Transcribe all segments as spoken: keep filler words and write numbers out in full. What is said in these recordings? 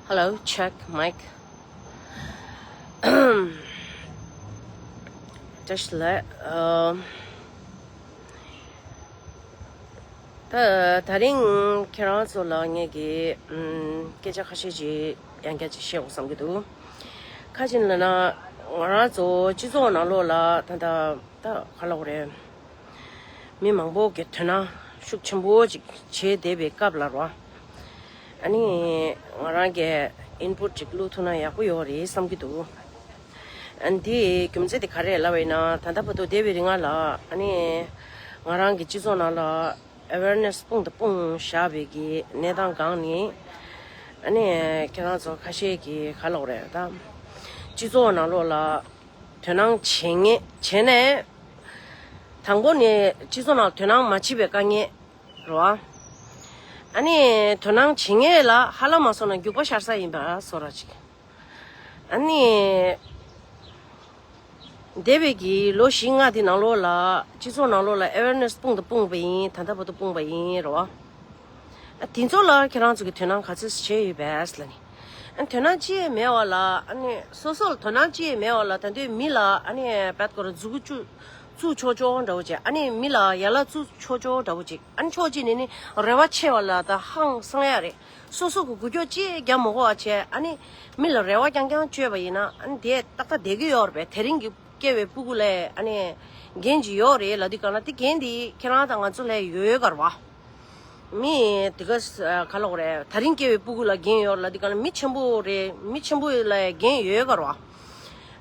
Hello, check mic. བཀྲ་ཤིས་བདེ་ལེགས། ཨ། ད་དེ་རིང་ཁྱེད་རང་ཚོ་ལ་ངས་ཀྱི་ཨམ། སྐད་ཆ་ཁ་ཤས་ཅིག་ཡང་བསྐྱར་ཅིག་བཤད་དགོས་བསམ་གྱི་འདུག་ག་རེ་ཡིན་ལབ་ན། ང་རང་ཚོ་སྤྱི་ཚོགས་ནང་ལོགས་ལ་ད་ལྟ་ད་ག་ལབ་དགོས་རེད། མི་མང་པོ་གིས་དོ་སྣང་ཤུགས་ཆེན་པོ་ཅིག་བྱེད་བསྡད་པའི་སྐབས་ལ་རོ། ཨ་ནི་ང་རང་གིས་ཨིན་པུཊ་ཅིག་བླུགས་ཐུབ་ན་ཡག་པོ་ཡོད་རེད་བསམ་གྱི་འདུག་ཨ། འདིའི་རྒྱུ་མཚན་དེ་ག་རེ་རེད་ལབ་པ་ཡིན་ན། ད་ལྟ་བར་དུ་འདས་པའི་རིང་ལ་ཨ་ནི་ང་རང་གི་སྤྱི་ཚོགས་ནང་ལ་ཨེ་ཝེར་ནེ་སི་སྤུངས་དང་སྤུངས་བཞག་པའི་གི་གནས་སྟངས་སྒང་ནས། ཨ་ནི་ཁྱེད་རང་ཚོ་ཁ་ཤས་ཀྱིས་ག་ལབ་དགོས་རེད། ད་སྤྱི་ཚོགས་ནང་ལོགས་ལ་དོ་སྣང་བྱེད་ངེས་བྱས་ནས། དང་པོ་ནས་སྤྱི་ཚོགས་ནང་དོ་སྣང་མ་བྱེད་པའི་དཀའ་ངལ་རེད་བ། ཨ་ནི་དོ་སྣང་བྱེད་ངེས་ལ་ཧ་ལམ་མ་སོང་ན་རྒྱུག་པ་ཤར་ས་ཡིན་པ་བཟོ་འདྲ་ཅིག་ཨ་ནི་འདས་པའི་གི་ལོ་བཞི་ལྔ་དེ་ནང་ལོགས་ལ་སྤྱི་ཚོགས་ནང་ལོགས་ལ་ཨེ་ཝེར་ནེ་སི་སྤུངས་དང་སྤུངས་པ་ཡིན། ད་ལྟ་བར་དུ་སྤུངས་པ་ཡིན་རེད་བ། ཨ། དེ་ཚོ་ལ་ཁྱེད་རང་ཚོ་གིས་དོ་སྣང་ག་ཚོད་བྱས་ཡོད་པས་ལབ་ནས། ཨ། དོ་སྣང་ཅི་ཡང་མེད་པ་ལ། ཨ་ནི་སོ་སོ་ལ་དོ་སྣང་ཅི་ཡང་མེད་པ་ལ། ད་དུང་མི་ལ་ཨ་ནི་བད་ཀོ་ར་མཛུ་གུ་བཙུགས་བཙུགས་ཆོག་ཆོག་འདྲ་བོ་ཅིག་ཨ་ནི་མི་ལ་ཡ་ལ་བཙུགས་ཆོག་ཆོག་འདྲ་བོ་ཅིག་ཨ་ནི་ཕྱོགས་གཅིག་ནས་ནི་རེ་བ་ཆེ་བ་ལ་ད་ཧང་སང་ཡ་རེད། སོ་སོ་གི་འགུལ་སྐྱོད་ཅི་ཡང་རྒྱག་མི་དགོས་པ་བྱས། ཨ་ནི་མི་ལ་རེ་བ་རྐྱང་རྐྱང་བཅོལ་བ་ཡིན་ན། ཨ་ནི་དེ་ཏག་ཏག་བསྡད་ཀྱི་ཡོད་རེད་པས། དེ་རིང་གི་སྐྱེ་བའི་སྤུ་གུ་ལ་ཨ་ནི་འགན་ཅིག་ཡོད་རེད་ལབ་དུས་སྒང་ལ། དེ་འགན་དེ་ཁྱེད་རང་དང་ང་ཚོ་ལ་ཡོད་ག་རེད་བ། མི་དེ་ག་ས་ག་ལབ་དགོས་རེད། དེ་རིང་སྐྱེ་བའི་སྤུ་གུ་ལ་འགན་ཡོད་ལབ་དུས་སྒང་ལ། མི་ཆེན་པོ་རེད། མི་ཆེན་པོ་ལ་འགན་ཡོད་ག་རེད་བ།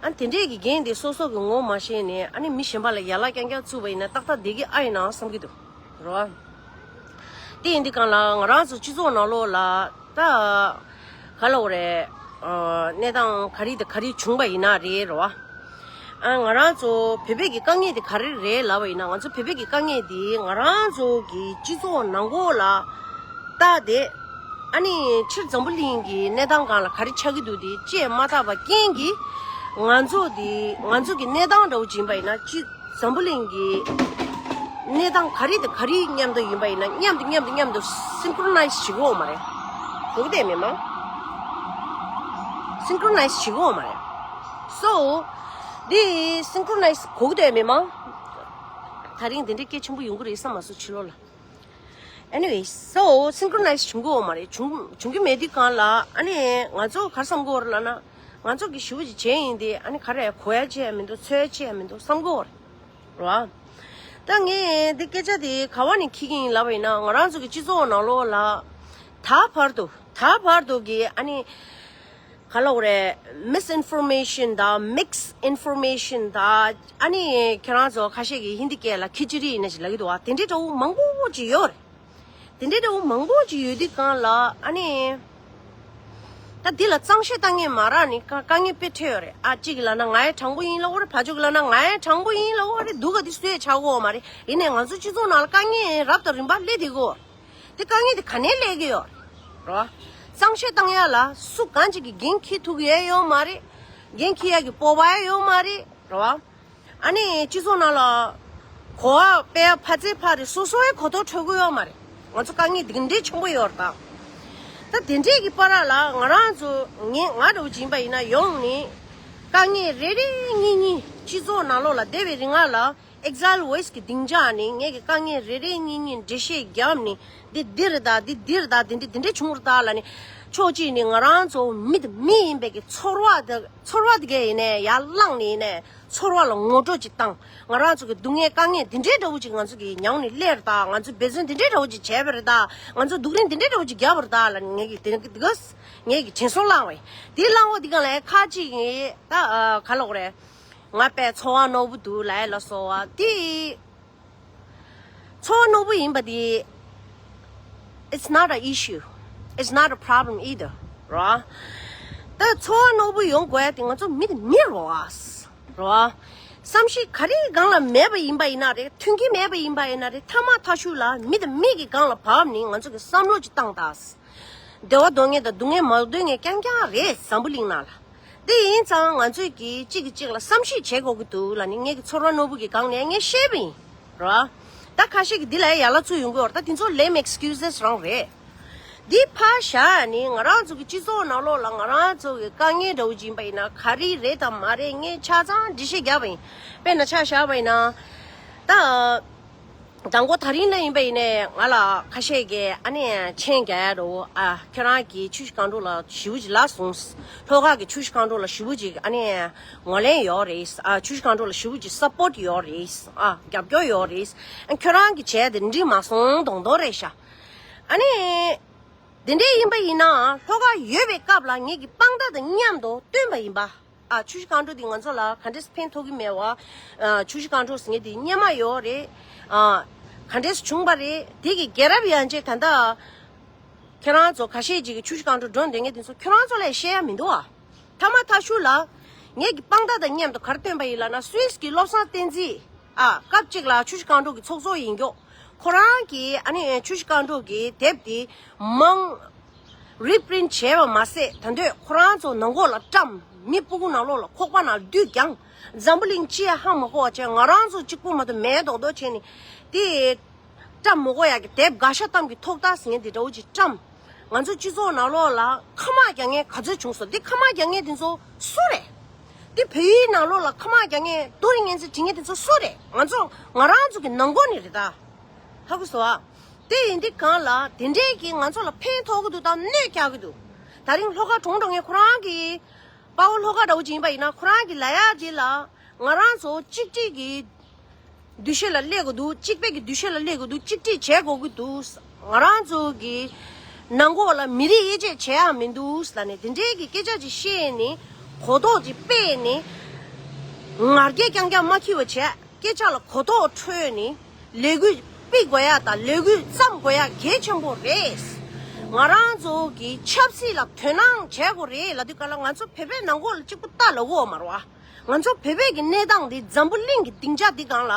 ཨ། དེ་འདྲས་ཀྱི་འགན་དེ་སོ་སོ་གིས་ངོ་མ་ཤེས་ནས། ཨ་ནི་མི་གཞན་པ་ལ་ཡ་ལ་རྐྱང་རྐྱང་བཙུགས་པ་ཡིན་ན་ཏག་ཏག་བསྡད་ཀྱི་ཨ་ཡིན་ན་བསམ་གྱི་འདུག་རེད་བ། དེ་ཡིན་དུས་སྒང་ལ་ང་རང་ཚོ་སྤྱི་ཚོགས་ནང་ལོགས་ལ་ད་ག་ལབ་དགོས་རེད། ཨ། གནས་སྟངས་ག་རེ་དང་ག་རེ་བྱུང་པ་ཡིན་ན་རེད་རེད་བ། ཨ། ང་རང་ཚོ་བོད་པའི་གི་དཀའ་ངལ་དེ་ག་རེ་རེད་ལབ་པ་ཡིན་ན། ང་ཚོ་བོད་པའི་གི་དཀའ་ངལ་དེ་ང་རང་ཚོ་གི་སྤྱི་ཚོགས་ནང་ལོགས་ལ་བལྟས་ཏེ། ཨ་ནི་ཕྱིར་འཛམ་བུ་གླིང་གི་གནས་སྟངས་སྒང་ལ་ག་རེ་ཆགས་ཀྱི་འདུག་དེ་དཔྱད་མ་བཏང་བ་རྐྱེན་གྱིས། ང་ཚོ་དེ་ང་ཚོ་གི་གནས་སྟངས་འདྲ་བོ་ཅིག་ཡིན་པ་ཡིན་ན། སྤྱི་འཛམ་བུ་གླིང་གི་གནས་སྟངས་ག་རེ་དང་ག་རེ་མཉམ་དུ་ཡིན་པ་ཡིན་ན། མཉམ་དུ་མཉམ་དུ་མཉམ་དུ་སིན་ཀྲོ་ནའི་ཛི་བྱེད་ཀྱི་ཡོད་མ་རེད། གོ་གི་འདུག་མི་མང་། སིན་ཀྲོ་ནའི་ཛི་བྱེད་ཀྱི་ཡོད་མ་རེད། སོ། འདི་སིན་ཀྲོ་ནའི་ཛི་གོ་གི་འདུག་མི་མང་། དེ་རིང་འདི་འདྲའི་སྐད་ཆེན་པོ་ཡོང་གི་རེད་བསམ་མ་སོང་། ཕྱི་ལོགས་ལ། Anyway, so སིན་ཀྲོ་ནའི་ཛི་བྱུང་གི་ཡོད་མ་རེད། བྱུང་བྱུང་གི་མེད་དུས་སྒང་ལ། ཨ་ནི་ང་ཚོ་ག་རེ་བསམ་གྱི་ཡོད་རེད་ལབ་ན། ང་ཚོ་གི་ཞེ་པོ་ཅིག་བྱས་ཡིན་དེ། ཨ་ནི་ག་རེ་གོ་ཡ་ཅི་ཡང་མི་འདུག་འཚོལ་ཡ་ཅི་ཡང་མི་འདུག་བསམ་གྱི་ཡོད་རེད་བ། ད་ངས་འདི་སྐད་ཆ་དེ་ག་བ་ནས་འཁྱེར་གྱི་ཡིན་ལབ་པ་ཡིན་ན། ང་རང་ཚོ་གི་སྤྱི་ཚོགས་ནང་ལོགས་ལ་ད་བར་དུ་ད་བར་དུ་གི་ཨ་ནི་ག་ལབ་དགོས་རེད། མིས་ཨིན་ཕོར་མེ་ཤན་དང་མིག་སི་ཨིན་ཕོར་མེ་ཤན་དང་། ཨ་ནི་ཁྱེད་རང་ཚོ་ཁ་ཤས་ཀྱིས་ཧིན་དི་སྐད་ལ་ཁི་ཅི་རི་ཡིན་ན་ཞིག་ལབ་ཀྱི་འདུག་བ། དེ་འདྲའི་འདྲ་བོ་མང་པོ་ཅིག་ཡོད་རེད། དེ་འདྲའི་འདྲ་བོ་མང་པོ་ཅིག་ཡོད་དུས་སྒང་ལ། ཨ་ནི་ད་འདི་ལ་གཙང་བཤེར་བཏང་མཁན་མ་རག་ནི་དཀའ་དཀའ་ངལ་དཔེ་འཕྲད་ཡོད་རེད། ཨ། གཅིག་གིས་ལབ་ན་ང་ཡང་དྲང་པོ་ཡིན་ལབ་ཀྱི་ཡོད་རེད། ཕར་ཕྱོགས་ཀྱིས་ལབ་ན་ང་ཡང་དྲང་པོ་ཡིན་ལབ་ཀྱི་ཡོད་རེད། སྡུག་ག་དེ་སུས་ཆགས་ཀྱི་ཡོད་མ་རེད། ཡིན་ནའི་ང་ཚོ་སྤྱི་ཚོགས་ནང་ལ་དཀའ་ངལ་རབ་དང་རིམ་པ་སླེབས་བསྡད་ཀྱི་ཡོད་རེད། དེ་དཀའ་ངལ་དེ་ག་ནས་སླེབས་ཀྱི་ཡོད་རེད། རེད་བ། གཙང་བཤེར་བཏང་ཡ་ལ་སུ་གང་ཅིག་གིས་འགན་འཁྱེར་ཐུབ་ཀྱི་ཡོད་མ་རེད། འགན་འཁྱེར་ཡ་གི་སྤོབས་པ་ཡོད་མ་རེད། རེད་བ། ཨ་ནི་སྤྱི་ཚོགས་ནང་ལ་གོ་བ་སྤེལ་ཡ་ཕར་ཚད་ཕར་རེད། སོ་སོའི་གོ་རྟོགས་འཕྲོད་ཀྱི་ཡོད་མ་རེད། ང་ཚོ་དཀའ་ངལ་འདི་འདྲའི་ཆེན་པོ་ཡོད་རེད་ད། ད་དེ་འདྲའི་གི་བར་ལ་ང་རང་ཚོ་ངས་ང་འདྲ་བོ་ཅིག་ཡིན་པ་ཡིན་ན་ཡོང་ནི། དཀའ་ངལ་རེ་རེ་གཉིས་གཉིས་སྤྱི་ཚོགས་ནང་ལོགས་ལ་བསྡད་པའི་རིང་ལ། ཨེག་ཛའིལ་ཝོ་ཡིས་གི་སྡིངས་ཆ་ནས་ངེད་ཀྱི་དཀའ་ངལ་རེ་རེ་གཉིས་གཉིས་འགྲེལ་བཤད་བརྒྱབ་ནས། འདི་འདི་རེད་ད། འདི་འདི་རེད་ད། འདི་འདྲ་འདི་འདྲ་བྱུང་རེད་ད་ལབ་ནས། ཕྱོགས་གཅིག་ནས་ང་རང་ཚོ་མི་དང་མི་ཡིན་པའི་གི་ཚོར་བ་དེ་ཚོར་བ་དེ་གས་ཡིན་ནའི་ཡར་བླངས་ནས་ཡིན་ནའི་ཚོར་བ་ལ་ངོ་སྤྲོད་ཅིག་བཏང་། ང་རང་ཚོ་གི་སྡུག་བསྔལ་དཀའ་ངལ་འདི་འདྲའི་འདྲ་བོ་ཅིག་ང་ཚོ་གི་མྱངས་ནས་སླེབས་རེད་ད། ང་ཚོ་འབད་བརྩོན་འདི་འདྲའི་འདྲ་བོ་ཅིག་བྱས་པ་རེད་ད། ང་ཚོ་སྡུག་རུས་འདི་འདྲའི་འདྲ་བོ་ཅིག་བརྒྱབ་པ་རེད་ད་ལབ་ནས་ངེད་ཀྱི་དེ་དེ་གས་ངེད་ཀྱི་དྲན་གསོ་བླངས་པ་ཡིན། དེ་བླངས་པ་དེ་ག་ལ་ཁ་ཅིག་ངས་ད་ཨ་ག་ལབ་དགོས་རེད། ང་དཔེ་ཚོར་བ་རྣོ་པོ་འདུག་ལབ་ཡ་ལ་སོགས་པ་དེ། ཚོར་བ་རྣོ་པོ་ཡིན་པ་དེ། It's not an issue. It's not a problem either. རེད་བ། ད་ཚོར་བ་རྣོ་པོ་ཡོང་དགོས་ཡ་དེ་ང་ཚོ་མི་དེ་མི་རེད་བ། རེད་བ། བསམ་ཤེས་ག་རེ་སྒང་ལ་མེད་པ་ཡིན་པ་ཡིན་ན་རེད། མཐུན་རྐྱེན་མེད་པ་ཡིན་པ་ཡིན་ན་རེད། མཐའ་མ་མཐའ་གཞུག་ལ་མི་དེ་མི་གི་སྒང་ལ་བབས་ནས་ང་ཚོ་གི་བསམ་བློ་ཅིག་བཏང་དང་། བདེ་བ་འདོད་མཁན་དང་སྡུག་བསྔལ་མ་འདོད་མཁན་རྐྱང་རྐྱང་རེད་འཛམ་བུ་གླིང་ནང་ལ། དེ་ཡིན་ཙང་ང་ཚོས་ཀྱིས་གཅིག་གིས་གཅིག་ལ་བསམ་ཤེས་བྱེད་དགོས་ཀྱི་འདུག་ལབ་ནས་ངེད་ཀྱི་ཚོར་བ་རྣོ་པོ་གི་སྒང་ནས་ངས་བཤད་པ་ཡིན། རེད་བ། ད་ཁ་ཤས་ཀྱིས་འདི་ལ་ཡ་ལ་ཚུར་ཡོང་གི་ཡོད་རེད། ད་དེ་ཚོ་lame excuses རང་རེད། འདི་ཕར་བཞག་ནི་ང་རང་ཚོ་གི་སྤྱི་ཚོགས་ནང་ལོགས་ལ་ང་རང་ཚོ་གི་དཀའ་ངལ་འདྲ་བོ་ཅིག་ཡིན་པ་ཡིན་ན་ག་རེ་རེད་དང་མ་རེད་ངས་ཆ་ཚང་འགྲེལ་བཤད་རྒྱབ་པ་ཡིན། དཔེར་ན་ཆ་བཞག་པ་ཡིན་ན་ད། དང་པོ་ད་རིང་ལ་ཡིན་པ་ཡིན་ནའི་ང་ལ་ཁ་ཤས་ཀྱིས་ཨ་ནི་མཆན་རྒྱག་ཡ་འདྲ་བོ་ཨ་ཁྱོད་རང་གིས་ཆུ་བཞི་སྒང་དྲུག་ལ་ཞེ་པོ་ཅིག་ལབ་སོང་། ལྷོ་ཁ་གི་ཆུ་བཞི་སྒང་དྲུག་ལ་ཞེ་པོ་ཅིག་ཨ་ནི་ངོས་ལེན་ཡོད་རེད། ཨ་ཆུ་བཞི་སྒང་དྲུག་ལ་ཞེ་པོ་ཅིག་སབ་པོར་ཊི་ཡོད་རེད། ཨ་རྒྱབ་སྐྱོར་ཡོད་རེད། ཨ་ཁྱོད་རང་གིས་བྱས་དེ་འགྲིག་མ་སོང་མདོག་མདོག་རེད་ཤག་ཨ་ནི། དེ་འདྲའི་ཡིན་པ་ཡིན་ནའང་ལྷོ་ཁ་ཡོད་པའི་སྐབས་ལ་ངེད་ཀྱི་དཔང་རྟགས་དང་མཉམ་དུ་བཏོན་པ་ཡིན་པ། ཨ་ཆུ་བཞི་སྒང་དྲུག་འདི་ང་ཚོ་ལ་ག་འདྲས་ཕན་ཐོགས་ཀྱི་མེད་བ། ཨ་ཆུ་བཞི་སྒང་དྲུག་ཟེར་མཁན་འདི་སྔོན་མ་ཡོད་རེད། ཨ་ག་འདྲས་བྱུང་པ་རེད། དེ་གི་རྒྱལ་རབས་ཡན་ཆད་ད་ལྟ་ཁྱེད་རང་ཚོ་ཁ་ཤས་ཅིག་གིས་ཆུ་བཞི་སྒང་དྲུག་འགྲོ་འདོད་མཁན་དེ་ཚོ་ཁྱོད་རང་ཚོ་ལ་བཤད་ཡ་མི་འདུག་ཨ། ཐ་མ་ཐ་ཤུ་ལ་ངེད་ཀྱི་དཔང་རྟགས་དང་མཉམ་དུ་ག་རེ་བཏོན་པ་ཡིན་ལབ་ན་སུད་སི་གི་བློ་བཟང་བསྟན་འཛིན། ཨ་སྐབས་གཅིག་ལ་ཆུ་བཞི་སྒང་དྲུག་གི་ཚོགས་གཙོ་ཡིན་མགྱོགས་ཁོ་རང་གིས་ཨ་ནི་ཆུ་བཞི་སྒང་དྲུག་གི་དེབ་དེ་མང་རི་པི་རིན་བྱས་པ་མ་ཟད་ད་འདོད་ཁོ་རང་ཚོ་ནང་ཁོག་ལ་བཀྲམ། མི་སྤུ་གུ་ནང་ལོགས་ལ་ཁོག་པ་ནང་བསྡུས་ཀྱང་འཛམ་བུ་གླིང་སྤྱི་ཡ་ཧ་མ་གོ་བ་བྱས་ང་རང་ཚོ་གཅིག་པུ་མ་གཏོགས་མེད་མདོག་མདོག་བྱས་ནས་དེ། བཀྲམ་མི་དགོས་ཡག་གི་དེབ་དགའ་ཤ་གཏམ་གྱི་ཐོག་རྟགས་ཟེར་མཁན་དེ་འདྲ་བོ་ཅིག་བཀྲམ། ང་ཚོ་སྤྱི་ཚོགས་ནང་ལོགས་ལ་ཁ་དམག་རྒྱག་མཁན་ག་ཚོད་བྱུང་སོང་། འདི་ཁ་དམག་རྒྱག་མཁན་དེ་ཚོ་སུ་རེད། འདི་བོད་ཡིག་ནང་ལོགས་ལ་ཁ་དམག་རྒྱག་མཁན་རྡོ་རིང་ངན་ཚེ་བྲིས་མཁན་དེ་ཚོ་སུ་རེད། ང་ཚོ་ང་རང་ཚོ་གི་ནང་ཁོག་ནས་རེད་ད། ཧ་གོ་སོང་ཨ། དེ་ཡིན་དུས་གང་ལ་དེ་འདྲས་ཀྱིས་ང་ཚོ་ལ་ཕན་ཐོགས་ཀྱི་འདུག་དང་གནོད་རྒྱག་གི་འདུག་ད་རིང་ལྷོ་ཁ་གྲོངས་འགྲོ་མཁན་ཁོ་རང་གི་དཔའ་བོ་ལྷོ་ཁ་འདྲ་བོ་ཅིག་ཡིན་པ་ཡིན་ན་ཁོ་རང་གི་ལ་ཡ་ཅིག་ལ་ང་རང་ཚོ་གཅིག་སྒྲིལ་གྱི་འདུ་ཤེས་ལ་སླེབས་དགོས་འདུག་གཅིག་པའི་གི་འདུ་ཤེས་ལ་སླེབས་དགོས་འདུག་གཅིག་སྒྲིལ་བྱེད་དགོས་ཀྱི་འདུག་ང་རང་ཚོ་གི་ནང་ཁོག་ལ་མི་རིགས་དབྱེ་འབྱེད་བྱེད་ཡག་མི་འདུག་ལབ་ནས་དེ་འདྲའི་གི་སྐད་ཆ་ཅིག་བཤད་ནས་གོ་རྟོགས་ཅིག་སྤེལ་ནས་ང་རྒྱལ་རྐྱང་རྐྱང་མ་འཁྱེར་བ་བྱས་སྐད་ཆ་ལ་གོ་རྟོགས་འཕྲོད་ནས་ལས་འགུལ་སྤེལ་དགོས་ཡག་དང་ལས་འགུལ་བརྩམས་དགོས་ཡག་གལ་ཆེན་པོ་རེད། ང་རང་ཚོ་གི་ཆབ་སྲིད་ལ་དོ་སྣང་བྱེད་དགོས་རེད་ལབ་དུས་ག་ལ་ང་ཚོ་བོད་པའི་ནང་ཁོག་ལ་གཅིག་པུ་ལྟ་ལ་འོ་མ་རོ་ཨ། ང་ཚོ་བོད་པའི་གི་གནས་སྟངས་འདི་འཛམ་བུ་གླིང་གི་སྡིངས་ཆ་འདི་སྒང་ལ་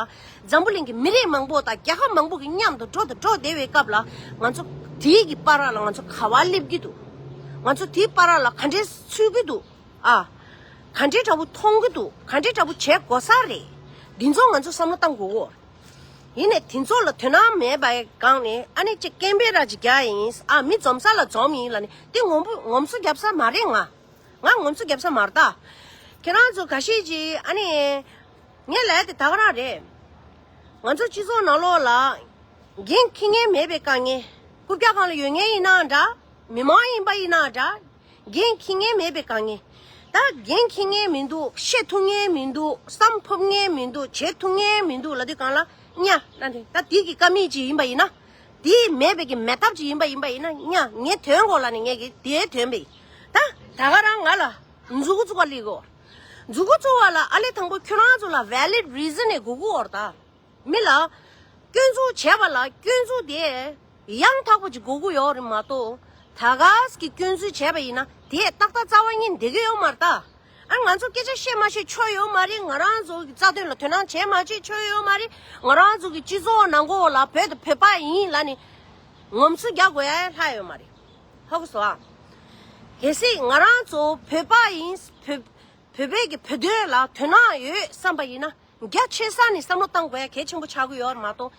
འཛམ་བུ་གླིང་གི་མི་རིགས་མང་པོ་དང་རྒྱལ་ཁབ་མང་པོ་གི་མཉམ་དུ་འགྲོ་དང་འགྲོ་བསྡད་པའི་སྐབས་ལ་ང་ཚོ་དེའི་གི་བར་ལ་ང་ཚོ་ག་བ་སླེབས་ཀྱི་འདུག་ང་ཚོ་དེའི་བར་ལ་ག་འདྲས་ཚུད་ཀྱི་འདུག་ཨ། ག་འདྲས་འདྲ་པོ་མཐོང་གི་འདུག་ག་འདྲས་འདྲ་པོ་བྱེད་དགོས་ས་རེད། འདི་ཚོ་ང་ཚོ་བསམ་བློ་བཏང་དགོས་གོ། ཡིན་ནས་དེ་ཚོ་ལ་དོ་སྣང་མེད་པའི་སྒང་ནས་ཨ་ནི་ཅིག་ཀེམ་པེ་ར་ཅིག་རྒྱག་ཡིན། ཨ་མི་འཛོམས་ས་ལ་འཛོམས་ཡིན་ལབ་ནས་དེ་ངོམ་བུ་ངོམ་སོ་རྒྱབ་ས་མ་རེད་ང་། ང་ངོམ་སོ་རྒྱབ་ས་མ་རེད་ད། ཁྱེད་རང་ཚོ་ག་ཤེད་ཅིག་ཨ་ནི། ངས་ལབ་དེ་ད་ག་རང་རེད། ང་ཚོ་སྤྱི་ཚོགས་ནང་ལོགས་ལ་འགན་འཁྱེར་མཁན་མེད་པའི་དཀའ་ངལ། རྐུབ་བཀྱག་སྒང་ལ་ཡོད་མཁན་ཡིན་ནའང་འདྲ། མི་མང་ཡིན་པ་ཡིན་ནའང་འདྲ། འགན་འཁྱེར་མཁན་མེད་པའི་དཀའ་ངལ། ད་འགན་འཁྱེར་མཁན་མི་འདུག་བཤད་ཐུབ་མཁན་མི་འདུག་བསམ་ཕོད་མཁན་མི་འདུག་བྱེད་ཐུབ་མཁན་མི་འདུག་ལབ་དུས་སྒང་ལ་གཉའ་ན་དེ་ད་དེ་གི་ཀ་མིག་ཅིག་ཡིན་པ་ཡིན་ན། དེ་མེད་པའི་གི་མེད་ཐབས་ཅིག་ཡིན་པ་ཡིན་པ་ཡིན་ན་གཉའ་ངས་དོན་གོ་ལ་ནི་ངས་གི་དེ་དོན་པའི། ད་ད་ག་རང་ང་ལ་མཛུ་གུ་བཙུགས་པ་ལི་གོ། མཛུ་གུ་བཙུགས་པ་ལ་ཨ་ལེ་དང་པོ་ཁྱོད་རང་ཚོ་ལ་ཝེ་ལིཌ་རི་ཛན་ནས་དགོས་ཀྱི་ཡོད་རེད་ད། མི་ལ་སྐྱོན་འཛུགས་བྱས་པ་ལ་སྐྱོན་འཛུགས་དེ་ཡང་དག་པ་ཅིག་དགོས་ཀྱི་ཡོད་རེད་མ་གཏོགས་ད་ག་ཟེ་གི་སྐྱོན་འཛུགས་བྱས་པ་ཡིན་ན་དེ་ཏག་ཏག་རྩ་བ་ཉིད་བསྡད་ཀྱི་ཡོད་མ་རེད་ད། ཨ་ང་ཚོ་སྐད་ཆ་བཤད་མ་བཤད་ཆོ་ཡོད་མ་རེད། ང་རང་ཚོ་གི་རྩ་དོན་ལ་དོ་སྣང་བྱེད་མ་བྱེད་ཆོ་ཡོད་མ་རེད། ང་རང་ཚོ་གི་སྤྱི་ཚོགས་ནང་ཁོག་ལ་བོད་དང་བོད་པ་ཡིན་ལབ་ནས་ངོམ་སོ་རྒྱག་དགོས་ཡ་ལྷག་ཡོད་མ་རེད། ཧ་གོ་སོང་ཨ། གལ་སྲིད་ང་རང་ཚོ་བོད་པ་ཡིན་བོད་བོད་པའི་གི་བོད་དོན་ལ་དོ་སྣང་ཡོད་བསམ་པ་ཡིན་ན་རྒྱ་ཆེ་ས་ནས་བསམ་བློ་བཏང་དགོས་ཡ་གལ་ཆེན་པོ་ཆགས་ཀྱི་ཡོད་རེད་མ་གཏོགས་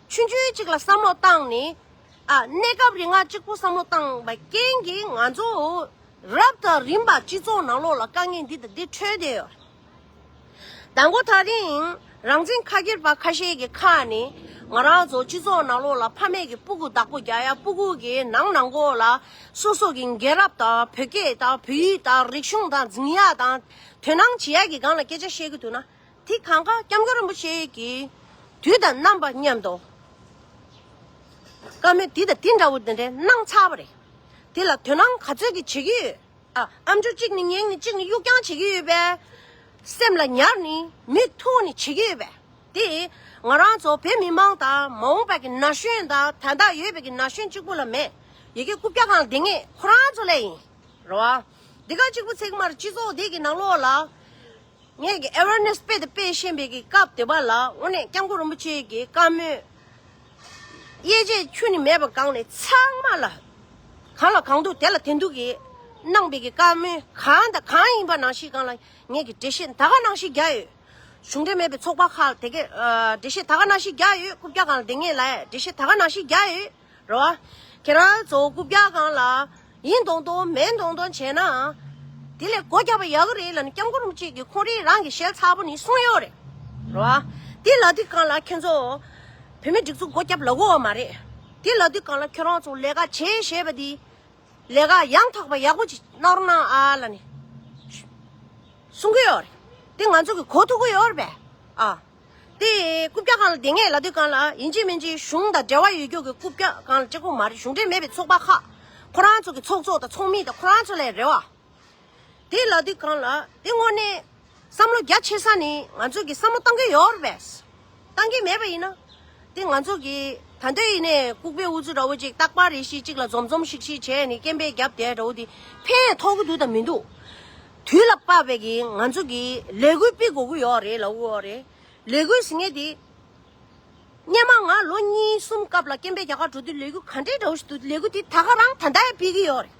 ཆུང་ཆུང་ཅིག་ལ་བསམ་བློ་བཏང་ནས་ཨ་གནས་སྐབས་རིང་ང་གཅིག་པུ་བསམ་བློ་བཏང་བའི་རྐྱེན་གྱིས་ང་ཚོ་རབ་དང་རིམ་པ་སྤྱི་ཚོགས་ནང་ལོགས་ལ་དཀའ་ངལ་འདི་དང་འདི་འཕྲོད་བསྡད་ཡོད། དང་པོ་ད་རིང་རང་བཙན་ཁ་སྒེར་པ་ཁ་ཤས་ཀྱི་ཁ་ནས་ང་རང་ཚོ་སྤྱི་ཚོགས་ནང་ལོགས་ལ་ཕ་མེས་ཀྱི་སྤུ་གུ་བདག་པོ་རྒྱག་ཡ་སྤུ་གུ་གི་ནང་ནང་ཁོག་ལ་སོ་སོ་གི་རྒྱལ་རབས་དང་བོད་སྐད་དང་བོད་ཡིག་དང་རིག་གཞུང་དང་འཛིན་ཡ་དང་དོ་སྣང་བྱེད་ཡ་གི་སྒང་ལ་སྐད་ཆ་བཤད་ཀྱི་འདུག་ན་དེ་གང་ག་སྐྱབས་མགོན་རིན་པོ་ཆེ་གི་དུས་དང་རྣམ་པ་མཉམ་དུ་བཀའ་མོལ་འདི་དང་འདི་འདྲ་བོ་འདི་འདྲའི་གནང་ཚར་བ་རེད། དེ་ལ་དོ་སྣང་ག་ཚོད་ཀྱི་བྱེད་ཀྱི་ཡོད། ཨ། ཨམ་ཅོག་གཅིག་ནི་ཉན་ནི་གཅིག་ནི་གཡུག་རྐྱང་བྱེད་ཀྱི་ཡོད་པས། སེམས་ལ་ཉར་ནི་མིག་ཐུག་ནི་བྱེད་ཀྱི་ཡོད་པས། དེ་ང་རང་ཚོ་བོད་མི་མང་དང་མ་འོངས་པ་གི་ན་གཞོན་དང་ད་ལྟ་ཡོད་པའི་གི་ན་གཞོན་གཅིག་པུ་ལ་མེད། ཡི་གེ་རྐུབ་བཀྱག་སྒང་ལ་བསྡད་མཁན་ཁོ་རང་ཚོ་ལ་ཡིན། རེད་བ། འདི་ག་གཅིག་པུ་ཚེག་མར་སྤྱི་ཚོགས་འདི་གི་ནང་ལོགས་ལ། ངས་ཀྱི་ཨེ་ཝེར་ནེ་སི་སྤེལ་དང་སྤེལ་བཞིན་པའི་གི་སྐབས་དེ་པ་ལ་དངོས་གནས་སྐྱབས་མགོན་རིན་པོ་ཆེ་གི་བཀའ་མོལ། དབྱེ་འབྱེད་ཁྱོན་ནས་མེད་པ་སྒང་ནས་ཚང་མ་ལ་གང་ལ་གང་འདུག་དེ་ལ་དེ་འདུག་གི་གནང་པའི་གི་བཀའ་མོལ་གང་དང་གང་ཡིན་པ་ནང་བཞིན་སྒང་ལ་ངས་ཀྱི་འགྲེལ་བཤད་ད་ག་ནང་བཞིན་རྒྱག་ཡོད། གཞུང་འབྲེལ་མེད་པའི་ཚོགས་པ་ཁག་དེ་གའི་འགྲེལ་བཤད་ད་ག་ནང་བཞིན་རྒྱག་ཡོད། རྐུབ་བཀྱག་སྒང་ལ་བསྡད་མཁན་ལ་འགྲེལ་བཤད་ད་ག་ནང་བཞིན་རྒྱག་ཡོད། རེད་བ། ཁྱེད་རང་ཚོ་རྐུབ་བཀྱག་སྒང་ལ་ཡིན་མདོག་མདོག་མེད་མདོག་མདོག་བྱས་ན། དེ་ལས་སྒོ་བརྒྱབ་པ་ཡག་གི་རེད་ལབ་ནས་སྐྱབས་མགོན་རིན་པོ་ཆེ་གིས་ཁོང་རང་རང་གི་ཞལ་ཚ་པོ་ནས་གསུངས་ཡོད་རེད། རེད་བ། དེ་ལབ་དུས་སྒང་ལ་ཁྱེད་ཚོ་བོད་མི་སྒྲིག་འཛུགས་སྒོ་བརྒྱབ་ལབ་དགོས་པ་མ་རེད། དེ་ལབ་དུས་སྒང་ལ་ཁྱེད་རང་ཚོ་ལས་ཀ་བྱས་བྱས་པ་དེ། ལས་ཀ་ཡང་དག་པ་ཡག་པོ་ཅིག་གནང་རོགས་གནང་ཨ་ལབ་ནས་གསུང་གི་ཡོད་རེད། དེ་ང་ཚོ་གི་གོ་ཐུབ་ཀྱི་ཡོད་རེད་པས། ཨ། དེ་རྐུབ་བཀྱག་སྒང་ལ་བསྡད་མཁན་ལབ་དུས་སྒང་ལ་ཡིན་གཅིག་མིན་གཅིག་གཞུང་དང་འབྲེལ་བ་ཡོད་རྒྱུ་གི་རྐུབ་བཀྱག་སྒང་ལ་གཅིག་པོ་མ་རེད། གཞུང་འབྲེལ་མེད་པའི་ཚོགས་པ་ཁག་ཁོ་རང་ཚོ་གི་ཚོགས་གཙོ་དང་ཚོགས་མི་དང་ཁོ་རང་ཚོ་ལ་རེད་བ། དེ་ལབ་དུས་སྒང་ལ་དེ་དངོས་གནས་བསམ་བློ་རྒྱ་ཆེ་ས་ནི་ང་ཚོ་གི་བསམ་བློ་བཏང་གི་ཡོད་རེད་པས། བཏང་གི་མེད་པ་ཡིན་ན། དེ་ང་ཚོ་གི་ད་ལྟ་ཡིན་ནའི་ལྐུགས་པའི་ཨུ་ཚུགས་འདྲ་བོ་ཅིག་རྟག་པར་རེ་ཞིག་ཅིག་ལ་འཛོམས་འཛོམས་ཤིག་ཤིག་བྱས་ནས་སྐད་འབོད་རྒྱབ་བསྡད་འདྲ་བོ་དེ་ཕན་ཐོགས་ཀྱི་འདུག་དང་མི་འདུག་དུས་ལ་བབ་པའི་གི་ང་ཚོ་གི་ལས་འགུལ་སྤེལ་དགོས་ཀྱི་ཡོད་རེད་ལབ་ཀྱི་ཡོད་རེད། ལས་འགུལ་ཟེར་མཁན་དེ། སྔོན་མ་ང་ལོ་གཉིས་གསུམ་སྐབས་ལ་སྐད་འབོད་རྒྱག་གར་འགྲོ་དུས་ལས་འགུལ་ག་འདྲའི་འདྲ་བོ་ཞིག་འདུག་ལས་འགུལ་དེ་ད་ག་རང་ད་ལྟ་ཡང་སྤེལ་གྱི་ཡོད་རེད།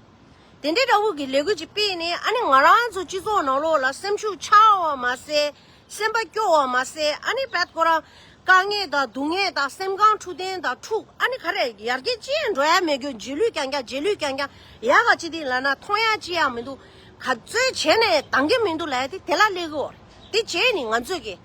དེ་འདྲའི་འདྲ་བོ་གི་ལས་འགུལ་ཅིག་སྤེལ་ནས་ཨ་ནི་ང་རང་ཚོ་སྤྱི་ཚོགས་ནང་ལོགས་ལ་སེམས་ཤུགས་ཆག་པ་མ་ཟད། སེམས་པ་སྐྱོ་བ་མ་ཟད། ཨ་ནི་བད་ཁོ་རང་དཀའ་ངལ་དང་སྡུག་བསྔལ་དང་སེམས་ཁམས་འཁྲུག་ལྡན་དང་འཁྲུག་ཨ་ནི་ག་རེ་ཡར་རྒྱས་ཅི་ཡང་འགྲོ་ཡ་མེད་རྒྱུ། རྗེས་ལུས་རྐྱང་རྐྱང་རྗེས་ལུས་རྐྱང་རྐྱང་། ཡག་ག་ཅི་དེ་ལབ་ན་མཐོང་ཡ་ཅི་ཡང་མི་འདུག་ག་ཚོད་བྱས་ནས་འདང་གི་མི་འདུག་ལབ་ཡ་དེ་དེ་ལ་སླེབས་ཀྱི་ཡོད་རེད། དེ་བྱས་ནས་ང་ཚོས་ཀྱི་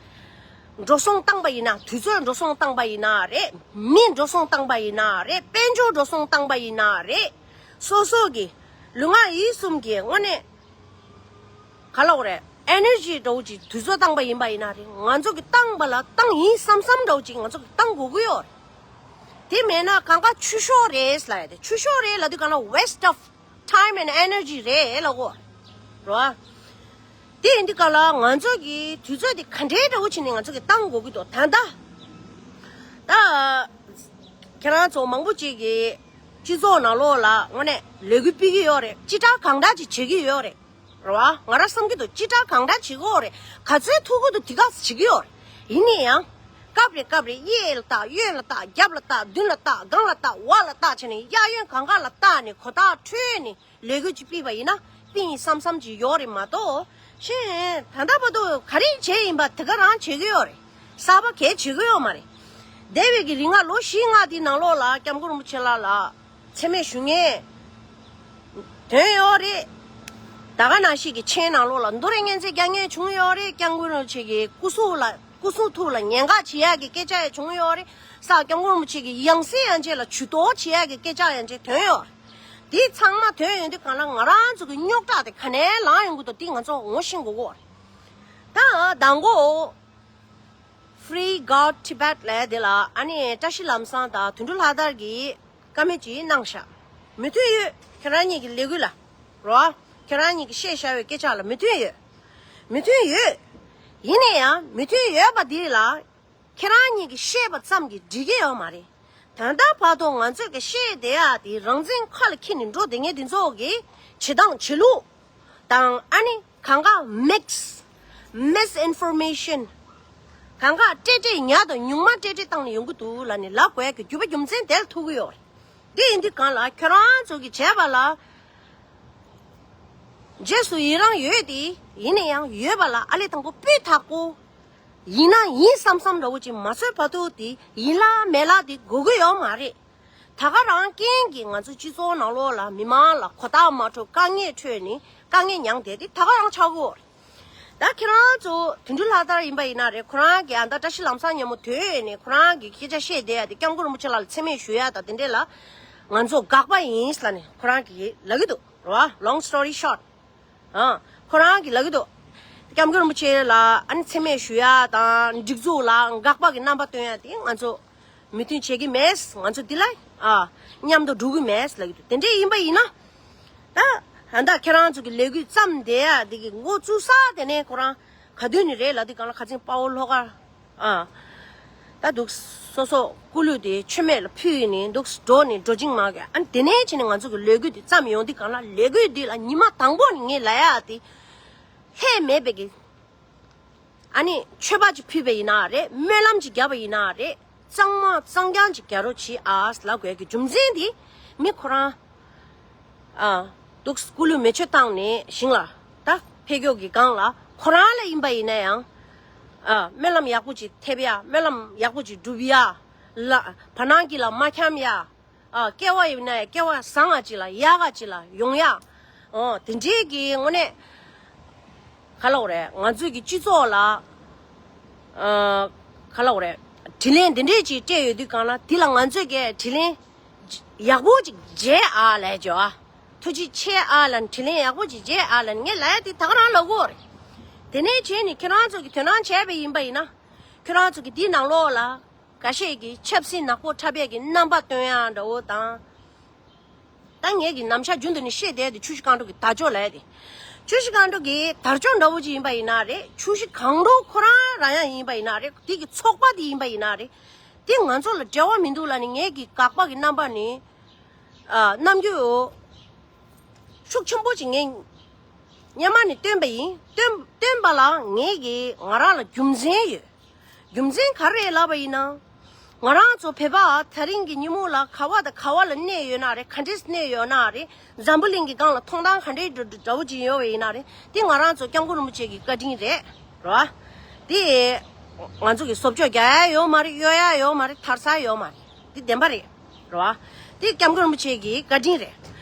འགྲོ་སོང་བཏང་པ་ཡིན་ན། དུས་ཚོད་འགྲོ་སོང་བཏང་པ་ཡིན་ན་རེད། མི་འགྲོ་སོང་བཏང་པ་ཡིན་ན་རེད། དཔལ་འབྱོར་འགྲོ་སོང་བཏང་པ་ཡིན་ན་རེད། སོ་སོ་གི་ལུས་ངག་ཡིད་གསུམ་གྱི་དངོས་གནས་ག་ལབ་དགོས་རེད། ཨེ་ནར་ཇི་འདྲ་བོ་ཅིག་དུས་ཚོད་བཏང་པ་ཡིན་པ་ཡིན་ན་རེད། ང་ཚོ་གི་བཏང་པ་ལ་བཏང་ཡིན་བསམ་བསམ་འདྲ་བོ་ཅིག་ང་ཚོ་གི་བཏང་དགོས་ཀྱི་ཡོད་རེད། དེ་མེད་ན་གང་ག་ཆུ་ཤོག་རེད་ལབ་ཡ་དེ། ཆུ་ཤོག་རེད་ལབ་དུས་གང་ལ་waste of time and energy རེད་ལབ་གོ། རེད་བ། དེ་ཡིན་དུས་གང་ལ་ང་ཚོ་གི་དུས་ཚོད་དེ་ག་འདྲའི་འདྲ་བོ་བྱས་ནས་ང་ཚོ་གི་བཏང་དགོས་ཀྱི་འདུག་ད་ལྟ། ད། ཁྱེད་རང་ཚོ་མང་པོ་ཅིག་གིས་སྤྱི་ཚོགས་ནང་ལོགས་ལ་དངོས་གནས་ལས་འགུལ་སྤེལ་གྱི་ཡོད་རེད། ཅི་དྲག་གང་དྲག་ཅིག་བྱེད་ཀྱི་ཡོད་རེད། རེད་བ། ང་རང་བསམ་གྱི་འདུག་ཅི་དྲག་གང་དྲག་བྱེད་ཀྱི་ཡོད་རེད། ག་ཚོད་ཐུབ་ཀྱི་འདུག་དེ་ག་ཚོད་བྱེད་ཀྱི་ཡོད་རེད། ཡིན་ན་ཡང་། སྐབས་རེ་སྐབས་རེ་གཡས་ལ་བལྟ། གཡོན་ལ་བལྟ། རྒྱབ་ལ་བལྟ། མདུན་ལ་བལྟ། སྒང་ལ་བལྟ། འོག་ལ་བལྟ་བྱས་ནས་གཡས་གཡོན་གང་ག་ལ་བལྟ་ནས་གོ་ཐག་འཁྲོལ་ནས་ལས་འགུལ་ཅིག་སྤེལ་བ་ཡིན་ན་སྤེལ་ཡིན་བསམ་བསམ་ཅིག་ཡོད་རེད་མ་གཏོགས། གཞན་ད་ལྟ་བར་དུ་ག་རེ་བྱས་ཡིན་པ་དེ་ག་རང་བྱེད་ཀྱི་ཡོད་རེད། གསར་པ་གས་བྱེད་ཀྱི་ཡོད་མ་རེད། འདས་པའི་གི་རིང་ལ་ལོ་བཞི་ལྔ་དེའི་ནང་ལོགས་ལ་སྐྱབས་མགོན་རིན་པོ་ཆེ་ལགས་ལ་མཚན་སྨད་ཞུ་མཁན་ཐོན་ཡོད་རེད། ད་ག་ནང་བཞིན་གྱི་མཆན་ནང་ལོགས་ལ་འདུ་རེས་སྙན་འཛེགས་རྒྱག་མཁན་བྱུང་ཡོད་རེད། སྐྱབས་མགོན་རིན་པོ་ཆེ་གི་སྐུ་གཟུགས་ལ་སྐུ་གཟུགས་ཐུགས་ལ་ཉེན་ཁ་བྱེད་ཡག་གི་སྐད་ཆ་ཡང་བྱུང་ཡོད་རེད། ས་སྐྱབས་མགོན་རིན་པོ་ཆེ་གི་ཡང་སྲིད་ཡན་ཆད་ལ་ཇུས་གཏོགས་བྱེད་ཡག་གི་སྐད་ཆ་ཡན་ཆད་ཐོན་ཡོད་རེད། དེ་ཚང་མ་ཐོན་ཡོང་དུས་གང་ལ་ང་རང་ཚོ་གི་རྙོག་དྲ་དེ་ག་ནས་ལངས་ཡོང་གི་འདུག་དེ་ང་ཚོ་ངོ་ཤེས་དགོས་ཀྱི་ཡོད་རེད། ད་མདང་དགོང་Free God Tibet ལབ་དེ་ལ་ཨ་ནི་བཀྲ་ཤིས་ལམ་བཟང་དང་དོན་གྲུབ་ལྷ་དར་གྱིས་བཀའ་མོལ་ཅིག་གནང་ཤག་མོས་མཐུན་ཡོད། ཁྱེད་རང་གཉིས་ཀྱི་ལས་འགུལ་ལ། རོ། ཁྱེད་རང་གཉིས་ཀྱིས་བཤད་བཞག་པའི་སྐད་ཆ་ལ་མོས་མཐུན་ཡོད། མོས་མཐུན་ཡོད། ཡིན་ན་ཡང་མོས་མཐུན་ཡོད་པ་འདི་ལ། ཁྱེད་རང་གཉིས་ཀྱིས་བཤད་པ་ཙམ་གྱིས་འགྲིག་གི་ཡོད་མ་རེད། ད་ལྟ་བར་དུ་ང་ཚོས་ཀྱི་བཤད་བསྡད་ཡག་དེ་རང་བཙན་ཁ་ལ་འཁྱེར་ནས་འགྲོ་བསྡད་མཁན་དེ་ཚོ་གི་བྱེད་སྟངས་བྱེད་ལུགས་དང་ཨ་ནི་གང་ག་mix misinformation གང་ག་སྤྲེལ་སྤྲེལ་ཉག་དང་ཉུང་མ་སྤྲེལ་སྤྲེལ་བཏང་ནས་ཡོང་གི་འདུག་ལབ་ནས་ལབ་དགོས་ཀྱི་རྒྱུ་བ་རྒྱུ་མཚན་དེ་ལ་ཐུག་གི་ཡོད་རེད། དེ་ཡིན་དུས་གང་ལ་ཁྱོད་རང་ཚོ་གི་བྱས་པ་ལ་རྗེས་སུ་ཡི་རང་ཡོད་དེ། ཡིན་ན་ཡང་ཡོད་པ་ལ་ཨ་ལས་དང་པོ་སྤུས་དག་པོ། ཡིན་ན་ཡིན་བསམ་བསམ་འདྲ་བོ་ཅིག་མ་བཟོས་བར་དུ་དེ་ཡིན་ལ་མེད་ལ་དེ་དགོས་ཀྱི་ཡོད་མ་རེད། ད་ག་རང་རྐྱེན་གྱིས་ང་ཚོ་སྤྱི་ཚོགས་ནང་ལོགས་ལ་མི་མང་ལ་གོ་རྟགས་མ་འཕྲོད། དཀའ་ངལ་འཕྲད་ནས་དཀའ་ངལ་མྱངས་བསྡད་དེ་ད་ག་རང་ཆགས་ཀྱི་ཡོད་རེད། ད་ཁྱེད་རང་ཚོ་དོན་གྲུབ་ལྷ་དར་ཡིན་པ་ཡིན་ན་རེད། ཁོ་རང་གིས་ཨ་ད་བཀྲ་ཤིས་ལམ་བཟང་མཉམ་པོ་ཐོན་ནས་ཁོ་རང་གི་སྐད་ཆ་བཤད་བསྡད་ཡ་དེ་སྐྱབས་མགོན་རིན་པོ་ཆེ་ལགས་ལ་མཚན་སྨད་ཞུ་ཡ་དང་དེ་འདྲས་ལ་ང་ཚོ་དགག་པ་ཡིན་ལབ་ནས་ཁོ་རང་གིས་ལབ་ཀྱི་འདུག་རེད་བ། Long story short ཨ། ཁོ་རང་གིས་ལབ་ཀྱི་འདུག་སྐྱབས་མགོན་རིན་པོ་ཆེ་ལ་ཨ་ནི་མཚན་སྨད་ཞུ་ཡ་དང་སྒྲིག་འཛུགས་ལ་དགག་པ་གི་རྣམ་པ་སྟོན་ཡ་དེ་ང་ཚོ་མོས་མཐུན་བྱེད་ཀྱི་མེད། ང་ཚོ་འདི་ལ་ཨ་མཉམ་དུ་འགྲོ་གི་མེད་ལབ་ཀྱི་འདུག་དེ་འདྲས་ཡིན་པ་ཡིན་ན་ད་ད་ལྟ་ཁྱེད་རང་ཚོ་གི་ལས་འགུལ་བརྩམས་བསྡད་ཡ་དེ་གི་འགོ་བཙུགས་ས་དེ་ནས་ཁོ་རང་ག་དུས་ནས་རེད་ལབ་དུས་གང་ལ་ཁ་ཚིག་དཔའ་བོ་ལྷོ་ཁ་ཨ་ད་འདུག་སོ་སོ་སྐུ་ལུས་དེ་མཆོད་མེ་ལ་ཕུལ་ནས་འདུག་འགྲོ་ནས་འགྲོ་འཇིང་མ་གི་ཨ་དེ་ནས་བྱས་ནས་ང་ཚོ་གི་ལས་འགུལ་དེ་བརྩམས་ཡོང་དུས་གང་ལ་ལས་འགུལ་འདི་ལ་ཉི་མ་དང་པོ་ནས་ངས་ལབ་ཡ་དེ་ལྷད་མེད་པའི་གི་ཨ་ནི་མཆོད་པ་ཅིག་ཕུལ་བ་ཡིན་ན་རེད། སྨོན་ལམ་ཅིག་བརྒྱབ་པ་ཡིན་ན་རེད། གཙང་མ་གཙང་རྐྱང་ཅིག་རྒྱག་རོགས་གྱིས་ཨ་ལབ་དགོས་ཀྱི་རྒྱུ་མཚན་དེ་མི་ཁོ་རང་ཨ་འདུག་སྐུ་ལུས་མེ་མཆོད་བཏང་ནས་ཞིང་ལ་ད་ཕེབས་སྐྱོད་ཀྱི་སྒང་ལ་ཁོ་རང་ལ་ཡིན་པ་ཡིན་ན་ཡང་ཨ་སྨོན་ལམ་ཡག་པོ་ཅིག་ཐེབས་ཡ། སྨོན་ལམ་ཡག་པོ་ཅིག་སྒྲུབ་ཡ། ལ་བར་སྣང་གི་ལ་མ་འཁྱམ་ཡ། ཨ་སྐལ་བ་ཡིན་ན་ཡང་སྐལ་བ་བཟང་ང་ཅིག་ལ་ཡག་ག་ཅིག་ལ་ཡོང་ཡ། ཨོ་དེ་འདྲའི་གི་དངོས་གནས་ག་ལབ་དགོས་རེད། ང་ཚོའི་གི་སྤྱི་ཚོགས་ལ་ཨ་ག་ལབ་དགོས་རེད། དྲིན་ལན་དེ་འདྲས་ཅིག་སྤྲད་ཡོད་དུས་གང་ལ་དེ་ལ་ང་ཚོས་གི་དྲིན་ལན་ཡག་པོ་ཅིག་འཇལ་ཨ་ལས་ཇོ་ཨ། ཐུགས་རྗེ་ཆེ་ཨ་ལ་དྲིན་ལན་ཡག་པོ་ཅིག་འཇལ་ཨ་ལ་ངས་ལབ་ཡ་དེ་ད་ག་རང་ལབ་དགོས་རེད། དེ་ནས་བྱས་ནས་ཁྱེད་རང་ཚོ་གི་དོ་སྣང་བྱས་པ་ཡིན་པ་ཡིན་ན། ཁྱེད་རང་ཚོ་གི་དེའི་ནང་ལོགས་ལ་འགའ་ཤས་ཀྱིས་ཆབ་སྲིད་ནག་པོ་འཁྲབ་ཡས་ཀྱི་རྣམ་པ་སྟོན་ཡ་འདྲ་བོ་དང་། ད་ངས་ཀྱི་ནམ་ཞག་རྒྱུན་དུ་ནས་བཤད་བསྡད་དེ་ཆུ་བཞི་སྒང་དྲུག་གི་དར་ལྕོག་ལབ་ཡ་དེ། ཆུ་བཞི་སྒང་དྲུག་གི་དར་ལྕོག་འདྲ་བོ་ཅིག་ཡིན་པ་ཡིན་ན་རེད། ཆུ་བཞི་སྒང་དྲུག་ཁོ་རང་རང་ཡང་ཡིན་པ་ཡིན་ན་རེད། དེ་གི་ཚོགས་པ་དེ་ཡིན་པ་ཡིན་ན་རེད། དེ་ང་ཚོ་ལ་འབྲེལ་བ་མི་འདུག་ལབ་ནས་ངས་ཀྱི་དགག་པ་གི་རྣམ་པ་ནི། ཨ་རྣམ་འགྱུར་ཤུགས་ཆེན་པོ་ཅིག་ངས་སྔོན་མ་ནས་བཏོན་པ་ཡིན། བཏོན་བཏོན་པ་ལ་ངས་ཀྱི་ང་རང་ལ་རྒྱུ་མཚན་ཡོད། རྒྱུ་མཚན་ག་རེ་ལབ་པ་ཡིན་ན། ང་རང་ཚོ་བོད་པ་དེ་རིང་གི་ཉིན་མོ་ལ་ག་བ་དང་ག་བ་ལ་གནས་ཡོད་ན་རེད། ག་འདྲས་གནས་ཡོད་ན་རེད། འཛམ་བུ་གླིང་གི་སྒང་ལ་མཐོང་སྟངས་ག་འདྲས་འདྲ་འདྲ་བོ་ཅིག་ཡོད་པ་ཡིན་ན་རེད། དེ་ང་རང་ཚོ་སྐྱབས་མགོན་རིན་པོ་ཆེ་གི་བཀའ་དྲིན་རེད། རེད་བ། དེ་ང་ཚོ་གི་བཟོ་བཅོས་རྒྱག་ཡ་ཡོད་མ་རེད། གཡོ་ཡ་ཡོད་མ་རེད། དར་ས་ཡོད་མ་རེད། དེ་བདེན་པ་རེད། རེད་བ། དེ་སྐྱབས་མགོན་རིན་པོ་ཆེ་གི་བཀའ་དྲིན་རེད།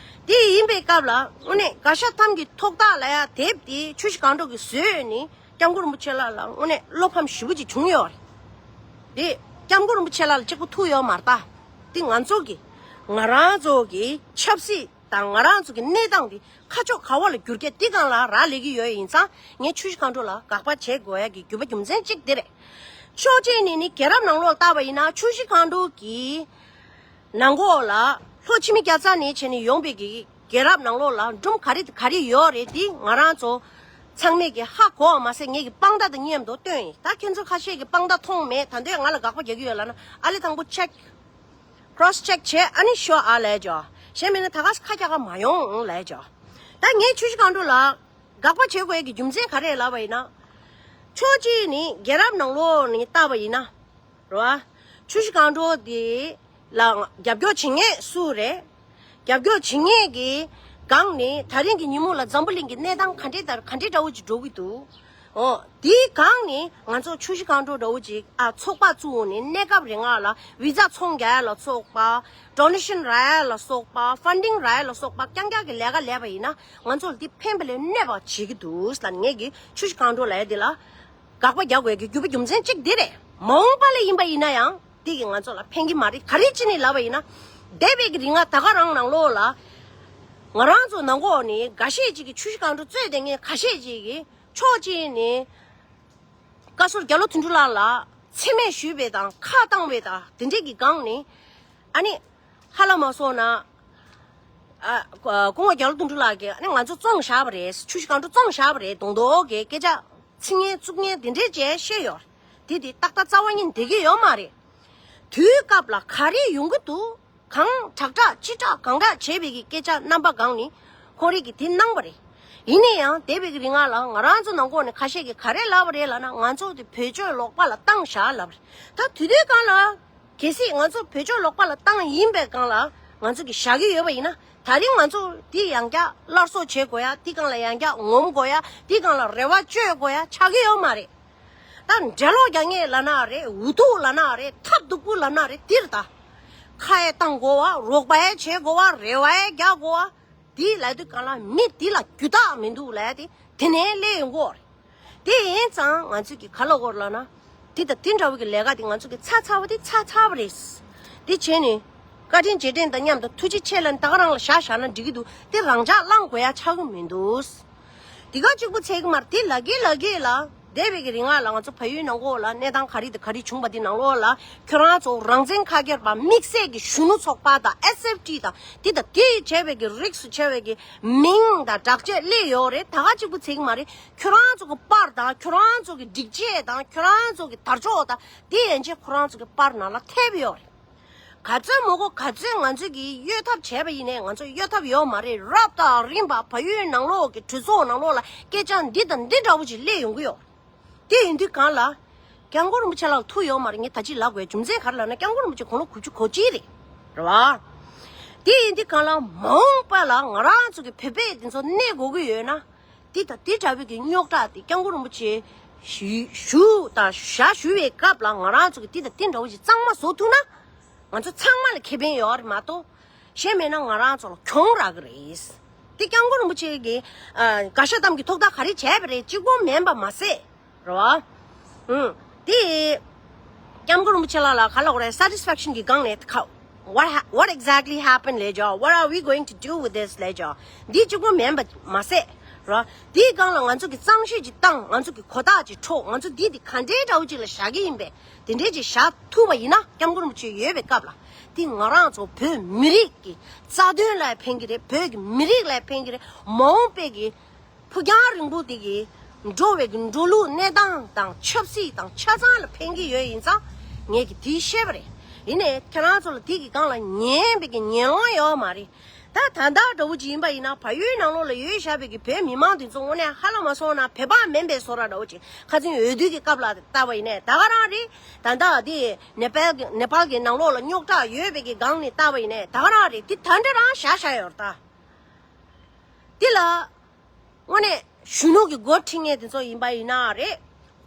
དེ་ཡིན་པའི་སྐབས་ལ་དངོས་གནས་དགའ་ཤ་ཐམ་གྱི་ཐོག་ཐག་ལ་ཡ་དེབ་དེ་ཆུ་བཞི་སྒང་དྲུག་གིས་བཟོས་ནས་སྐྱབས་མགོན་རིན་པོ་ཆེ་ལགས་ལ་དངོས་གནས་བློ་ཕམ་ཞེ་པོ་ཅིག་བྱུང་ཡོད་རེད། དེ་སྐྱབས་མགོན་རིན་པོ་ཆེ་ལགས་ལ་གཅིག་པུ་ཐུག་ཡོད་མ་རེད་ད། དེ་ང་ཚོ་གི་ང་རང་ཚོ་གི་ཆབ་སྲིད་དང་ང་རང་ཚོ་གི་གནས་སྟངས་དེ་ཁ་ཕྱོགས་ག་བ་ལ་བསྒྱུར་གྱི་དེ་སྒང་ལ་རག་ལས་ཀྱི་ཡོད་ཡིན་ཙང་། ངས་ཆུ་བཞི་སྒང་དྲུག་ལ་དགག་པ་བྱེད་དགོས་ཡ་གི་རྒྱུ་བ་རྒྱུ་མཚན་གཅིག་དེ་རེད། ཕྱོགས་གཅིག་ནས་ནི་རྒྱལ་རབས་ནང་ལོགས་བལྟས་པ་ཡིན་ན་ཆུ་བཞི་སྒང་དྲུག་གི་ནང་ལོགས་ལ་ལྷོ་འཆི་མེད་རྒྱལ་ཚ་ནས་བྱས་ནས་ཡོང་པའི་གི་རྒྱལ་རབས་ནང་ལོགས་ལ་སྒྲུང་ག་རེ་ག་རེ་ཡོད་རེད། དེ་ང་རང་ཚོ་ཚང་མས་ཀྱི་ཧ་གོ་བ་མ་ཟད་ངས་ཀྱི་དཔང་རྟགས་དང་མཉམ་དུ་བཏོན་ཡིན། ད་ཁྱེད་ཚོ་ཁ་ཤས་ཀྱི་དཔང་རྟགས་མཐོང་མེད། ད་འདོད་ང་ལ་དགག་པ་རྒྱག་གི་ཡོད་ལབ་ན་ཨ་ལེ་དང་པོ་ཆེག་ཁྲོ་སི་ཆེག་བྱས་ཨ་ནི་ཤོ་ཨ་ལས་ཇོ། གཞན་མིན་ན་ད་ག་ཁ་རྒྱག་ག་མ་ཡོང་ལས་ཇོ། ད་ངས་ཆུ་བཞི་སྒང་དྲུག་ལ་དགག་པ་བྱེད་དགོས་ཀྱི་རྒྱུ་མཚན་ག་རེ་ལབ་པ་ཡིན་ན། ཕྱོགས་གཅིག་ནི་རྒྱལ་རབས་ནང་ལོགས་ནས་བལྟས་པ་ཡིན་ན། རེད་བ། ཆུ་བཞི་སྒང་དྲུག་དེ་ལ་རྒྱབ་སྐྱོར་བྱེད་མཁན་སུ་རེད། རྒྱབ་སྐྱོར་བྱེད་མཁན་གྱི་སྒང་ནས་ད་རིང་གི་ཉིན་མོ་ལ་འཛམ་བུ་གླིང་གི་གནས་སྟངས་ག་འདྲས་དང་ག་འདྲས་འདྲ་བོ་ཅིག་འགྲོ་གི་འདུག་ཨོ། དེའི་སྒང་ནས་ང་ཚོ་ཆུ་བཞི་སྒང་དྲུག་འདྲ་བོ་ཅིག་ཨ་ཚོགས་པ་བཙུགས་ནས་གནས་སྐབས་རིང་ལ་བི་ཛ་ཚོང་རྒྱག་ཡ་ལ་སོགས་པ། ཌོ་ནེ་ཤན་རག་ཡ་ལ་སོགས་པ། ཕན་ཌིང་རག་ཡ་ལ་སོགས་པ་རྐྱང་རྐྱང་གི་ལས་ཀ་ལས་པ་ཡིན་ན་ང་ཚོ་ལ་དེ་ཕན་པ་ལས་གནོད་པ་བྱེད་ཀྱི་འདུག་ལབ་ནས་ངས་ཀྱི་ཆུ་བཞི་སྒང་དྲུག་ལབ་ཡ་དེ་ལ་དགག་པ་རྒྱག་དགོས་ཀྱི་རྒྱུ་བ་རྒྱུ་མཚན་གཅིག་དེ་རེད། མ་འོངས་པ་ལ་ཡིན་པ་ཡིན་ན་ཡང་དེ་གིས་ང་ཚོ་ལ་ཕན་གྱི་མ་རེད། ག་རེ་བྱས་ནས་ལབ་པ་ཡིན་ན། འདས་པའི་གི་རིང་ལ་ད་ག་རང་ནང་ལོགས་ལ་ང་རང་ཚོ་ནང་ཁོག་ནས་འགའ་ཤས་ཅིག་གིས་ཆུ་བཞི་སྒང་དྲུག་རྩོད་དེ་ངས་ག་ཤས་ཅིག་གིས་ཕྱོགས་གཅིག་ནས་བཀའ་ཟུར་རྒྱ་ལོ་དོན་གྲུབ་ལགས་ལ་མཚན་སྨད་ཞུས་པའི་དང་ཁ་བཏང་བའི་དང་དེ་འདྲས་ཀྱི་སྒང་ནས་ཨ་ནི་ཧ་ལམ་མ་སོང་ན། ཨ་སྐུ་ངོ་རྒྱ་ལོ་དོན་གྲུབ་ལགས་ཀྱིས་ཨ་ནི་ང་ཚོ་བཙོང་བཞག་པ་རེད། ཆུ་བཞི་སྒང་དྲུག་བཙོང་བཞག་པ་རེད། གདོང་མདོག་གི་སྐད་ཆ་ཚིག་ངན་བཙུགས་ངན་དེ་འདྲས་བྱས་བཤད་ཡོད། དེ་དེ་ཏག་ཏག་རྩ་བ་ཉིད་བསྡད་ཀྱི་ཡོད་མ་རེད། དུས་སྐབས་ལ་ག་རེ་ཡོང་གི་འདུག་གང་དྲག་དྲག་ཅི་དྲག་གང་དྲག་བྱས་པའི་གི་སྐད་ཆ་རྣམ་པ་སྒང་ནས་ཁོང་རིགས་ཀྱིས་དེ་གནང་བ་རེད། ཡིན་ན་ཡང་འདས་པའི་གི་རིང་ལ་ང་རང་ཚོ་ནང་ཁོག་ནས་ཁ་ཤས་ཀྱིས་ག་རེ་ལབ་པ་རེད་ལབ་ན། ང་ཚོ་དེ་བེད་སྤྱོད་ལོག་པ་ལ་བཏང་བཞག་ལབ་པ་རེད། ད་དུས་དུས་སྒང་ལ། གལ་སྲིད་ང་ཚོ་བེད་སྤྱོད་ལོག་པ་ལ་བཏང་ཡིན་པའི་སྒང་ལ་ང་ཚོ་གིས་བཞག་གི་ཡོད་པ་ཡིན་ན། ད་རིང་ང་ཚོ་འདི་ཡང་བསྐྱར་སླར་གསོ་བྱེད་དགོས་ཡ། འདི་སྒང་ལ་ཡང་བསྐྱར་ངོམ་དགོས་ཡ། འདི་སྒང་ལ་རེ་བ་བཅོལ་དགོས་ཡ་ཆགས་ཀྱི་ཡོད་མ་རེད། ད་འགྲེལ་ལོག་རྒྱག་མཁན་ལབ་ན་རེད། འུ་ཐུག་ལབ་ན་རེད། ཐབས་སྡུག་པོ་ལབ་ན་རེད། འདིར་ད་ཁ་ཡ་བཏང་དགོས་བ། རོགས་པ་ཡ་བྱེད་དགོས་བ། རེ་བ་ཡ་རྒྱག་དགོས་བ། དེ་ལབ་དུས་སྒང་ལ་མི་དེ་ལ་རྒྱུ་དག་མི་འདུག་ལབ་དེ་དེ་ནས་སླེབས་ཡོང་གི་ཡོད་རེད། དེ་ཡིན་ཙང་ང་ཚོས་ཀྱི་ག་ལབ་དགོས་རེད་ལབ་ན། དེ་དང་དེ་འདྲ་བོ་གི་ལས་ཀ་དེ་ང་ཚོ་གི་ཚར་ཚར་བ་དེ་ཚར་ཚར་བ་རེད། དེ་བྱས་ནས་བཀའ་དྲིན་རྗེས་དྲན་དང་མཉམ་དུ་ཐུགས་རྗེ་ཆེ་ལབ་ནས་ད་ག་རང་ལ་བཞག་བཞག་ན་འགྲིག་གི་འདུག་དེ་རང་འཇགས་བླང་དགོས་ཡ་ཆགས་ཀྱི་མི་འདུག་དེ་ག་གཅིག་པུ་ཚད་ཀྱི་མ་རེད། དེ་ལ་གི་ལ་གི་ལ་འདས་པའི་གི་རིང་ལ་ང་ཚོ་བལ་ཡུལ་ནང་ཁོག་ལ་གནས་སྟངས་ག་རེ་དང་ག་རེ་བྱུང་བ་དེ་ནང་ལོགས་ལ་ཁྱོད་རང་ཚོ་རང་བཙན་ཁ་སྐྱེར་པ་དམིགས་བསལ་གྱི་གཞོན་ནུ་ཚོགས་པ་དང་ཨེས་ཨེཕ་ཊི་དང་དེ་དང་དེ་བྱས་པའི་གི་རིགས་སུ་ཆེ་བའི་གི་མིང་དང་དྲག་ཆས་སླེབས་ཡོད་རེད། ད་ག་གཅིག་པུ་ཚད་ཀྱི་མ་རེད། ཁྱོད་རང་ཚོ་གི་པར་དང་ཁྱོད་རང་ཚོ་གི་སྒྲིག་ཆས་དང་ཁྱོད་རང་ཚོ་གི་དར་ལྕོག་དང་དེ་ཡན་ཆད་ཁོ་རང་ཚོ་གི་པར་ནང་ལ་ཐེབས་ཡོད་རེད། ག་ཚོད་མོ་གོ་ག་ཚོད་ང་ཚོས་ཀྱི་གཡོལ་ཐབས་བྱས་པ་ཡིན་ནའི་ང་ཚོ་གཡོལ་ཐབས་ཡོད་མ་རེད། རབ་དང་རིམ་པ་བལ་ཡུལ་ནང་ལོགས་ཀྱི་གྲོས་ཚོགས་ནང་ལོགས་ལ་སྐད་ཆ་འདི་དང་འདི་འདྲ་བོ་ཅིག་སླེབས་ཡོང་གི་ཡོད། དེ་ཡིན་དུས་གང་ལ། སྐྱབས་མགོན་རིན་པོ་ཆེ་ལགས་ཐུག་ཡོད་མ་རེད། ངས་ད་ཅི་ལབ་དགོས་རྒྱུ་མཚན་ག་རེ་ལབ་ན་སྐྱབས་མགོན་རིན་པོ་ཆེ་དགུང་ལོ་དགུ་བཅུ་གོ་གཅིག་རེད། རེད་བ། དེ་ཡིན་དུས་གང་ལ་མ་འོངས་པ་ལ་ང་རང་ཚོ་གི་བོད་པས་དེ་ཚོ་གནས་དགོས་ཀྱི་ཡོད་ན། དེ་དང་དེ་འདྲ་བའི་གི་རྙོག་དྲ་དེ་སྐྱབས་མགོན་རིན་པོ་ཆེ་ཞུ་ཞུ་དང་ཞག་ཞུ་བའི་སྐབས་ལ་ང་རང་ཚོ་གི་དེ་དང་དེ་འདྲ་བོ་ཞིག་གཙང་མ་བཟོ་ཐུབ་ན། ང་ཚོ་ཚང་མ་ལ་ཁེ་ཕན་ཡོད་རེད་མ་གཏོགས། གཞན་མེད་ན་ང་རང་ཚོ་ལ་གྱོང་རག་གི་རེད། དེ་སྐྱབས་མགོན་རིན་པོ་ཆེ་གིས་ཨ་བཀའ་ཤག་གཏམ་གྱི་ཐོག་མཐའ་ག་རེ་བྱས་པ་རེད། གཅིག་པོ་མིན་པ་མ་ཟད། རེད་བ། ཨུམ། དེ་སྐྱབས་མགོན་རིན་པོ་ཆེ་ལགས་ལ་ག་ལ་གོ་རེད། satisfaction གི་སྒང་ནས་ཁ། What ha- what exactly happened ལས་ཀྱང་། What are we going to do with this ལས་ཀྱང་། འདི་གཅིག་པོ་མིན་པ་མ་ཟད། རེད་བ། དེའི་སྒང་ལ་ང་ཚོ་གི་གཙང་བཤེར་ཅིག་བཏང་། ང་ཚོ་གི་གོ་རྟོགས་ཅིག་འཕྲོག། ང་ཚོ་འདི་དེ་ག་འདྲའི་འདྲ་བོ་ཅིག་ལ་བཞག་གི་ཡིན་པས། དེ་འདྲའི་ཅིག་བཞག་ཐུབ་པ་ཡིན་ན། སྐྱབས་མགོན་རིན་པོ་ཆེ་ཡོད་པའི་སྐབས་ལ། དེ་ང་རང་ཚོ་བོད་མི་རིགས་ཀྱི་རྩ་དོན་ལ་ཕན་གྱི་རེད། བོད་ཀྱི་མི་རིགས་ལ་ཕན་གྱི་རེད། མ་འོངས་པའི་གི་ཕུགས་རྒྱང་རིང་པོ་དེ་གི་འགྲོ་བའི་གི་འགྲོ་ལུགས་གནས་སྟངས་དང་ཆབ་སྲིད་དང་ཆ་ཚང་ལ་ཕན་གྱི་ཡོད་ཡིན་ཙང་། ངས་གི་དེ་བཤད་པ་རེད། ཡིན་ནའི་ཁྱེད་རང་ཚོ་ལ་དེ་གི་སྒང་ལ་ཉན་པའི་གི་ཉན་ལོང་ཡོད་མ་རེད། ད་ད་ལྟ་འདྲ་བོ་ཅིག་ཡིན་པ་ཡིན་ན། བལ་ཡུལ་ནང་ལོགས་ལ་ཡོད་བཞག་པའི་གི་བོད་མི་མང་དེ་ཚོ་དངོས་གནས་ཧ་ལམ་མ་སོང་ན་བོད་པ་མིན་པའི་བཟོ་འདྲ་འདྲ་བོ་ཅིག་ཁ་སང་འོས་བསྡུ་གི་སྐབས་ལ་བལྟས་པ་ཡིན་ནའི་ད་ག་རང་རེད། ད་ལྟ་དེ་ནེ་པཱལ་གི་ནེ་པཱལ་གི་ནང་ལོགས་ལ་རྙོག་དྲ་ཡོད་པའི་གི་སྒང་ནས་བལྟས་པ་ཡིན་ནའི་ད་ག་རང་རེད། དེ་ད་འདྲ་རང་བཞག་བཞག་ཡོད་རེད་ད། དེ་ལ་དངོས་གནས་གཞོན་ནུ་གི་འགོ་ཁྲིད་མཁན་དེ་ཚོ་ཡིན་པ་ཡིན་ན་རེད།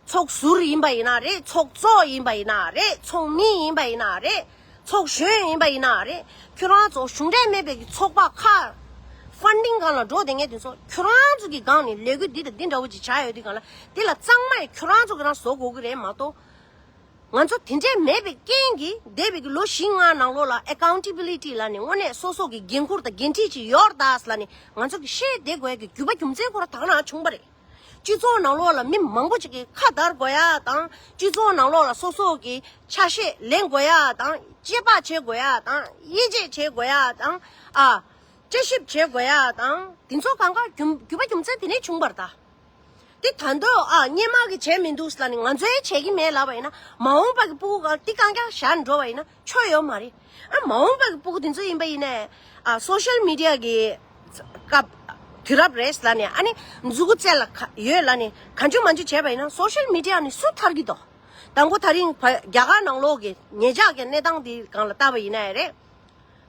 ཚོགས་ཟུར་ཡིན་པ་ཡིན་ན་རེད། ཚོགས་གཙོ་ཡིན་པ་ཡིན་ན་རེད། ཚོགས་མི་ཡིན་པ་ཡིན་ན་རེད། ཚོགས་གཞོན་ཡིན་པ་ཡིན་ན་རེད། ཁྱོད་རང་ཚོ་གཞུང་འབྲེལ་མེད་པའི་གི་ཚོགས་པ་ཁག་ཕན་ཌིང་སྒང་ལ་འགྲོ་བསྡད་མཁན་དེ་ཚོ་ཁྱོད་རང་ཚོ་གི་སྒང་ནས་ལས་འགུལ་འདི་དང་འདི་འདྲ་བོ་ཅིག་བྱ་ཡོད་དུས་སྒང་ལ། དེ་ལ་གཙང་མ་ཡང་ཁྱོད་རང་ཚོ་གི་རང་བཟོ་དགོས་ཀྱི་རེད་མ་གཏོགས། ང་ཚོ་དེ་འདྲས་མེད་པའི་རྐྱེན་གྱིས་འདས་པའི་གི་ལོ་བཞི་ལྔ་ནང་ལོགས་ལ་ཨེ་ཀའུན་ཊེ་བི་ལི་ཊི་ལབ་ནས་དངོས་གནས་སོ་སོ་གི་འགན་ཁུར་དང་འགན་འཁྲི་ཅིག་ཡོད་རེད་ད་ལབ་ནས་ང་ཚོ་གི་བཤད་བསྡད་དགོས་ཀྱི་རྒྱུ་བ་རྒྱུ་མཚན་ཁོ་རང་ད་ག་ནང་བྱུང་བ་རེད། སྤྱི་ཚོགས་ནང་ལོགས་ལ་མི་མང་པོ་ཅིག་གིས་ཁ་བརྡར་དགོས་ཡ་དང་། སྤྱི་ཚོགས་ནང་ལོགས་ལ་སོ་སོ་གི་ཆ་ཤས་ལེན་དགོས་ཡ་དང་། དཔྱད་པ་བྱེད་དགོས་ཡ་དང་། དབྱེ་འབྱེད་བྱེད་དགོས་ཡ་དང་། ཨ། དཔྱད་ཞིབ་བྱེད་དགོས་ཡ་དང་། དེ་ཚོ་གང་ག་རྒྱུ་རྒྱུ་བ་རྒྱུ་མཚན་དེ་ནས་བྱུང་བ་རེད་ད། དེ་ད་དུང་ཨ་སྔོན་མ་གི་བྱས་མི་འདུག་ལབ་ནས་ང་ཚོས་བྱེད་ཀྱི་མེད་ལབ་པ་ཡིན་ན། མ་འོངས་པ་གི་སྤུ་གུ་ག་དེ་རྐྱང་རྐྱང་བཞག་འགྲོ་བ་ཡིན་ན་ཆོ་ཡོད་མ་རེད། ཨ་མ་འོངས་པ་གི་སྤུ་གུ་དེ་ཚོ་ཡིན་པ་ཡིན་ནའི་ཨ་སོ་ཤལ་མི་ཌི་ཡ་གི་སྐབས་དུས་རབས་རེད་ལབ་ནས། ཨ་ནི་མཛུ་གུ་རྩེ་ལ་ཁ་ཡོད་ལབ་ནས་གང་བྱུང་མང་བྱུང་བྱས་པ་ཡིན་ན་སོ་ཤལ་མི་ཌི་ཡ་ནས་སུ་ཐར་གི་འདུག་དང་པོ་ད་རིང་བ་རྒྱ་གར་ནང་ལོགས་ཀྱི་ཉེ་ཆར་གྱི་གནས་སྟངས་དེ་སྒང་ལ་བལྟས་པ་ཡིན་ནའི་རེད།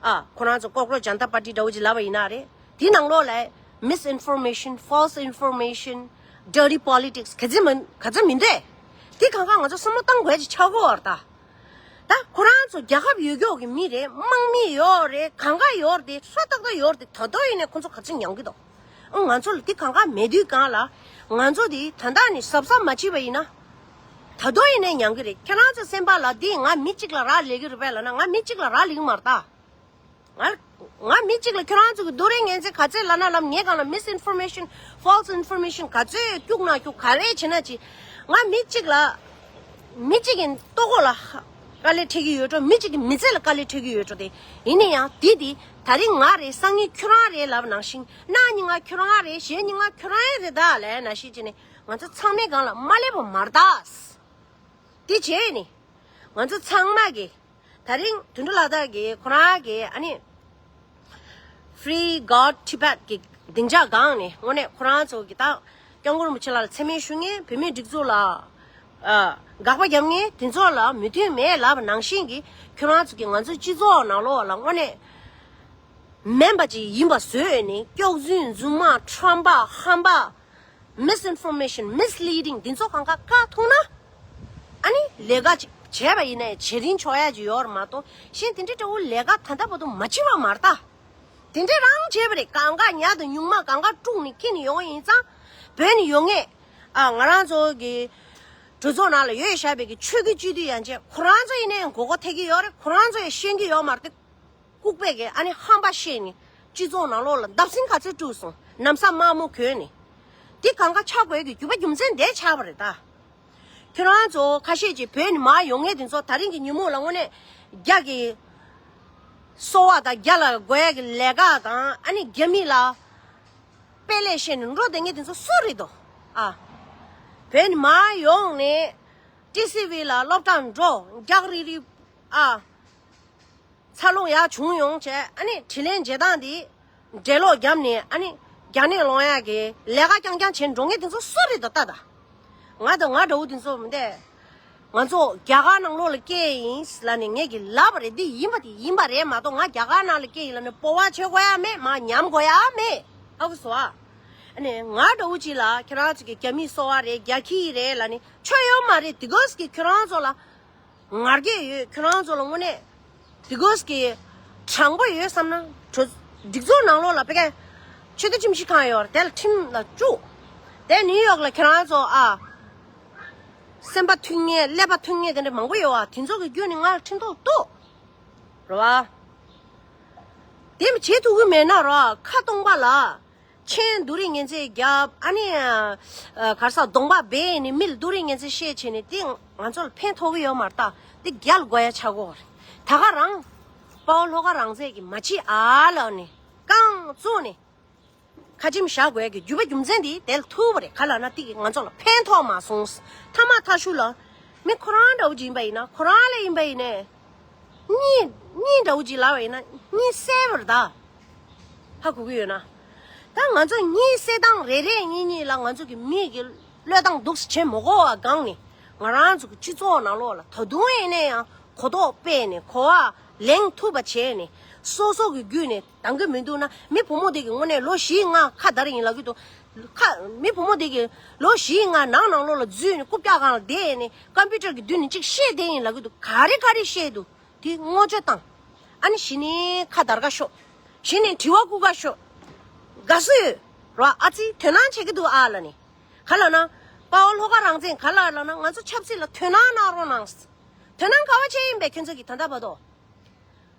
ཨ། ཁོ་རང་ཚོ་ཀོག་རོ་ཇན་ཏ་པར་ཊི་འདྲ་བོ་ཅིག་ལབ་པ་ཡིན་ན་རེད། དེའི་ནང་ལོགས་ལ་misinformation, false information, dirty politics ག་ཚོད་མིན་ག་ཚོད་མི་འདུག་དེ་གང་ག་ང་ཚོ་བསམ་བློ་བཏང་དགོས་ཀྱི་ཆགས་ཀྱི་ཡོད་རེད་ད། ད་ཁོ་རང་ཚོ་རྒྱལ་ཁབ་ཡོད་རྒྱུ་གི་མི་རེད། དམག་མི་ཡོད་རེད། གང་ག་ཡོད་རེད། ཧྲ་ཏག་ཏག་ཡོད་རེད། ད་དུང་ཡིན་ནའི་ཁོ་ཚོ་ག་ཚོད་མྱང་གི་འདུག་ཨ། ང་ཚོ་ལ་དེ་གང་ག་མེད་དུས་སྒང་ལ། ང་ཚོ་དེ་ད་ལྟ་ནས་གཟབ་གཟབ་མ་བྱས་པ་ཡིན་ན། ད་དུང་ཡིན་ནའི་མྱང་གི་རེད། ཁྱེད་རང་ཚོ་སེམས་པ་ལ་དེ་ང་མི་གཅིག་ལ་རག་ལས་ཀྱི་རེད་པས་ལབ་ན། ང་མི་གཅིག་ལ་རག་ལས་ཀྱི་མ་རེད་ད། ང་ང་མི་གཅིག་ལ་ཁྱོད་རང་ཚོ་གི་རྡོ་རིང་ངན་ཚད་ག་ཚད་ལབ་ན་ལབ། ངའི་སྒང་ལ་misinformation, false information ག་ཚོད་སྐྱུག་ན་སྐྱུག་ག་རེ་བྱེད་ན་བྱེད། ང་མི་གཅིག་ལ། མི་གཅིག་གི་ལྟོ་གོས་ལ་དཀའ་ལས་འཕྲད་ཀྱི་ཡོད་འགྲོ། མི་གཅིག་གི་མི་ཚེ་ལ་དཀའ་ལས་འཕྲད་ཀྱི་ཡོད་འགྲོ། དེ་ཡིན་ན་ཡང་དེ་དེ་ད་རིང་ང་རེད། སང་ཉིན་ཁྱོད་རང་རེད་ལབ་ནང་བཞིན། གནངས་ཉིན་ང་ཁྱོད་རང་རེད། གཞེས་ཉིན་ང་ཁྱོད་རང་རེད་ད་ལབ་ནང་བཞིན་བྱས་ནས་ང་ཚོ་ཚང་མའི་སྒང་ལ་མ་སླེབས་པ་མ་རེད་ད། དེ་བྱས་ནས་ང་ཚོ་ཚང་མ་གི་ད་རིང་དོན་གྲུབ་ལགས་དག་གིས་ཁོ་རང་གི་ཨ་ནི་Free God Tibet གི་སྡིངས་ཆ་སྒང་ནས་དངོས་གནས་ཁོ་རང་ཚོ་གི་ད་སྐྱབས་མགོན་རིན་པོ་ཆེ་ལགས་ལ་མཚན་སྨད་ཞུ་མཁན། བོད་མིའི་སྒྲིག་འཛུགས་ལ་ཨ་དགག་པ་རྒྱབ་མཁན་དེ་ཚོ་ལ་མོས་མཐུན་མེད་ལབ་ནང་བཞིན་གྱི། ཁྱོད་རང་ཚོ་གི་ང་ཚོའི་སྤྱི་ཚོགས་ནང་ལོགས་ལ་དངོས་གནས་མིན་པ་ཅིག་ཡིན་པ་བཟོས་ནས། སྐྱག་རྫུན། རྫུན་མ། ཁྲམ་པ། ཧམ་པ། Misinformation, misleading འདི་ཚོ་གང་ག་བཀག་ཐུབ་ན། ཨ་ནི་ལས་ཀ་ཅིག་བྱས་པ་ཡིན་ན་བྱེད་རིན་ཆོག་ཡ་ཅིག་ཡོད་རེད་མ་གཏོགས། གཞན་དེ་འདྲའི་འདྲ་བོ་ལས་ཀ་ད་ལྟ་བར་དུ་མ་བྱས་པ་མ་རེད་ད། དེ་འདྲ་རང་བྱས་པ་རེད། གང་ག་ཉ་དང་ཉུང་མ་གང་ག་དཀྲུགས་ནས་འཁྱེར་ནས་ཡོང་བ་ཡིན་ཙང་། བོད་ནས་ཡོང་མཁན་ཨ་ང་རང་ཚོ་གི་གྲོས་ཚོགས་ནང་ལ་ཡོད་བཞག་པའི་གི་ཆོས་བརྒྱུད་སྤྱི་འཐུས་ཡན་ཆད་ཁོ་རང་ཚོ་ཡིན་ནའི་མགོ་སྐོར་ཐེབས་ཀྱི་ཡོད་རེད། ཁོ་རང་ཚོ་ཡང་ཤེས་ཀྱི་ཡོད་མ་རེད་དེ། ལྐུགས་པའི་གི་ཨ་ནི་ཧམ་པ་བཤད་ནས་སྤྱི་ཚོགས་ནང་ལོགས་ལ་འདབ་སེང་ག་ཚོད་བཀྲུས་སོང་། ན་བཟའ་དམར་མོ་གོན་ནས། འདི་གང་ག་ཆགས་དགོས་ཀྱི་རྒྱུ་བ་རྒྱུ་མཚན་འདི་ཆགས་པ་རེད་ད། ཁྱོད་རང་ཚོ་ཁ་ཤས་ཀྱིས་བོད་ནས་མར་ཡོང་མཁན་དེ་ཚོ་ད་རིང་གི་ཉིན་མོ་ལ་དངོས་གནས་རྒྱ་གི་གསོ་བ་དང་རྒྱ་ལ་དགོས་ཡ་གི་ལས་ཀ་དང་། ཨ་ནི་རྒྱ་མི་ལ་དཔེ་ལས་བཤད་ནས་འགྲོ་བསྡད་མཁན་དེ་ཚོ་སུ་རེད་དོ། ཨ། བོད་ནས་མར་ཡོང་ནས་ཊི་སི་ཝི་ལ་སློབ་གྲྭ་འགྲོ། རྒྱག་རི་རི། ཨ། འཚར་ལོངས་ཡག་བྱུང་ཡོང་བྱས། ཨ་ནི་དྲིན་ལན་འཇལ་སྟངས་འདི་འགྲེལ་ལོག་བརྒྱབ་ནས། ཨ་ནི་རྒྱ་ནས་ལོང་ཡག་གི་ལས་ཀ་རྐྱང་རྐྱང་བྱས་འགྲོ་མཁན་དེ་ཚོ་སུ་རེད་དོ་ལྟ་ད། ང་དང་ང་འདྲ་བོ་དེ་ཚོ་མི་འདས། ང་ཚོ་རྒྱ་གར་ནང་ལོགས་ལ་སྐྱེས་ཡིན་ལབ་ནས་ངས་ཀྱི་ལབ་པ་རེད། འདི་ཡིན་པ་དེ་ཡིན་པ་རེད་མ་གཏོགས། ང་རྒྱ་གར་ནང་ལ་སྐྱེས་ཡིན་ལབ་ནས་སྤོབས་པ་བྱེད་དགོས་ཡ་མེད། མར་ཉམས་དགོས་ཡ་མེད། ཧ་གོ་སོང་ཨ། ཨ་ནི་ང་འདྲ་བོ་ཅིག་ལ་ཁྱེད་རང་ཚོ་གི་རྒྱ་མིའི་སོ་པ་རེད། རྒྱ་ཁྱི་རེད་ལབ་ནས་ཆོ་ཡོད་མ་རེད། དེ་གོས་ཀྱི་ཁྱེད་རང་ཚོ་ལ། ང་རྒྱལ་ཡོད། ཁྱོད་རང་ཚོ་ལ་དངོས་གནས་དེ་གོས་ཀྱི་ དྲང་པོ་ཡོད་བསམ་ན་གྲོས་སྒྲིག་འཛུགས་ནང་ལོགས་ལ་དཔེ་ཀ་ཆོས་སྡེ་ཁྲིམས་ཞིབ་ཁང་ཡོད་རེད། དེ་ལ་ཁྲིམས་ལ་བཅུག་དེ་ནིའུ་ཡོག་ལ་ཁྱེད་རང་ཚོ་ཨ། སེམས་པ་མཐུན་ངེས་ཀླད་པ་མཐུན་ངེས་དེ་འདྲ་མང་པོ་ཡོད་བ། དེ་ཚོ་གི་བརྒྱུད་ནས་ང་ལ་ཁྲིམས་ཐོག་གཏུགས། རེད་བ། དེ་མི་བྱེད་ཐུབ་ཀྱི་མེད་ན་རོ། ཁ་སྟོང་པ་ལ། མཆན་བསྡུ་རིགས་ངན་ཚད་རྒྱབ། ཨ་ནི། གར་ས་གདོང་པ་སྦས་ནས་མི་ལ་བསྡུ་རིགས་ངན་ཚད་བཤད་བྱས་ནས་དེ་ང་ཚོ་ལ་ཕན་ཐོགས་ཀྱི་ཡོད་མ་རེད་ད། དེ་རྒྱལ་དགོས་ཡ་ཆགས་ཀྱི་ཡོད་རེད། ད་ག་རང་། དཔའ་བོ་ལྷོ་ཁ་རང་བཙན་གྱིས་མ་བྱེད་ཨ་ལབ་ནས་རྐང་བཙུགས་ནས། ཁ་ཆེམས་བཞག་དགོས་ཀྱི་རྒྱུ་བ་རྒྱུ་མཚན་འདི་དེ་ལ་ཐུག་པ་རེད། ག་ལབ་ན་དེ་གིས་ང་ཚོ་ལ་ཕན་ཐོགས་མ་སོང་། ཐ་མ་ཐ་ཤུ་ལ་མི་ཁོ་རང་འདྲ་བོ་ཅིག་ཡིན་པ་ཡིན་ན། ཁོ་རང་ལ་ཡིན་པ་ཡིན་ནས་གཉིད་གཉིད་འདྲ་བོ་ཅིག་ལབ་པ་ཡིན་ན་གཉིད་སད་པ་རེད་ད། ཧ་གོ་གི་ཡོད་ན། ད་ང་ཚོ་གཉིད་སད་སྟངས་རེ་རེ་གཉིས་གཉིས་ལ་ང་ཚོ་གི་མི་གི་བློས་བཏང་འདུག་སེ་བྱེད་མ་དགོས་པ་སྒང་ནས་ང་རང་ཚོ་གི་སྤྱི་ཚོགས་ནང་ལོགས་ལ་ད་དུང་ཡིན་ན་ཡང་གོ་རྟོགས་སྤེལ་ནས་གོ་བ་ལེན་ཐུབ་པ་བྱས་ནས་སོ་སོ་གི་བརྒྱུད་ནས། འདང་གི་མི་འདུག་ན་མི་བུ་མོ་དེ་གི་དངོས་གནས་ལོ་བཞི་ལྔ་ཁ་བརྡ་ཡིན་ལབ་ཀྱི་འདུག་ཁ་མི་བུ་མོ་དེ་གི་ལོ་བཞི་ལྔ་ནང་ནང་ལོགས་ལ་འཛུལ་ནས་རྐུབ་བཀྱག་སྒང་ལ་བསྡད་ནས་ཀམ་པུ་ཊར་གི་མདུན་ནས་ཅིག་བཤད་བསྡད་ཡིན་ལབ་ཀྱི་འདུག་ག་རེ་ག་རེ་བཤད་འདུག་དེ་བསྔོ་བརྗོད་བཏང་། ཨ་ནི་གཞི་ནས་ཁ་བརྡ་དགའ་ཤོག་གཞི་ནས་དྲི་བ་བཀུག་དགའ་ཤོག་དགའ་བསུ་ཡོད་རོ། ཨ་ཙི་དོ་སྣང་བྱེད་ཀྱི་འདུག་ཨ་ལབ་ནས། ག་ལབ་ན། དཔའ་བོ་ལྷོ་ཁ་རང་བཙན་ག་ལབ་ལབ་ན་ང་ཚོ་ཆབ་སྲིད་ལ་དོ་སྣང་གནང་རོགས་གནང་། དོ་སྣང་ག་བ་བྱས་ཡིན་པས་ཁྱོད་ཚོ་གི་ད་ལྟ་བར་དུ།